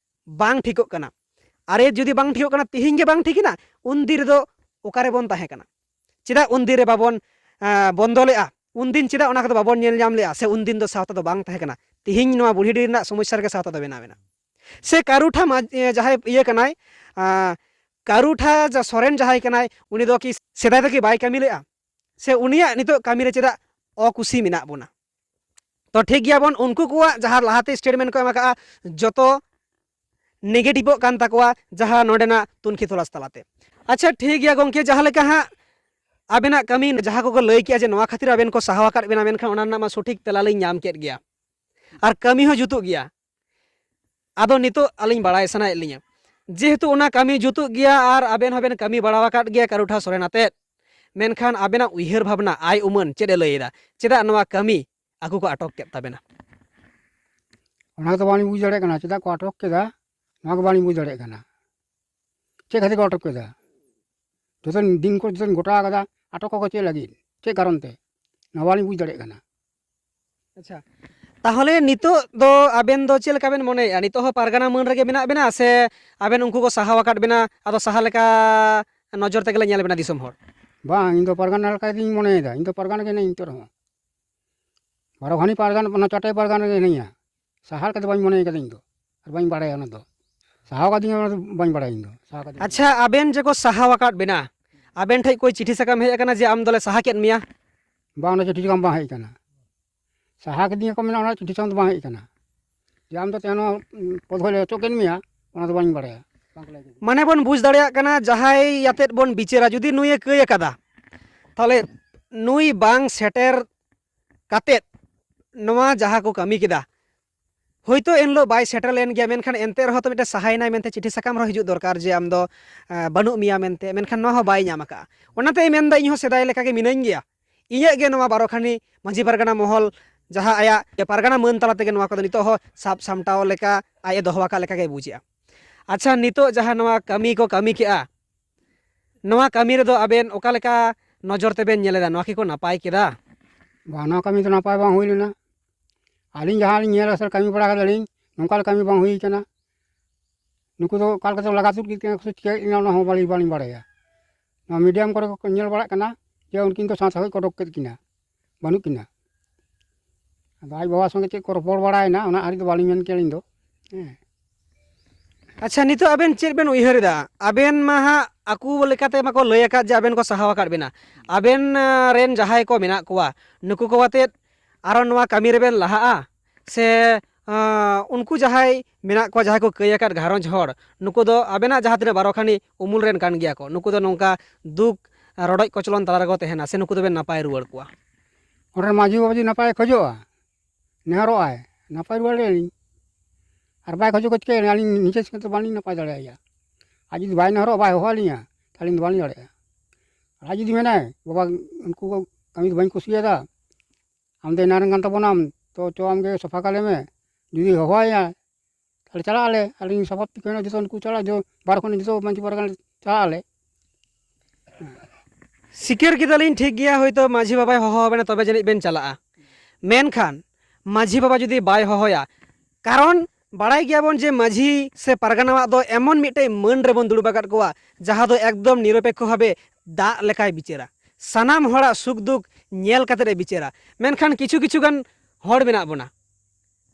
ᱵᱟᱝ ᱴᱷᱤᱠᱚᱜ ᱠᱟᱱᱟ᱾ ᱟᱨᱮ ᱡᱩᱫᱤ ᱵᱟᱝ ᱴᱷᱤᱠᱚᱜ ᱠᱟᱱᱟ, ᱛᱤᱦᱤᱧ ᱜᱮ ᱵᱟᱝ ᱴᱷᱤᱠ ᱮᱱᱟ, ᱩᱱᱫᱤᱱ ᱨᱮᱫᱚ ᱚᱠᱟᱨᱮ ᱵᱚᱱ ᱛᱟᱦᱮᱸ ᱠᱟᱱᱟ? ᱪᱮᱫᱟᱜ ᱩᱱᱫᱤᱱ ᱨᱮ ᱵᱟᱵᱚᱱ, ᱟᱸ, ᱵᱚᱱᱫᱚ ᱞᱮᱜᱼᱟ? ᱩᱱᱫᱤᱱ ᱪᱮᱫᱟᱜ ᱚᱱᱟ ᱠᱚᱫᱚ ᱵᱟᱵᱚᱱ ᱧᱮᱞ ᱧᱟᱢ ᱞᱮᱜᱼᱟ? ᱥᱮ ᱩᱱᱫᱤᱱ ᱫᱚ ᱥᱟᱶᱛᱟ ᱫᱚ ᱵᱟᱝ ᱛᱟᱦᱮᱸ ᱠᱟᱱᱟ? ᱛᱤᱦᱤᱧ ᱱᱚᱣᱟ ᱵᱩᱲᱦᱤᱰᱤ ᱨᱮᱱᱟᱜ ᱥᱚᱢᱚᱥᱥᱟ ᱨᱮᱜᱮ ᱥᱟᱶᱛᱟ ᱫᱚ ᱵᱮᱱᱟᱣ ᱮᱱᱟ᱾ ᱥᱮ ᱠᱟᱹᱨᱩ ᱴᱷᱟ ᱢᱟ-, ᱮ, ᱡᱟᱦᱟᱸᱭ ᱤᱭᱟᱹ ᱠᱟᱱᱟᱭ, ᱟᱸ, ᱠᱟᱹᱨᱩ ᱴᱷᱟ ᱡᱟ ᱥᱚᱨᱮᱱ ᱡᱟᱦᱟᱸᱭ ᱠᱟᱱᱟᱭ, ᱩᱱᱤ ᱫᱚ ᱠᱤ ᱥᱮᱫᱟᱭ ᱫᱚ ᱠᱤ ᱵᱟᱭ ᱠᱟᱹᱢᱤ ᱞᱮᱫᱼᱟ? ᱥᱮ ᱩᱱᱤᱭᱟᱜ ᱱᱤᱛᱚᱜ ᱠᱟᱹᱢᱤ ᱨᱮ ᱪᱮᱫᱟᱜ ᱚᱠᱩᱥᱤ ᱢᱮᱱᱟᱜ ᱵᱚᱱᱟ? ᱛᱚ ᱴᱷᱤᱠ ᱜᱮᱭᱟ ᱵᱚᱱ, ᱩᱱᱠᱩ ᱠᱚᱣᱟᱜ ᱡᱟᱦᱟᱸ ᱞᱟᱦᱟᱛᱮ ᱥᱴᱮᱴᱢᱮᱱᱴ ᱠᱚ ᱮᱢ ᱟᱠᱟᱫᱼᱟ, ᱡᱚᱛᱚ ᱱᱮᱜᱮᱴᱤᱵᱷᱚᱜ ᱠᱟᱱ ᱛᱟᱠᱚᱣᱟ ᱡᱟᱦᱟᱸ ᱱᱚᱰᱮᱱᱟᱜ ᱛᱩᱱᱠᱷᱤ ᱛᱚᱞᱟᱥ ᱛᱟᱞᱟᱛᱮ᱾ ᱟᱪᱪᱷᱟ ᱴᱷᱤᱠ ᱜᱮᱭᱟ ᱜᱚᱢᱠᱮ, ᱡᱟᱦᱟᱸ ᱞᱮᱠᱟ ᱦᱟᱸᱜ ᱟᱵᱮᱱᱟᱜ ᱠᱟᱹᱢᱤ ᱡᱟᱦᱟᱸ ᱠᱚᱠᱚ ᱞᱟᱹᱭ ᱠᱮᱜᱼᱟ ᱡᱮ ᱱᱚᱣᱟ ᱠᱷᱟᱹᱛᱤᱨ ᱟᱵᱮᱱ ᱠᱚ ᱥᱟᱦᱟᱣ ᱟᱠᱟᱫ ᱵᱮᱱᱟ, ᱢᱮᱱᱠᱷᱟᱱ ᱚᱱᱟ ᱨᱮᱱᱟᱜ ᱢᱟ ᱥᱚᱴᱷᱤᱠ ᱛᱮᱞᱟ ᱞᱤᱧ ᱧᱟᱢ ᱠᱮᱫ ᱜᱮᱭᱟ᱾ ᱟᱨ ᱠᱟᱹᱢᱤ ᱦᱚᱸ ᱡᱩᱛᱩᱜ ᱜᱮᱭᱟ᱾ ᱟᱫᱚ ᱱᱤᱛᱚᱜ ᱟᱹᱞᱤᱧ ᱵᱟᱲᱟᱭ ᱥᱟᱱᱟᱭᱮᱫ ᱞᱤᱧᱟ, ᱡᱮᱦᱮᱛᱩ ᱚᱱᱟ ᱠᱟᱹᱢᱤ ᱡᱩᱛᱩᱜ ᱜᱮᱭᱟ ᱟᱨ ᱟᱵᱮᱱ ᱦᱚᱸᱵᱮᱱ ᱠᱟᱹᱢᱤ ᱵᱟᱲᱟ ᱟᱠᱟᱫ ᱜᱮᱭᱟ ᱠᱟᱹᱨᱩ ᱴᱷᱟ ᱥᱚᱨᱮᱱ ᱟᱛᱮᱫ, ᱢᱮᱱᱠᱷᱟᱱ ᱟᱵᱮᱱᱟᱜ ᱩᱭᱦᱟᱹᱨ ᱵᱷᱟᱵᱽᱱᱟ, ᱟᱭ ᱩᱢᱟᱹᱱ ᱪᱮᱫ ᱮ ᱞᱟᱹᱭ ᱮᱫᱟ? ᱪᱮᱫᱟᱜ ᱱᱚᱣᱟ ᱠᱟᱹᱢᱤ ᱟᱠᱚ ᱠᱚ ᱟᱴᱚᱠ ᱠᱮᱫ ᱛᱟᱵᱮᱱᱟ? ᱚᱱᱟ ᱫᱚ ᱵᱟᱹᱞᱤᱧ ᱵᱩᱡᱽ ᱫᱟᱲᱮᱭᱟᱜ ᱠᱟᱱᱟ, ᱪᱮᱫᱟᱜ ᱠᱚ ᱟᱴᱚᱠ ᱠᱮᱫᱟ, ᱱᱚᱣᱟ ᱜᱮ ᱵᱟᱹᱞᱤᱧ ᱵᱩᱡᱽ ᱫᱟᱲᱮᱭᱟᱜ ᱠᱟᱱᱟ᱾ ᱪᱮᱫ ᱠᱷᱟᱹᱛᱤᱨ ᱠᱚ ᱟᱴᱚᱠ ᱠᱮᱫᱟ? ᱡᱚᱛᱚ ᱫᱤᱱ ᱠᱚ ᱡᱚᱛᱚᱧ ᱜᱚᱴᱟ ᱟᱠᱟᱫᱟ, ᱟᱴᱚᱠ ᱠᱚᱠᱚ ᱪᱮᱫ ᱞᱟᱹᱜᱤᱫ, ᱪᱮᱫ ᱠᱟᱨᱚᱱ ᱛᱮ, ᱱᱚᱣᱟ ᱵᱟᱹᱞᱤᱧ ᱵᱩᱡᱽ ᱫᱟᱲᱮᱭᱟᱜ ᱠᱟᱱᱟ᱾ ᱟᱪᱪᱷᱟ, ᱛᱟᱦᱚᱞᱮ ᱱᱤᱛᱚᱜ ᱫᱚ ᱟᱵᱮᱱ ᱫᱚ ᱪᱮᱫ ᱞᱮᱠᱟ ᱵᱮᱱ ᱢᱚᱱᱮᱭᱮᱫᱼᱟ? ᱱᱤᱛᱚᱜ ᱦᱚᱸ ᱯᱟᱨᱜᱟᱱᱟ ᱢᱟᱹᱱ ᱨᱮᱜᱮ ᱢᱮᱱᱟᱜ ᱵᱮᱱᱟ ᱥᱮ ᱟᱵᱮᱱ ᱩᱱᱠᱩ ᱠᱚ ᱥᱟᱦᱟᱣ ᱟᱠᱟᱫ ᱵᱮᱱᱟ, ᱟᱫᱚ ᱥᱟᱦᱟ ᱞᱮᱠᱟ ᱱᱚᱡᱚᱨ ᱛᱮᱜᱮ ᱞᱮ ᱧᱮᱞ ᱵᱮᱱᱟ ᱫᱤᱥᱚᱢ ᱦᱚᱲ? ᱵᱟᱝ, ᱤᱧ ᱫᱚ ᱯᱟᱨᱜᱟᱱᱟ ᱞᱮᱠᱟ ᱜᱤᱧ ᱢᱚᱱᱮᱭᱮᱫᱟ, ᱤᱧ ᱫᱚ ᱯᱟᱨᱜᱟᱱᱟ ᱜᱮ ᱦᱮᱱᱟᱹᱧ ᱱᱤᱛᱚᱜ ᱨᱮᱦᱚᱸ᱾ ᱵᱟᱨᱚ ᱜᱷᱟᱱᱤ ᱯᱟᱨᱜᱟᱱᱟ, ᱚᱱᱟ ᱪᱟᱴᱮ ᱯᱟᱨᱜᱟᱱᱟ ᱜᱮ ᱦᱮᱱᱟᱹᱧᱟ, ᱥᱟᱦᱟ ᱞᱮᱠᱟ ᱫᱚ ᱵᱟᱹᱧ ᱢᱚᱱᱮ ᱠᱟᱫᱟ ᱤᱧ ᱫᱚ, ᱟᱨ ᱵᱟᱹᱧ ᱵᱟᱲᱟᱭᱟ ᱚᱱᱟ ᱫᱚ᱾ ᱥᱟᱦᱟᱣ ᱠᱟᱫᱤᱧᱟ ᱚᱱᱟ ᱫᱚ ᱵᱟᱹᱧ ᱵᱟᱲᱟᱭᱟ ᱤᱧ ᱫᱚ, ᱥᱟᱦᱟᱣ ᱠᱟᱫᱤᱧᱟ᱾ ᱟᱪᱪᱷᱟ, ᱟᱵᱮᱱ ᱡᱮ ᱠᱚ ᱥᱟᱦᱟᱣ ᱟᱠᱟᱫ ᱵᱮᱱᱟ, ᱟᱵᱮᱱ ᱴᱷᱮᱡ ᱠᱚ ᱪᱤᱴᱷᱤ ᱥᱟᱠᱟᱢ ᱦᱮᱡ ᱟᱠᱟᱱᱟ ᱡᱮ ᱟᱢ ᱫᱚᱞᱮ ᱥᱟᱦᱟ ᱠᱮᱫ ᱢᱮᱭᱟ? ᱵᱟᱝ, ᱚᱱᱟ ᱪᱤᱴᱷᱤ ᱥᱟᱠᱟᱢ ᱵᱟᱝ ᱦᱮᱡ ᱟᱠᱟᱱᱟ᱾ ᱥᱟᱦᱟ ᱠᱤᱫᱤᱧᱟ ᱠᱚ ᱢᱮᱱᱟ, ᱚᱱᱟ ᱪᱤᱴᱷᱤ ᱥᱟᱠᱟᱢ ᱫᱚ ᱵᱟᱝ ᱦᱮᱡ ᱟᱠᱟᱱᱟ᱾ ᱡᱮ ᱟᱢ ᱫᱚ ᱛᱮᱦᱮᱧ ᱱᱚᱣᱟ ᱯᱚᱫᱽ ᱠᱷᱚᱱ ᱞᱮ ᱚᱪᱚᱜ ᱠᱮᱫ ᱢᱮᱭᱟ, ᱚᱱᱟ ᱫᱚ ᱵᱟᱹᱧ ᱵᱟᱲᱟᱭᱟ, ᱵᱟᱝ ᱠᱚ ᱞᱟᱹᱭ ᱠᱟᱫᱤᱧᱟ᱾ ᱢᱟᱱᱮ ᱵᱚᱱ ᱵᱩᱡᱽ ᱫᱟᱲᱮᱭᱟᱜ ᱠᱟᱱᱟ, ᱡᱟᱦᱟᱸᱭ ᱟᱛᱮᱫ ᱵᱚᱱ ᱵᱤᱪᱟᱹᱨᱟ, ᱡᱩᱫᱤ ᱱᱩᱭᱮ ᱠᱟᱹᱭ ᱟᱠᱟᱫᱟ, ᱛᱟᱦᱚᱞᱮ ᱱᱩᱭ ᱵᱟᱝ ᱥᱮᱴᱮᱨ ᱠᱟᱛᱮᱫ ᱱᱚᱣᱟ ᱡᱟᱦᱟᱸ ᱠᱚ ᱠᱟᱹᱢᱤ ᱠᱮᱫᱟ, ᱦᱳᱭᱛᱳ ᱮᱱᱦᱤᱞᱳᱜ ᱵᱟᱭ ᱥᱮᱴᱮᱨ ᱞᱮᱱ ᱜᱮᱭᱟ, ᱢᱮᱱᱠᱷᱟᱱ ᱮᱱᱛᱮ ᱨᱮᱦᱚᱸ ᱛᱚ ᱢᱤᱫᱴᱮᱱ ᱥᱟᱦᱟᱭᱮᱱᱟᱭ ᱢᱮᱱᱛᱮ ᱪᱤᱴᱷᱤ ᱥᱟᱠᱟᱢ ᱨᱮᱦᱚᱸ ᱦᱤᱡᱩᱜ ᱫᱚᱨᱠᱟᱨ ᱡᱮ ᱟᱢ ᱫᱚ, ᱮᱸ, ᱵᱟᱹᱱᱩᱜ ᱢᱮᱭᱟ ᱢᱮᱱᱛᱮ, ᱢᱮᱱᱠᱷᱟᱱ ᱱᱚᱣᱟ ᱦᱚᱸ ᱵᱟᱭ ᱧᱟᱢ ᱟᱠᱟᱫᱼᱟ᱾ ᱚᱱᱟᱛᱮ ᱢᱮᱱᱫᱟ ᱤᱧ ᱦᱚᱸ ᱥᱮᱫᱟᱭ ᱞᱮᱠᱟᱜᱮ ᱢᱤᱱᱟᱹᱧ ᱜᱮᱭᱟ, ᱤᱧᱟᱹᱜ ᱜᱮ ᱱᱚᱣᱟ ᱵᱟᱨᱚ ᱠᱷᱟᱱᱤ ᱢᱟᱹᱡᱷᱤ ᱯᱟᱨᱜᱟᱱᱟ ᱢᱚᱦᱚᱞ ᱡᱟᱦᱟᱸ ᱟᱭᱟᱜ ᱯᱟᱨᱜᱟᱱᱟ ᱢᱟᱹᱱ ᱛᱟᱞᱟ ᱛᱮᱜᱮ ᱱᱚᱣᱟ ᱠᱚᱫᱚ ᱱᱤᱛᱚᱜ ᱦᱚᱸ ᱥᱟᱵ ᱥᱟᱢᱴᱟᱣ ᱞᱮᱠᱟ ᱟᱡ ᱮ ᱫᱚᱦᱚ ᱟᱠᱟᱫ ᱞᱮᱠᱟᱜᱮ ᱵᱩᱡᱮᱜᱼᱟ᱾ ᱟᱪᱪᱷᱟ, ᱱᱤᱛᱚᱜ ᱡᱟᱦᱟᱸ ᱱᱚᱣᱟ ᱠᱟᱹᱢᱤ ᱠᱚ ᱠᱟᱹᱢᱤ ᱠᱮᱜᱼᱟ, ᱱᱚᱣᱟ ᱠᱟᱹᱢᱤ ᱨᱮᱫᱚ ᱟᱵᱮᱱ ᱚᱠᱟ ᱞᱮᱠᱟ ᱱᱚᱡᱚᱨ ᱛᱮᱵᱮᱱ ᱧᱮᱞ ᱮᱫᱟ? ᱱᱚᱣᱟ ᱠᱤᱠᱚ ᱱᱟᱯᱟᱭ ᱠᱮᱫᱟ? ᱵᱟᱝ, ᱱᱚᱣᱟ ᱠᱟᱹᱢᱤ ᱫᱚ ᱱᱟᱯᱟᱭ ᱵᱟᱝ ᱦᱩᱭ ᱞᱮᱱᱟ᱾ ᱟᱹᱞᱤᱧ ᱡᱟᱦᱟᱸ ᱞᱤᱧ ᱧᱮᱞ ᱟᱥᱮ ᱠᱟᱹᱢᱤ ᱵᱟᱲᱟ ᱠᱟᱫᱟᱞᱤᱧ, ᱱᱚᱝᱠᱟ ᱞᱮᱠᱟ ᱠᱟᱹᱢᱤ ᱵᱟᱝ ᱦᱩᱭ ᱠᱟᱱᱟ᱾ ᱱᱩᱠᱩ ᱫᱚ ᱚᱠᱟ ᱞᱮᱠᱟᱛᱮ ᱞᱟᱜᱟ ᱛᱩᱫ ᱠᱮᱫ ᱠᱤᱱᱟ ᱠᱚ ᱥᱮ ᱪᱤᱠᱟᱹ ᱠᱮᱫ ᱠᱤᱱᱟ, ᱚᱱᱟ ᱦᱚᱸ ᱵᱟᱹᱞᱤᱧ, ᱵᱟᱹᱞᱤᱧ ᱵᱟᱲᱟᱭᱟ᱾ ᱱᱚᱣᱟ ᱢᱤᱰᱤᱭᱟᱢ ᱠᱚᱨᱮ ᱠᱚ ᱧᱮᱞ ᱵᱟᱲᱟᱜ ᱠᱟᱱᱟ ᱡᱮ ᱩᱱᱠᱤᱱ ᱫᱚ ᱥᱟᱶᱛᱟ ᱠᱷᱚᱱ ᱠᱚ ᱚᱰᱚᱠ ᱠᱮᱫ ᱠᱤᱱᱟ, ᱵᱟᱹᱱᱩᱜ ᱠᱤᱱᱟ᱾ ᱟᱫᱚ ᱟᱡ ᱵᱟᱵᱟ ᱥᱚᱸᱜᱮ ᱪᱮᱫ ᱠᱚ ᱨᱚᱯᱚᱲ ᱵᱟᱲᱟᱭᱮᱱᱟ, ᱚᱱᱟ ᱟᱹᱨᱤ ᱫᱚ ᱵᱟᱹᱞᱤᱧ ᱢᱮᱱ ᱠᱮᱭᱟ ᱟᱹᱞᱤᱧ ᱫᱚ᱾ ᱦᱮᱸ, ᱟᱪᱪᱷᱟ, ᱱᱤᱛᱚᱜ ᱟᱵᱮᱱ ᱪᱮᱫ ᱵᱮᱱ ᱩᱭᱦᱟᱹᱨ ᱮᱫᱟ? ᱟᱵᱮᱱ ᱢᱟ ᱦᱟᱸᱜ ᱟᱠᱚ ᱞᱮᱠᱟᱛᱮ ᱢᱟᱠᱚ ᱞᱟᱹᱭ ᱟᱠᱟᱫ ᱡᱮ ᱟᱵᱮᱱ ᱠᱚ ᱥᱟᱦᱟᱣ ᱟᱠᱟᱫ ᱵᱮᱱᱟ᱾ ᱟᱵᱮᱱ, ᱟᱸ, ᱨᱮᱱ ᱡᱟᱦᱟᱸᱭ ᱠᱚ ᱢᱮᱱᱟᱜ ᱠᱚᱣᱟ, ᱱᱩᱠᱩ ᱠᱚ ᱟᱛᱮᱫ ᱟᱨᱚ ᱱᱚᱣᱟ ᱠᱟᱹᱢᱤ ᱨᱮᱵᱮᱱ ᱞᱟᱦᱟᱜᱼᱟ? ᱥᱮ, ᱟᱸ, ᱩᱱᱠᱩ ᱡᱟᱦᱟᱸᱭ ᱢᱮᱱᱟᱜ ᱠᱚᱣᱟ, ᱡᱟᱦᱟᱸᱭ ᱠᱚ ᱠᱟᱹᱭ ᱟᱠᱟᱫ ᱜᱷᱟᱨᱚᱸᱡᱽ ᱦᱚᱲ, ᱱᱩᱠᱩ ᱫᱚ ᱟᱵᱮᱱᱟᱜ ᱡᱟᱦᱟᱸ ᱛᱤᱱᱟᱹᱜ ᱵᱟᱨᱚ ᱠᱷᱟᱱᱤ ᱩᱢᱩᱞ ᱨᱮᱱ ᱠᱟᱱ ᱜᱮᱭᱟ ᱠᱚ, ᱱᱩᱠᱩ ᱫᱚ ᱱᱚᱝᱠᱟ ᱫᱩᱠ ᱨᱚᱰᱚᱡ ᱠᱚᱪᱞᱚᱱ ᱛᱟᱞᱟ ᱨᱮᱠᱚ ᱛᱟᱦᱮᱱᱟ, ᱥᱮ ᱱᱩᱠᱩ ᱫᱚᱵᱮᱱ ᱱᱟᱯᱟᱭ ᱨᱩᱣᱟᱹᱲ ᱠᱚᱣᱟ? ᱚᱸᱰᱮ ᱢᱟᱹᱡᱷᱤ ᱵᱟᱵᱟ ᱡᱩᱫᱤ ᱱᱟᱯᱟᱭ ᱠᱷᱚᱡᱚᱜᱼᱟ, ᱱᱮᱦᱚᱨᱚᱜᱼᱟᱭ, ᱱᱟᱯᱟᱭ ᱨᱩᱣᱟᱹᱲ ᱟᱹᱞᱤᱧ᱾ ᱟᱨ ᱵᱟᱭ ᱠᱷᱚᱡᱚᱜ ᱠᱚ ᱪᱤᱠᱟᱹᱭᱟ? ᱟᱹᱞᱤᱧ ᱱᱤᱡᱮ ᱥᱚᱸᱜᱮ ᱛᱮ ᱵᱟᱹᱞᱤᱧ ᱱᱟᱯᱟᱭ ᱫᱟᱲᱮᱭᱟᱭᱟ᱾ ᱟᱨ ᱡᱩᱫᱤ ᱵᱟᱭ ᱱᱮᱦᱚᱨᱚᱜᱼᱟ, ᱵᱟᱭ ᱦᱚᱦᱚ ᱟᱹᱞᱤᱧᱟ, ᱛᱟᱦᱚᱞᱮ ᱤᱧ ᱫᱚ ᱵᱟᱹᱞᱤᱧ ᱫᱟᱲᱮᱭᱟᱜᱼᱟ᱾ ᱟᱨ ᱟᱡ ᱡᱩᱫᱤ ᱢᱮᱱᱟᱭ, "ᱵᱟᱵᱟ, ᱩᱱᱠᱩ ᱠᱚ ᱠᱟᱹᱢᱤ ᱫᱚ ᱵᱟᱹᱧ ᱠᱩᱥᱤᱭᱟᱫᱟ, ᱟᱢ ᱫᱚ ᱮᱱᱟᱝ ᱨᱮᱱ ᱠᱟᱱ ᱛᱟᱵᱚᱱᱟᱢ, ᱛᱚ ᱪᱚ ᱟᱢᱜᱮ ᱥᱟᱯᱷᱟ ᱠᱟᱞᱮ ᱢᱮ", ᱡᱩᱫᱤ ᱦᱚᱦᱚᱣᱟᱭᱟ, ᱛᱟᱦᱚᱞᱮ ᱪᱟᱞᱟᱜ ᱟᱞᱮ᱾ ᱟᱹᱞᱤᱧ ᱥᱟᱯᱟᱵ ᱛᱮ ᱠᱚᱭᱱᱟ ᱡᱚᱛᱚ ᱩᱱᱠᱩ ᱪᱟᱞᱟᱜ, ᱡᱚ-, ᱵᱟᱨ ᱠᱷᱚᱱ ᱡᱚᱛᱚ ᱢᱟᱹᱡᱷᱤ ᱯᱟᱨᱜᱟᱱᱟ ᱪᱟᱞᱟᱜ ᱟᱞᱮ᱾ ᱥᱤᱠᱟᱹᱨ ᱠᱮᱫᱟᱞᱤᱧ, ᱴᱷᱤᱠ ᱜᱮᱭᱟ, ᱦᱚᱭᱛᱳ ᱢᱟᱹᱡᱷᱤ ᱵᱟᱵᱟᱭ ᱦᱚᱦᱚ ᱟᱵᱮᱱᱟ, ᱛᱚᱵᱮ ᱡᱟᱹᱱᱤᱡ ᱵᱮᱱ ᱪᱟᱞᱟᱜᱼᱟ᱾ ᱢᱮᱱᱠᱷᱟᱱ ᱢᱟᱹᱡᱷᱤ ᱵᱟᱵᱟ ᱡᱩᱫᱤ ᱵᱟᱭ ᱦᱚᱦᱚᱭᱟ, ᱠᱟᱨᱚᱱ ᱵᱟᱲᱟᱭ ᱜᱮᱭᱟᱵᱚᱱ ᱡᱮ ᱢᱟᱹᱡᱷᱤ ᱥᱮ ᱯᱟᱨᱜᱟᱱᱟᱣᱟᱜ ᱫᱚ ᱮᱢᱚᱱ ᱢᱤᱫᱴᱮᱡ ᱢᱟᱹᱱ ᱨᱮᱵᱚᱱ ᱫᱩᱲᱩᱵ ᱟᱠᱟᱫ ᱠᱚᱣᱟ, ᱡᱟᱦᱟᱸ ᱫᱚ ᱮᱠᱫᱚᱢ ᱱᱤᱨᱚᱯᱮᱠᱠᱷᱚ ᱵᱷᱟᱵᱮ ᱫᱟᱜ ᱞᱮᱠᱟᱭ ᱵᱤᱪᱟᱹᱨᱟ, ᱥᱟᱱᱟᱢ ᱦᱚᱲᱟᱜ ᱥᱩᱠ ᱫᱩᱠ ᱧᱮᱞ ᱠᱟᱛᱮᱫ ᱮ ᱵᱤᱪᱟᱹᱨᱟ᱾ ᱢᱮᱱᱠᱷᱟᱱ ᱠᱤᱪᱷᱩ ᱠᱤᱪᱷᱩ ᱜᱟᱱ ᱦᱚᱲ ᱢᱮᱱᱟᱜ ᱵᱚᱱᱟ,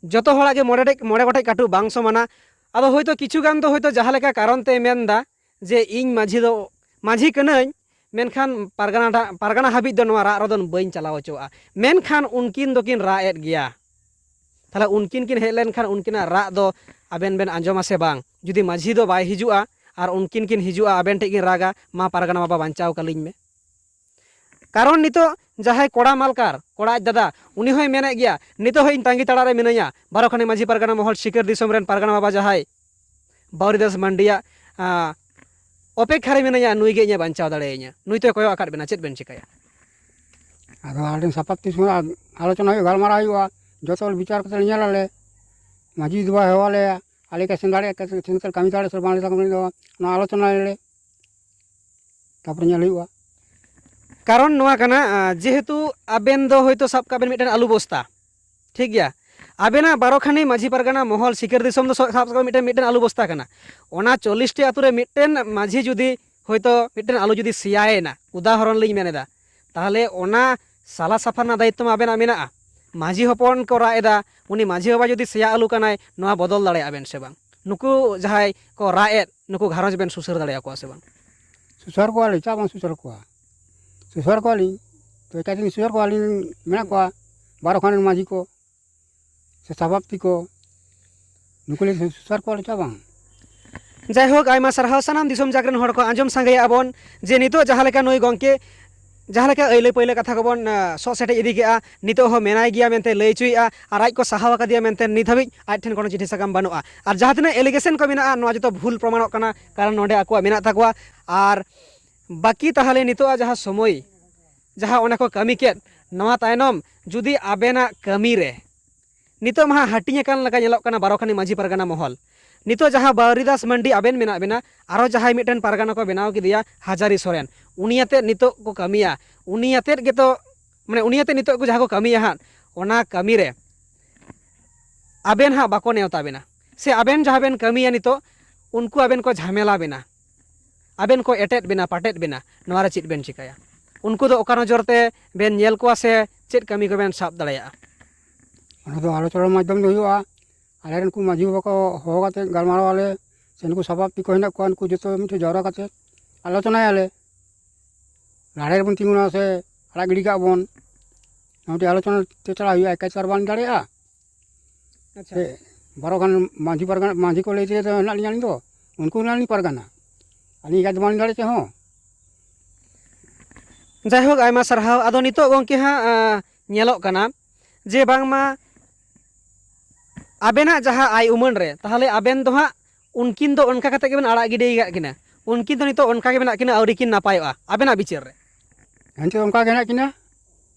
ᱡᱚᱛᱚ ᱦᱚᱲᱟᱜ ᱜᱮ ᱢᱚᱬᱮ ᱴᱮᱡ, ᱢᱚᱬᱮ ᱜᱚᱴᱮᱡ ᱠᱟᱹᱴᱩᱵ ᱵᱟᱝ ᱥᱚᱢᱟᱱᱟ᱾ ᱟᱫᱚ ᱦᱚᱭᱛᱳ ᱠᱤᱪᱷᱩ ᱜᱟᱱ ᱫᱚ ᱦᱚᱭᱛᱳ ᱡᱟᱦᱟᱸ ᱞᱮᱠᱟ ᱠᱟᱨᱚᱱ ᱛᱮᱭ ᱢᱮᱱᱫᱟ ᱡᱮ ᱤᱧ ᱢᱟᱹᱡᱷᱤ ᱫᱚ, ᱢᱟᱹᱡᱷᱤ ᱠᱟᱹᱱᱟᱹᱧ, ᱢᱮᱱᱠᱷᱟᱱ ᱯᱟᱨᱜᱟᱱᱟ ᱰᱟ-, ᱯᱟᱨᱜᱟᱱᱟ ᱦᱟᱹᱵᱤᱡ ᱫᱚ ᱱᱚᱣᱟ ᱨᱟᱜ ᱨᱚᱫᱚᱱ ᱵᱟᱹᱧ ᱪᱟᱞᱟᱣ ᱦᱚᱪᱚᱣᱟᱜᱼᱟ᱾ ᱢᱮᱱᱠᱷᱟᱱ ᱩᱱᱠᱤᱱ ᱫᱚᱠᱤᱱ ᱨᱟᱜ ᱮᱫ ᱜᱮᱭᱟ᱾ ᱛᱟᱦᱞᱮ ᱩᱱᱠᱤᱱ ᱠᱤᱱ ᱦᱮᱡ ᱞᱮᱱᱠᱷᱟᱱ ᱩᱱᱠᱤᱱᱟᱜ ᱨᱟᱜ ᱫᱚ ᱟᱵᱮᱱ ᱵᱮᱱ ᱟᱸᱡᱚᱢᱟ ᱥᱮ ᱵᱟᱝ? ᱡᱩᱫᱤ ᱢᱟᱹᱡᱷᱤ ᱫᱚ ᱵᱟᱭ ᱦᱤᱡᱩᱜᱼᱟ ᱟᱨ ᱩᱱᱠᱤᱱ ᱠᱤᱱ ᱦᱤᱡᱩᱜᱼᱟ, ᱟᱵᱮᱱ ᱴᱷᱮᱡ ᱠᱤᱱ ᱨᱟᱜᱟ, "ᱢᱟ ᱯᱟᱨᱜᱟᱱᱟ ᱵᱟᱵᱟ, ᱵᱟᱧᱪᱟᱣ ᱠᱟᱹᱞᱤᱧ ᱢᱮ᱾" ᱠᱟᱨᱚᱱ ᱱᱤᱛᱚᱜ ᱡᱟᱦᱟᱸᱭ ᱠᱚᱲᱟ ᱢᱟᱞᱠᱟᱨ, ᱠᱚᱲᱟ ᱟᱡ ᱫᱟᱫᱟ, ᱩᱱᱤ ᱦᱚᱸᱭ ᱢᱮᱱᱮᱫ ᱜᱮᱭᱟ, "ᱱᱤᱛᱚᱜ ᱦᱚᱸ ᱤᱧ ᱛᱟᱺᱜᱤ ᱛᱟᱲᱟᱜ ᱨᱮ ᱢᱤᱱᱟᱹᱧᱟ, ᱵᱟᱨᱚ ᱠᱷᱟᱱᱤ ᱢᱟᱹᱡᱷᱤ ᱯᱟᱨᱜᱟᱱᱟ ᱢᱚᱦᱚᱞ ᱥᱤᱠᱟᱹᱨ ᱫᱤᱥᱚᱢ ᱨᱮᱱ ᱯᱟᱨᱜᱟᱱᱟ ᱵᱟᱵᱟ ᱡᱟᱦᱟᱸᱭ ᱵᱟᱣᱨᱤ ᱫᱟᱥ ᱢᱟᱱᱰᱤᱭᱟᱜ, ᱟᱸ, ᱚᱯᱮᱠᱠᱷᱟ ᱨᱮ ᱢᱤᱱᱟᱹᱧᱟ, ᱱᱩᱭ ᱜᱮ ᱤᱧᱮ ᱵᱟᱧᱪᱟᱣ ᱫᱟᱲᱮᱭᱟᱹᱧᱟ, ᱱᱩᱭ ᱛᱚᱭ ᱠᱚᱭᱚᱜ ᱟᱠᱟᱫ ᱵᱮᱱᱟ, ᱪᱮᱫ ᱵᱮᱱ ᱪᱤᱠᱟᱹᱭᱟ?" ᱟᱫᱚ ᱟᱹᱰᱤ ᱥᱟᱯᱟᱵ ᱛᱤᱥ ᱦᱚᱸ ᱟᱞᱳᱪᱚᱱᱟ ᱦᱩᱭᱩᱜᱼᱟ, ᱜᱟᱞᱢᱟᱨᱟᱣ ᱦᱩᱭᱩᱜᱼᱟ, ᱡᱚᱛᱚ ᱦᱚᱲ ᱵᱤᱪᱟᱨ ᱠᱟᱛᱮ ᱧᱮᱞ ᱟᱞᱮ, ᱢᱟᱹᱡᱷᱤ ᱫᱚ ᱵᱟᱭ ᱦᱚᱦᱚ ᱟᱞᱮᱭᱟ, ᱟᱞᱮ ᱠᱟ ᱥᱮᱱ ᱫᱟᱲᱮᱭᱟᱜ ᱠᱟ ᱥᱮᱱ ᱠᱟᱹᱢᱤ ᱫᱟᱲᱮᱭᱟᱜ ᱥᱮ ᱵᱟᱝ ᱫᱟᱲᱮᱭᱟᱜ, ᱚᱱᱟ ᱟᱞᱳᱪᱚᱱᱟ ᱟᱞᱮ, ᱛᱟᱨᱯᱚᱨᱮ ᱧᱮᱞ ᱦᱩᱭᱩᱜᱼᱟ᱾ ᱠᱟᱨᱚᱱ ᱱᱚᱣᱟ ᱠᱟᱱᱟ, ᱟᱸ, ᱡᱮᱦᱮᱛᱩ ᱟᱵᱮᱱ ᱫᱚ ᱦᱚᱭᱛᱳ ᱥᱟᱵ ᱠᱟᱜ ᱵᱮᱱ ᱢᱤᱫᱴᱮᱱ ᱟᱹᱞᱩ ᱵᱚᱥᱛᱟ, ᱴᱷᱤᱠ ᱜᱮᱭᱟ, ᱟᱵᱮᱱᱟᱜ ᱵᱟᱨᱚ ᱠᱷᱟᱱᱤ ᱢᱟᱹᱡᱷᱤ ᱯᱟᱨᱜᱟᱱᱟ ᱢᱚᱦᱚᱞ ᱥᱤᱠᱟᱹᱨ ᱫᱤᱥᱚᱢ ᱫᱚ ᱥᱟᱵ ᱠᱟᱜ ᱵᱮᱱ ᱢᱤᱫᱴᱮᱱ, ᱢᱤᱫᱴᱮᱱ ᱟᱹᱞᱩ ᱵᱚᱥᱛᱟ ᱠᱟᱱᱟ, ᱚᱱᱟ ᱪᱚᱞᱞᱤᱥ ᱴᱤ ᱟᱹᱛᱩ ᱨᱮ ᱢᱤᱫᱴᱮᱱ ᱢᱟᱹᱡᱷᱤ ᱡᱩᱫᱤ ᱦᱚᱭᱛᱳ ᱢᱤᱫᱴᱮᱱ ᱟᱹᱞᱩ ᱡᱩᱫᱤ ᱥᱮᱭᱟᱭᱮᱱᱟ, ᱩᱫᱟᱦᱚᱨᱚᱱ ᱞᱤᱧ ᱢᱮᱱ ᱮᱫᱟ, ᱛᱟᱦᱚᱞᱮ ᱚᱱᱟ ᱥᱟᱞᱟ ᱥᱟᱯᱷᱟ ᱨᱮᱱᱟᱜ ᱫᱟᱭᱤᱛᱛᱚ ᱢᱟ ᱟᱵᱮᱱᱟᱜ ᱢᱮᱱᱟᱜᱼᱟ᱾ ᱢᱟᱹᱡᱷᱤ ᱦᱚᱯᱚᱱ ᱠᱚ ᱨᱟᱜ ᱮᱫᱟ, ᱩᱱᱤ ᱢᱟᱹᱡᱷᱤ ᱵᱟᱵᱟ ᱡᱩᱫᱤ ᱥᱮᱭᱟ ᱟᱹᱞᱩ ᱠᱟᱱᱟᱭ, ᱱᱚᱣᱟ ᱵᱚᱫᱚᱞ ᱫᱟᱲᱮᱭᱟᱜᱼᱟ ᱵᱮᱱ ᱥᱮ ᱵᱟᱝ? ᱱᱩᱠᱩ ᱡᱟᱦᱟᱸᱭ ᱠᱚ ᱨᱟᱜ ᱮᱫ, ᱱᱩᱠᱩ ᱜᱷᱟᱨᱚᱸᱡᱽ ᱵᱮᱱ ᱥᱩᱥᱟᱹᱨ ᱫᱟᱲᱮᱭᱟᱠᱚᱣᱟ ᱥᱮ ᱵᱟᱝ? ᱥᱩᱥᱟᱹᱨ ᱠᱚᱣᱟᱞᱤᱧ, ᱪᱟᱜ ᱵᱟᱝ ᱥᱩᱥᱟᱹᱨ ᱠᱚᱣᱟ? ᱥᱩᱥᱟᱹᱨ ᱠᱚᱣᱟᱞᱤᱧ, ᱛᱚ ᱮᱠᱟᱭ ᱛᱮᱞᱤᱧ ᱥᱩᱥᱟᱹᱨ ᱠᱚᱣᱟᱞᱤᱧ, ᱢᱮᱱᱟᱜ ᱠᱚᱣᱟ ᱵᱟᱨᱚ ᱠᱷᱟᱱ ᱢᱟᱹᱡᱷᱤ ᱠᱚ, ᱥᱮ ᱥᱟᱵᱟᱯᱛᱤ ᱠᱚ, ᱱᱩᱠᱩ ᱞᱮ ᱥᱩᱥᱟᱹᱨ ᱠᱚᱣᱟ ᱪᱮᱫᱟᱜ ᱵᱟᱝ? ᱡᱟᱭᱦᱳᱠ, ᱟᱭᱢᱟ ᱥᱟᱨᱦᱟᱣ ᱥᱟᱱᱟᱢ ᱫᱤᱥᱚᱢ ᱡᱟᱠ ᱨᱮᱱ ᱦᱚᱲ ᱠᱚ᱾ ᱟᱸᱡᱚᱢ ᱥᱟᱸᱜᱮᱭᱟ ᱵᱚᱱ ᱡᱮ ᱱᱤᱛᱚᱜ ᱡᱟᱦᱟᱸ ᱞᱮᱠᱟ ᱱᱩᱭ ᱜᱚᱢᱠᱮ ᱡᱟᱦᱟᱸ ᱞᱮᱠᱟ ᱟᱹᱭᱞᱟᱹ ᱯᱟᱹᱭᱞᱟᱹ ᱠᱟᱛᱷᱟ ᱠᱚᱵᱚᱱ, ᱟᱸ, ᱥᱚᱜ ᱥᱮᱴᱮᱡ ᱤᱫᱤ ᱠᱮᱜᱼᱟ, ᱱᱤᱛᱚᱜ ᱦᱚᱸ ᱢᱮᱱᱟᱭ ᱜᱮᱭᱟ ᱢᱮᱱᱛᱮ ᱞᱟᱹᱭ ᱦᱚᱪᱚᱭᱮᱫᱼᱟ, ᱟᱨ ᱟᱡ ᱠᱚ ᱥᱟᱦᱟᱣ ᱟᱠᱟᱫᱮᱭᱟ ᱢᱮᱱᱛᱮ ᱱᱤᱛ ᱦᱟᱹᱵᱤᱡ ᱟᱡ ᱴᱷᱮᱱ ᱠᱳᱱᱳ ᱪᱤᱴᱷᱤ ᱥᱟᱠᱟᱢ ᱵᱟᱹᱱᱩᱜᱼᱟ᱾ ᱟᱨ ᱡᱟᱦᱟᱸ ᱛᱤᱱᱟᱹᱜ allegation ᱠᱚ ᱢᱮᱱᱟᱜᱼᱟ, ᱱᱚᱣᱟ ᱡᱚᱛᱚ ᱵᱷᱩᱞ ᱯᱨᱚᱢᱟᱬᱚᱜ ᱠᱟᱱᱟ, ᱠᱟᱨᱚᱱ ᱱᱚᱰᱮ ᱟᱠᱚᱣᱟᱜ ᱢᱮᱱᱟᱜ ᱛᱟᱠᱚᱣᱟ᱾ ᱟᱨ ᱵᱟᱹᱠᱤ ᱛᱟᱦᱚᱞᱮ ᱱᱤᱛᱚᱜᱟᱜ ᱡᱟᱦᱟᱸ ᱥᱚᱢᱚᱭ, ᱡᱟᱦᱟᱸ ᱚᱱᱟ ᱠᱚ ᱠᱟᱹᱢᱤ ᱠᱮᱫ, ᱱᱚᱣᱟ ᱛᱟᱭᱱᱚᱢ ᱡᱩᱫᱤ ᱟᱵᱮᱱᱟᱜ ᱠᱟᱹᱢᱤ ᱨᱮ ᱱᱤᱛᱚᱜ ᱢᱟ ᱦᱟᱸᱜ ᱦᱟᱹᱴᱤᱧ ᱟᱠᱟᱱ ᱞᱮᱠᱟ ᱧᱮᱞᱚᱜ ᱠᱟᱱᱟ ᱵᱟᱨᱚ ᱠᱷᱟᱱᱤ ᱢᱟᱹᱡᱷᱤ ᱯᱟᱨᱜᱟᱱᱟ ᱢᱚᱦᱚᱞ᱾ ᱱᱤᱛᱚᱜ ᱡᱟᱦᱟᱸ ᱵᱟᱣᱨᱤᱫᱟᱥ ᱢᱟᱱᱰᱤ ᱟᱵᱮᱱ ᱢᱮᱱᱟᱜ ᱵᱮᱱᱟ, ᱟᱨᱚ ᱡᱟᱦᱟᱸᱭ ᱢᱤᱫᱴᱮᱱ ᱯᱟᱨᱜᱟᱱᱟ ᱠᱚ ᱵᱮᱱᱟᱣ ᱠᱮᱫᱮᱭᱟ ᱦᱟᱡᱟᱨᱤ ᱥᱚᱨᱮᱱ, ᱩᱱᱤ ᱟᱛᱮᱫ ᱱᱤᱛᱚᱜ ᱠᱚ ᱠᱟᱹᱢᱤᱭᱟ, ᱩᱱᱤ ᱟᱛᱮᱫ ᱜᱮᱛᱚ, ᱢᱟᱱᱮ ᱩᱱᱤ ᱟᱛᱮᱫ ᱱᱤᱛᱚᱜ ᱠᱚ ᱡᱟᱦᱟᱸ ᱠᱚ ᱠᱟᱹᱢᱤᱭᱟ ᱦᱟᱸᱜ, ᱚᱱᱟ ᱠᱟᱹᱢᱤ ᱨᱮ ᱟᱵᱮᱱ ᱦᱟᱸᱜ ᱵᱟᱠᱚ ᱱᱮᱣᱛᱟ ᱵᱮᱱᱟ, ᱥᱮ ᱟᱵᱮᱱ ᱡᱟᱦᱟᱸ ᱵᱮᱱ ᱠᱟᱹᱢᱤᱭᱟ ᱱᱤᱛᱚᱜ, ᱩᱱᱠᱩ ᱟᱵᱮᱱ ᱠᱚ ᱡᱷᱟᱢᱮᱞᱟ ᱵᱮᱱᱟ, ᱟᱵᱮᱱ ᱠᱚ ᱮᱴᱮᱫ ᱵᱮᱱᱟ, ᱯᱟᱴᱮᱫ ᱵᱮᱱᱟ, ᱱᱚᱣᱟ ᱨᱮ ᱪᱮᱫ ᱵᱮᱱ ᱪᱤᱠᱟᱹᱭᱟ? ᱩᱱᱠᱩ ᱫᱚ ᱚᱠᱟ ᱱᱚᱡᱚᱨ ᱛᱮ ᱵᱮᱱ ᱧᱮᱞ ᱠᱚᱣᱟ ᱥᱮ ᱪᱮᱫ ᱠᱟᱹᱢᱤ ᱠᱚᱵᱮᱱ ᱥᱟᱵ ᱫᱟᱲᱮᱭᱟᱜᱼᱟ? ᱚᱱᱟ ᱫᱚ ᱟᱞᱳᱪᱚᱱᱟ ᱢᱟᱫᱽᱫᱷᱚᱢ ᱛᱮ ᱦᱩᱭᱩᱜᱼᱟ᱾ ᱟᱞᱮ ᱨᱮᱱ ᱠᱚ ᱢᱟᱹᱡᱷᱤ ᱵᱟᱵᱟ ᱠᱚ ᱦᱚᱦᱚ ᱠᱟᱛᱮ ᱜᱟᱞᱢᱟᱨᱟᱣ ᱟᱞᱮ, ᱥᱮ ᱱᱩᱠᱩ ᱥᱟᱵᱟᱯᱛᱤ ᱠᱚ ᱦᱮᱱᱟᱜ ᱠᱚᱣᱟ, ᱩᱱᱠᱩ ᱡᱚᱛᱚ ᱢᱤᱫᱴᱷᱮᱱ ᱡᱟᱣᱨᱟ ᱠᱟᱛᱮ ᱟᱞᱳᱪᱚᱱᱟᱭᱟᱞᱮ᱾ ᱞᱟᱲᱮ ᱨᱮᱵᱚᱱ ᱛᱤᱸᱜᱩᱱᱟ ᱥᱮ ᱟᱲᱟᱜ ᱜᱤᱰᱤ ᱠᱟᱜ ᱵᱚᱱ, ᱱᱚᱣᱟ ᱢᱤᱫᱴᱮᱱ ᱟᱞᱳᱪᱚᱱᱟ ᱛᱮ ᱪᱟᱞᱟᱜ ᱦᱩᱭᱩᱜᱼᱟ, ᱮᱠᱟᱭ ᱛᱚ ᱟᱨ ᱵᱟᱝ ᱫᱟᱲᱮᱭᱟᱜᱼᱟ᱾ ᱟᱪᱪᱷᱟ᱾ ᱥᱮ ᱵᱟᱨᱚ ᱜᱟᱱ ᱢᱟᱹᱡᱷᱤ ᱯᱟᱨᱜᱟᱱᱟ, ᱢᱟᱹᱡᱷᱤ ᱠᱚ ᱞᱟᱹᱭ ᱛᱮᱜᱮ ᱛᱚ ᱦᱮᱱᱟᱜ ᱞᱤᱧᱟ ᱟᱹᱞᱤᱧ ᱫᱚ, ᱩᱱᱠᱩ ᱦᱮᱱᱟᱜ ᱞᱤᱧ ᱯᱟᱨᱜᱟᱱᱟ, ᱟᱹᱞᱤᱧ ᱮᱠᱟᱭ ᱫᱚ ᱵᱟᱹᱞᱤᱧ ᱫᱟᱲᱮᱭᱟᱜ ᱪᱮᱫ ᱦᱚᱸ᱾ ᱡᱟᱭᱦᱳᱠ, ᱟᱭᱢᱟ ᱥᱟᱨᱦᱟᱣ᱾ ᱟᱫᱚ ᱱᱤᱛᱚᱜ ᱜᱚᱢᱠᱮ ᱦᱟᱸᱜ, ᱟᱸ, ᱧᱮᱞᱚᱜ ᱠᱟᱱᱟ ᱡᱮ ᱵᱟᱝᱢᱟ ᱟᱵᱮᱱᱟᱜ ᱡᱟᱦᱟᱸ ᱟᱭ ᱩᱢᱟᱹᱱ ᱨᱮ, ᱛᱟᱦᱚᱞᱮ ᱟᱵᱮᱱ ᱫᱚ ᱦᱟᱸᱜ ᱩᱱᱠᱤᱱ ᱫᱚ ᱚᱱᱠᱟ ᱠᱟᱛᱮ ᱜᱮᱵᱮᱱ ᱟᱲᱟᱜ ᱜᱤᱰᱤ ᱟᱠᱟᱫ ᱠᱤᱱᱟ᱾ ᱩᱱᱠᱤᱱ ᱫᱚ ᱱᱤᱛᱚᱜ ᱚᱱᱠᱟ ᱜᱮ ᱢᱮᱱᱟᱜ ᱠᱤᱱᱟ, ᱟᱹᱣᱨᱤ ᱠᱤᱱ ᱱᱟᱯᱟᱭᱚᱜᱼᱟ ᱟᱵᱮᱱᱟᱜ ᱵᱤᱪᱟᱹᱨ ᱨᱮ? ᱮᱱᱛᱮ ᱚᱱᱠᱟ ᱜᱮ ᱦᱮᱱᱟᱜ ᱠᱤᱱᱟ,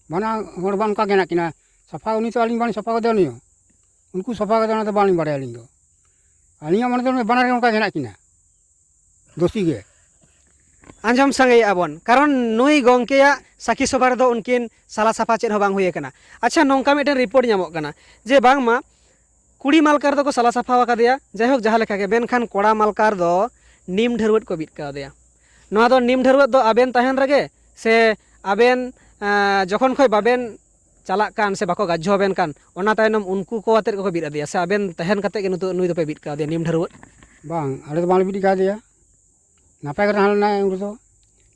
ᱵᱟᱱᱟ ᱦᱚᱲ ᱵᱟᱝ ᱚᱱᱠᱟ ᱜᱮ ᱦᱮᱱᱟᱜ ᱠᱤᱱᱟ᱾ ᱥᱟᱯᱷᱟ ᱩᱱᱤ ᱛᱚ ᱟᱹᱞᱤᱧ ᱵᱟᱹᱞᱤᱧ ᱥᱟᱯᱷᱟ ᱠᱟᱫᱮᱭᱟ, ᱩᱱᱤ ᱦᱚᱸ᱾ ᱩᱱᱠᱩ ᱥᱟᱯᱷᱟ ᱠᱟᱫᱟ, ᱚᱱᱟ ᱫᱚ ᱵᱟᱹᱞᱤᱧ ᱵᱟᱲᱟᱭᱟ ᱟᱹᱞᱤᱧ ᱫᱚ᱾ ᱟᱹᱞᱤᱧᱟᱜ ᱢᱚᱱᱮ ᱫᱚ ᱵᱟᱱᱟᱨ ᱜᱮ ᱚᱱᱠᱟ ᱜᱮ ᱦᱮᱱᱟᱜ ᱠᱤᱱᱟ, ᱫᱳᱥᱤ ᱜᱮ᱾ ᱟᱸᱡᱚᱢ ᱥᱟᱸᱜᱮᱭᱮᱫᱼᱟ ᱵᱚᱱ, ᱠᱟᱨᱚᱱ ᱱᱩᱭ ᱜᱚᱢᱠᱮᱭᱟᱜ ᱥᱟᱹᱠᱷᱤ ᱥᱚᱵᱷᱟ ᱨᱮᱫᱚ ᱩᱱᱠᱤᱱ ᱥᱟᱞᱟ ᱥᱟᱯᱷᱟ ᱪᱮᱫ ᱦᱚᱸ ᱵᱟᱝ ᱦᱩᱭ ᱟᱠᱟᱱᱟ᱾ ᱟᱪᱪᱷᱟ, ᱱᱚᱝᱠᱟ ᱢᱤᱫᱴᱮᱱ ᱨᱤᱯᱳᱨᱴ ᱧᱟᱢᱚᱜ ᱠᱟᱱᱟ ᱡᱮ ᱵᱟᱝᱢᱟ ᱠᱩᱲᱤ ᱢᱟᱞᱠᱟᱨ ᱫᱚᱠᱚ ᱥᱟᱞᱟ ᱥᱟᱯᱷᱟ ᱟᱠᱟᱫᱮᱭᱟ, ᱡᱟᱭᱦᱳᱠ ᱡᱟᱦᱟᱸ ᱞᱮᱠᱟ ᱜᱮ, ᱢᱮᱱᱠᱷᱟᱱ ᱠᱚᱲᱟ ᱢᱟᱞᱠᱟᱨ ᱫᱚ ᱱᱤᱢ ᱰᱷᱟᱹᱨᱣᱟᱹᱜ ᱠᱚ ᱵᱤᱫ ᱠᱟᱣᱫᱮᱭᱟ᱾ ᱱᱚᱣᱟ ᱫᱚ ᱱᱤᱢ ᱰᱷᱟᱹᱨᱣᱟᱹᱜ ᱫᱚ ᱟᱵᱮᱱ ᱛᱟᱦᱮᱱ ᱨᱮᱜᱮ ᱥᱮ ᱟᱵᱮᱱ, ᱟᱸ, ᱡᱚᱠᱷᱚᱱ ᱠᱷᱚᱱ ᱵᱟᱵᱮᱱ ᱪᱟᱞᱟᱜ ᱠᱟᱱ ᱥᱮ ᱵᱟᱠᱚ ᱜᱟᱡᱡᱷᱚ ᱟᱵᱮᱱ ᱠᱟᱱ, ᱚᱱᱟ ᱛᱟᱭᱱᱚᱢ ᱩᱱᱠᱩ ᱠᱚ ᱟᱛᱮᱫ ᱜᱮᱠᱚ ᱵᱤᱫ ᱟᱫᱮᱭᱟ ᱥᱮ ᱟᱵᱮᱱ ᱛᱟᱦᱮᱱ ᱠᱟᱛᱮᱫ ᱜᱮ ᱱᱤᱛᱚᱜ ᱱᱩᱭ ᱫᱚᱯᱮ ᱵᱤᱫ ᱠᱟᱣᱫᱮᱭᱟ ᱱᱤᱢ ᱰᱷᱟᱹᱨᱣᱟᱹᱜ? ᱵᱟᱝ, ᱟᱞᱮ ᱫᱚ ᱵᱟᱝᱞᱮ ᱵᱤᱫ ᱠᱟᱫᱮᱭᱟ᱾ ᱱᱟᱯᱟᱭ ᱠᱟᱛᱷᱟ ᱦᱟᱸᱰᱮ ᱱᱟᱭ ᱩᱱ ᱨᱮᱫᱚ᱾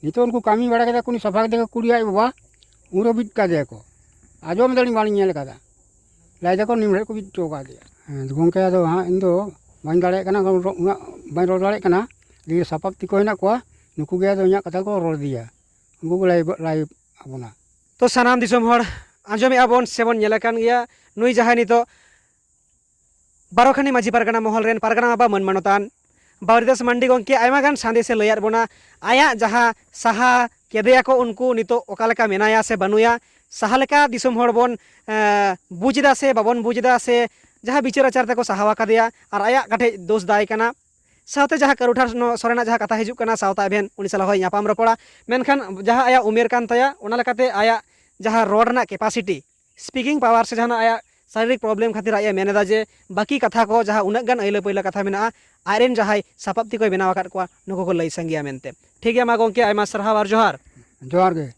ᱱᱤᱛᱚᱜ ᱩᱱᱠᱩ ᱠᱟᱹᱢᱤ ᱵᱟᱲᱟ ᱠᱮᱫᱟ ᱠᱚ, ᱩᱱᱤ ᱥᱟᱯᱷᱟ ᱠᱮᱫᱟ ᱠᱚ ᱠᱩᱲᱤ ᱟᱡ ᱵᱟᱵᱟ, ᱩᱱ ᱨᱮ ᱵᱤᱫ ᱠᱟᱫᱮᱭᱟ ᱠᱚ᱾ ᱟᱸᱡᱚᱢ ᱫᱟᱲᱮ ᱵᱟᱹᱞᱤᱧ ᱧᱮᱞ ᱠᱟᱫᱟ᱾ ᱞᱟᱹᱭ ᱫᱟᱠᱚ ᱱᱤᱢ ᱰᱷᱟᱹᱨᱣᱟᱹᱜ ᱠᱚ ᱵᱤᱫ ᱦᱚᱴᱚ ᱠᱟᱫᱮᱭᱟ᱾ ᱦᱮᱸ, ᱜᱚᱢᱠᱮ, ᱟᱫᱚ ᱦᱟᱸᱜ ᱤᱧ ᱫᱚ ᱵᱟᱹᱧ ᱫᱟᱲᱮᱭᱟᱜ ᱠᱟᱱᱟ, ᱩᱱᱟᱹᱜ ᱵᱟᱹᱧ ᱨᱚᱲ ᱫᱟᱲᱮᱭᱟᱜ ᱠᱟᱱᱟ᱾ ᱡᱮ ᱥᱟᱯᱟᱵ ᱛᱤᱠᱚ ᱦᱮᱱᱟᱜ ᱠᱚᱣᱟ, ᱱᱩᱠᱩ ᱜᱮ ᱟᱫᱚ ᱤᱧᱟᱹᱜ ᱠᱟᱛᱷᱟ ᱠᱚ ᱨᱚᱲ ᱤᱫᱤᱭᱟ, ᱩᱱᱠᱩ ᱠᱚ ᱞᱟᱹᱭ, ᱞᱟᱹᱭ ᱟᱵᱚᱱᱟ᱾ ᱛᱚ ᱥᱟᱱᱟᱢ ᱫᱤᱥᱚᱢ ᱦᱚᱲ ᱟᱸᱡᱚᱢᱮᱫᱼᱟ ᱵᱚᱱ ᱥᱮᱵᱚᱱ ᱧᱮᱞ ᱟᱠᱟᱱ ᱜᱮᱭᱟ, ᱱᱩᱭ ᱡᱟᱦᱟᱸᱭ ᱱᱤᱛᱚᱜ ᱵᱟᱨᱚᱠᱷᱟᱱᱤ ᱢᱟᱹᱡᱷᱤ ᱯᱟᱨᱜᱟᱱᱟ ᱢᱚᱦᱚᱞ ᱨᱮᱱ ᱯᱟᱨᱜᱟᱱᱟ ᱵᱟᱵᱟ ᱢᱟᱹᱱ ᱢᱟᱱᱚᱛᱟᱱ ᱵᱟᱣᱨᱤᱫᱟᱥ ᱢᱟᱱᱰᱤ ᱜᱚᱢᱠᱮ ᱟᱭᱢᱟ ᱜᱟᱱ ᱥᱟᱸᱫᱮᱥᱮ ᱞᱟᱹᱭᱟᱫ ᱵᱚᱱᱟ᱾ ᱟᱭᱟᱜ ᱡᱟᱦᱟᱸ ᱥᱟᱦᱟ ᱠᱮᱫᱮᱭᱟᱠᱚ ᱩᱱᱠᱩ ᱱᱤᱛᱚᱜ ᱚᱠᱟ ᱞᱮᱠᱟ ᱢᱮᱱᱟᱭᱟ ᱥᱮ ᱵᱟᱹᱱᱩᱭᱟ, ᱥᱟᱦᱟ ᱞᱮᱠᱟ ᱫᱤᱥᱚᱢ ᱦᱚᱲ ᱵᱚᱱ, ᱮᱸ, ᱵᱩᱡᱽ ᱮᱫᱟ ᱥᱮ ᱵᱟᱵᱚᱱ ᱵᱩᱡᱽ ᱮᱫᱟ, ᱥᱮ ᱡᱟᱦᱟᱸ ᱵᱤᱪᱟᱹᱨ ᱟᱪᱟᱨ ᱛᱮᱠᱚ ᱥᱟᱦᱟᱣ ᱟᱠᱟᱫᱮᱭᱟ ᱟᱨ ᱟᱭᱟᱜ ᱠᱟᱴᱷᱮᱡ ᱫᱳᱥ ᱫᱟᱭ ᱠᱟᱱᱟ᱾ ᱥᱟᱶᱛᱮ ᱡᱟᱦᱟᱸ ᱠᱟᱹᱨᱩ ᱴᱷᱟᱨ ᱥᱚᱨᱮᱱᱟᱜ ᱡᱟᱦᱟᱸ ᱠᱟᱛᱷᱟ ᱦᱤᱡᱩᱜ ᱠᱟᱱᱟ, ᱥᱟᱶᱛᱟ ᱮᱵᱷᱮᱱ ᱩᱱᱤ ᱥᱟᱞᱟᱜ ᱦᱚᱸᱭ ᱧᱟᱯᱟᱢ ᱨᱚᱯᱚᱲᱟ, ᱢᱮᱱᱠᱷᱟᱱ ᱡᱟᱦᱟᱸ ᱟᱭᱟᱜ ᱩᱢᱮᱨ ᱠᱟᱱ ᱛᱟᱭᱟ, ᱚᱱᱟ ᱞᱮᱠᱟᱛᱮ ᱟᱭᱟᱜ ᱡᱟᱦᱟᱸ ᱨᱚᱲ ᱨᱮᱱᱟᱜ capacity, speaking power ᱥᱮ ᱡᱟᱦᱟᱱᱟᱜ ᱟᱭᱟᱜ ᱥᱟᱨᱤᱨᱤᱠ problem ᱠᱷᱟᱹᱛᱤᱨ ᱟᱡ ᱮ ᱢᱮᱱ ᱮᱫᱟ ᱡᱮ ᱵᱟᱹᱠᱤ ᱠᱟᱛᱷᱟ ᱠᱚ ᱡᱟᱦᱟᱸ ᱩᱱᱟᱹᱜ ᱜᱟᱱ ᱟᱹᱭᱞᱟᱹ ᱯᱟᱹᱭᱞᱟᱹ ᱠᱟᱛᱷᱟ ᱢᱮᱱᱟᱜᱼᱟ, ᱟᱡᱨᱮᱱ ᱡᱟᱦᱟᱸᱭ ᱥᱟᱯᱟᱵ ᱛᱤᱠᱚᱭ ᱵᱮᱱᱟᱣ ᱟᱠᱟᱫ ᱠᱚᱣᱟ ᱱᱩᱠᱩ ᱠᱚ ᱞᱟᱹᱭ ᱥᱟᱸᱜᱮᱭᱟ ᱢᱮᱱᱛᱮ᱾ ᱴᱷᱤᱠ ᱜᱮᱭᱟ, ᱢᱟ ᱜᱚᱢᱠᱮ, ᱟᱭᱢᱟ ᱥᱟᱨᱦᱟᱣ ᱟᱨ ᱡᱚᱦᱟᱨ᱾ ᱡᱚᱦᱟᱨ ᱜᱮ᱾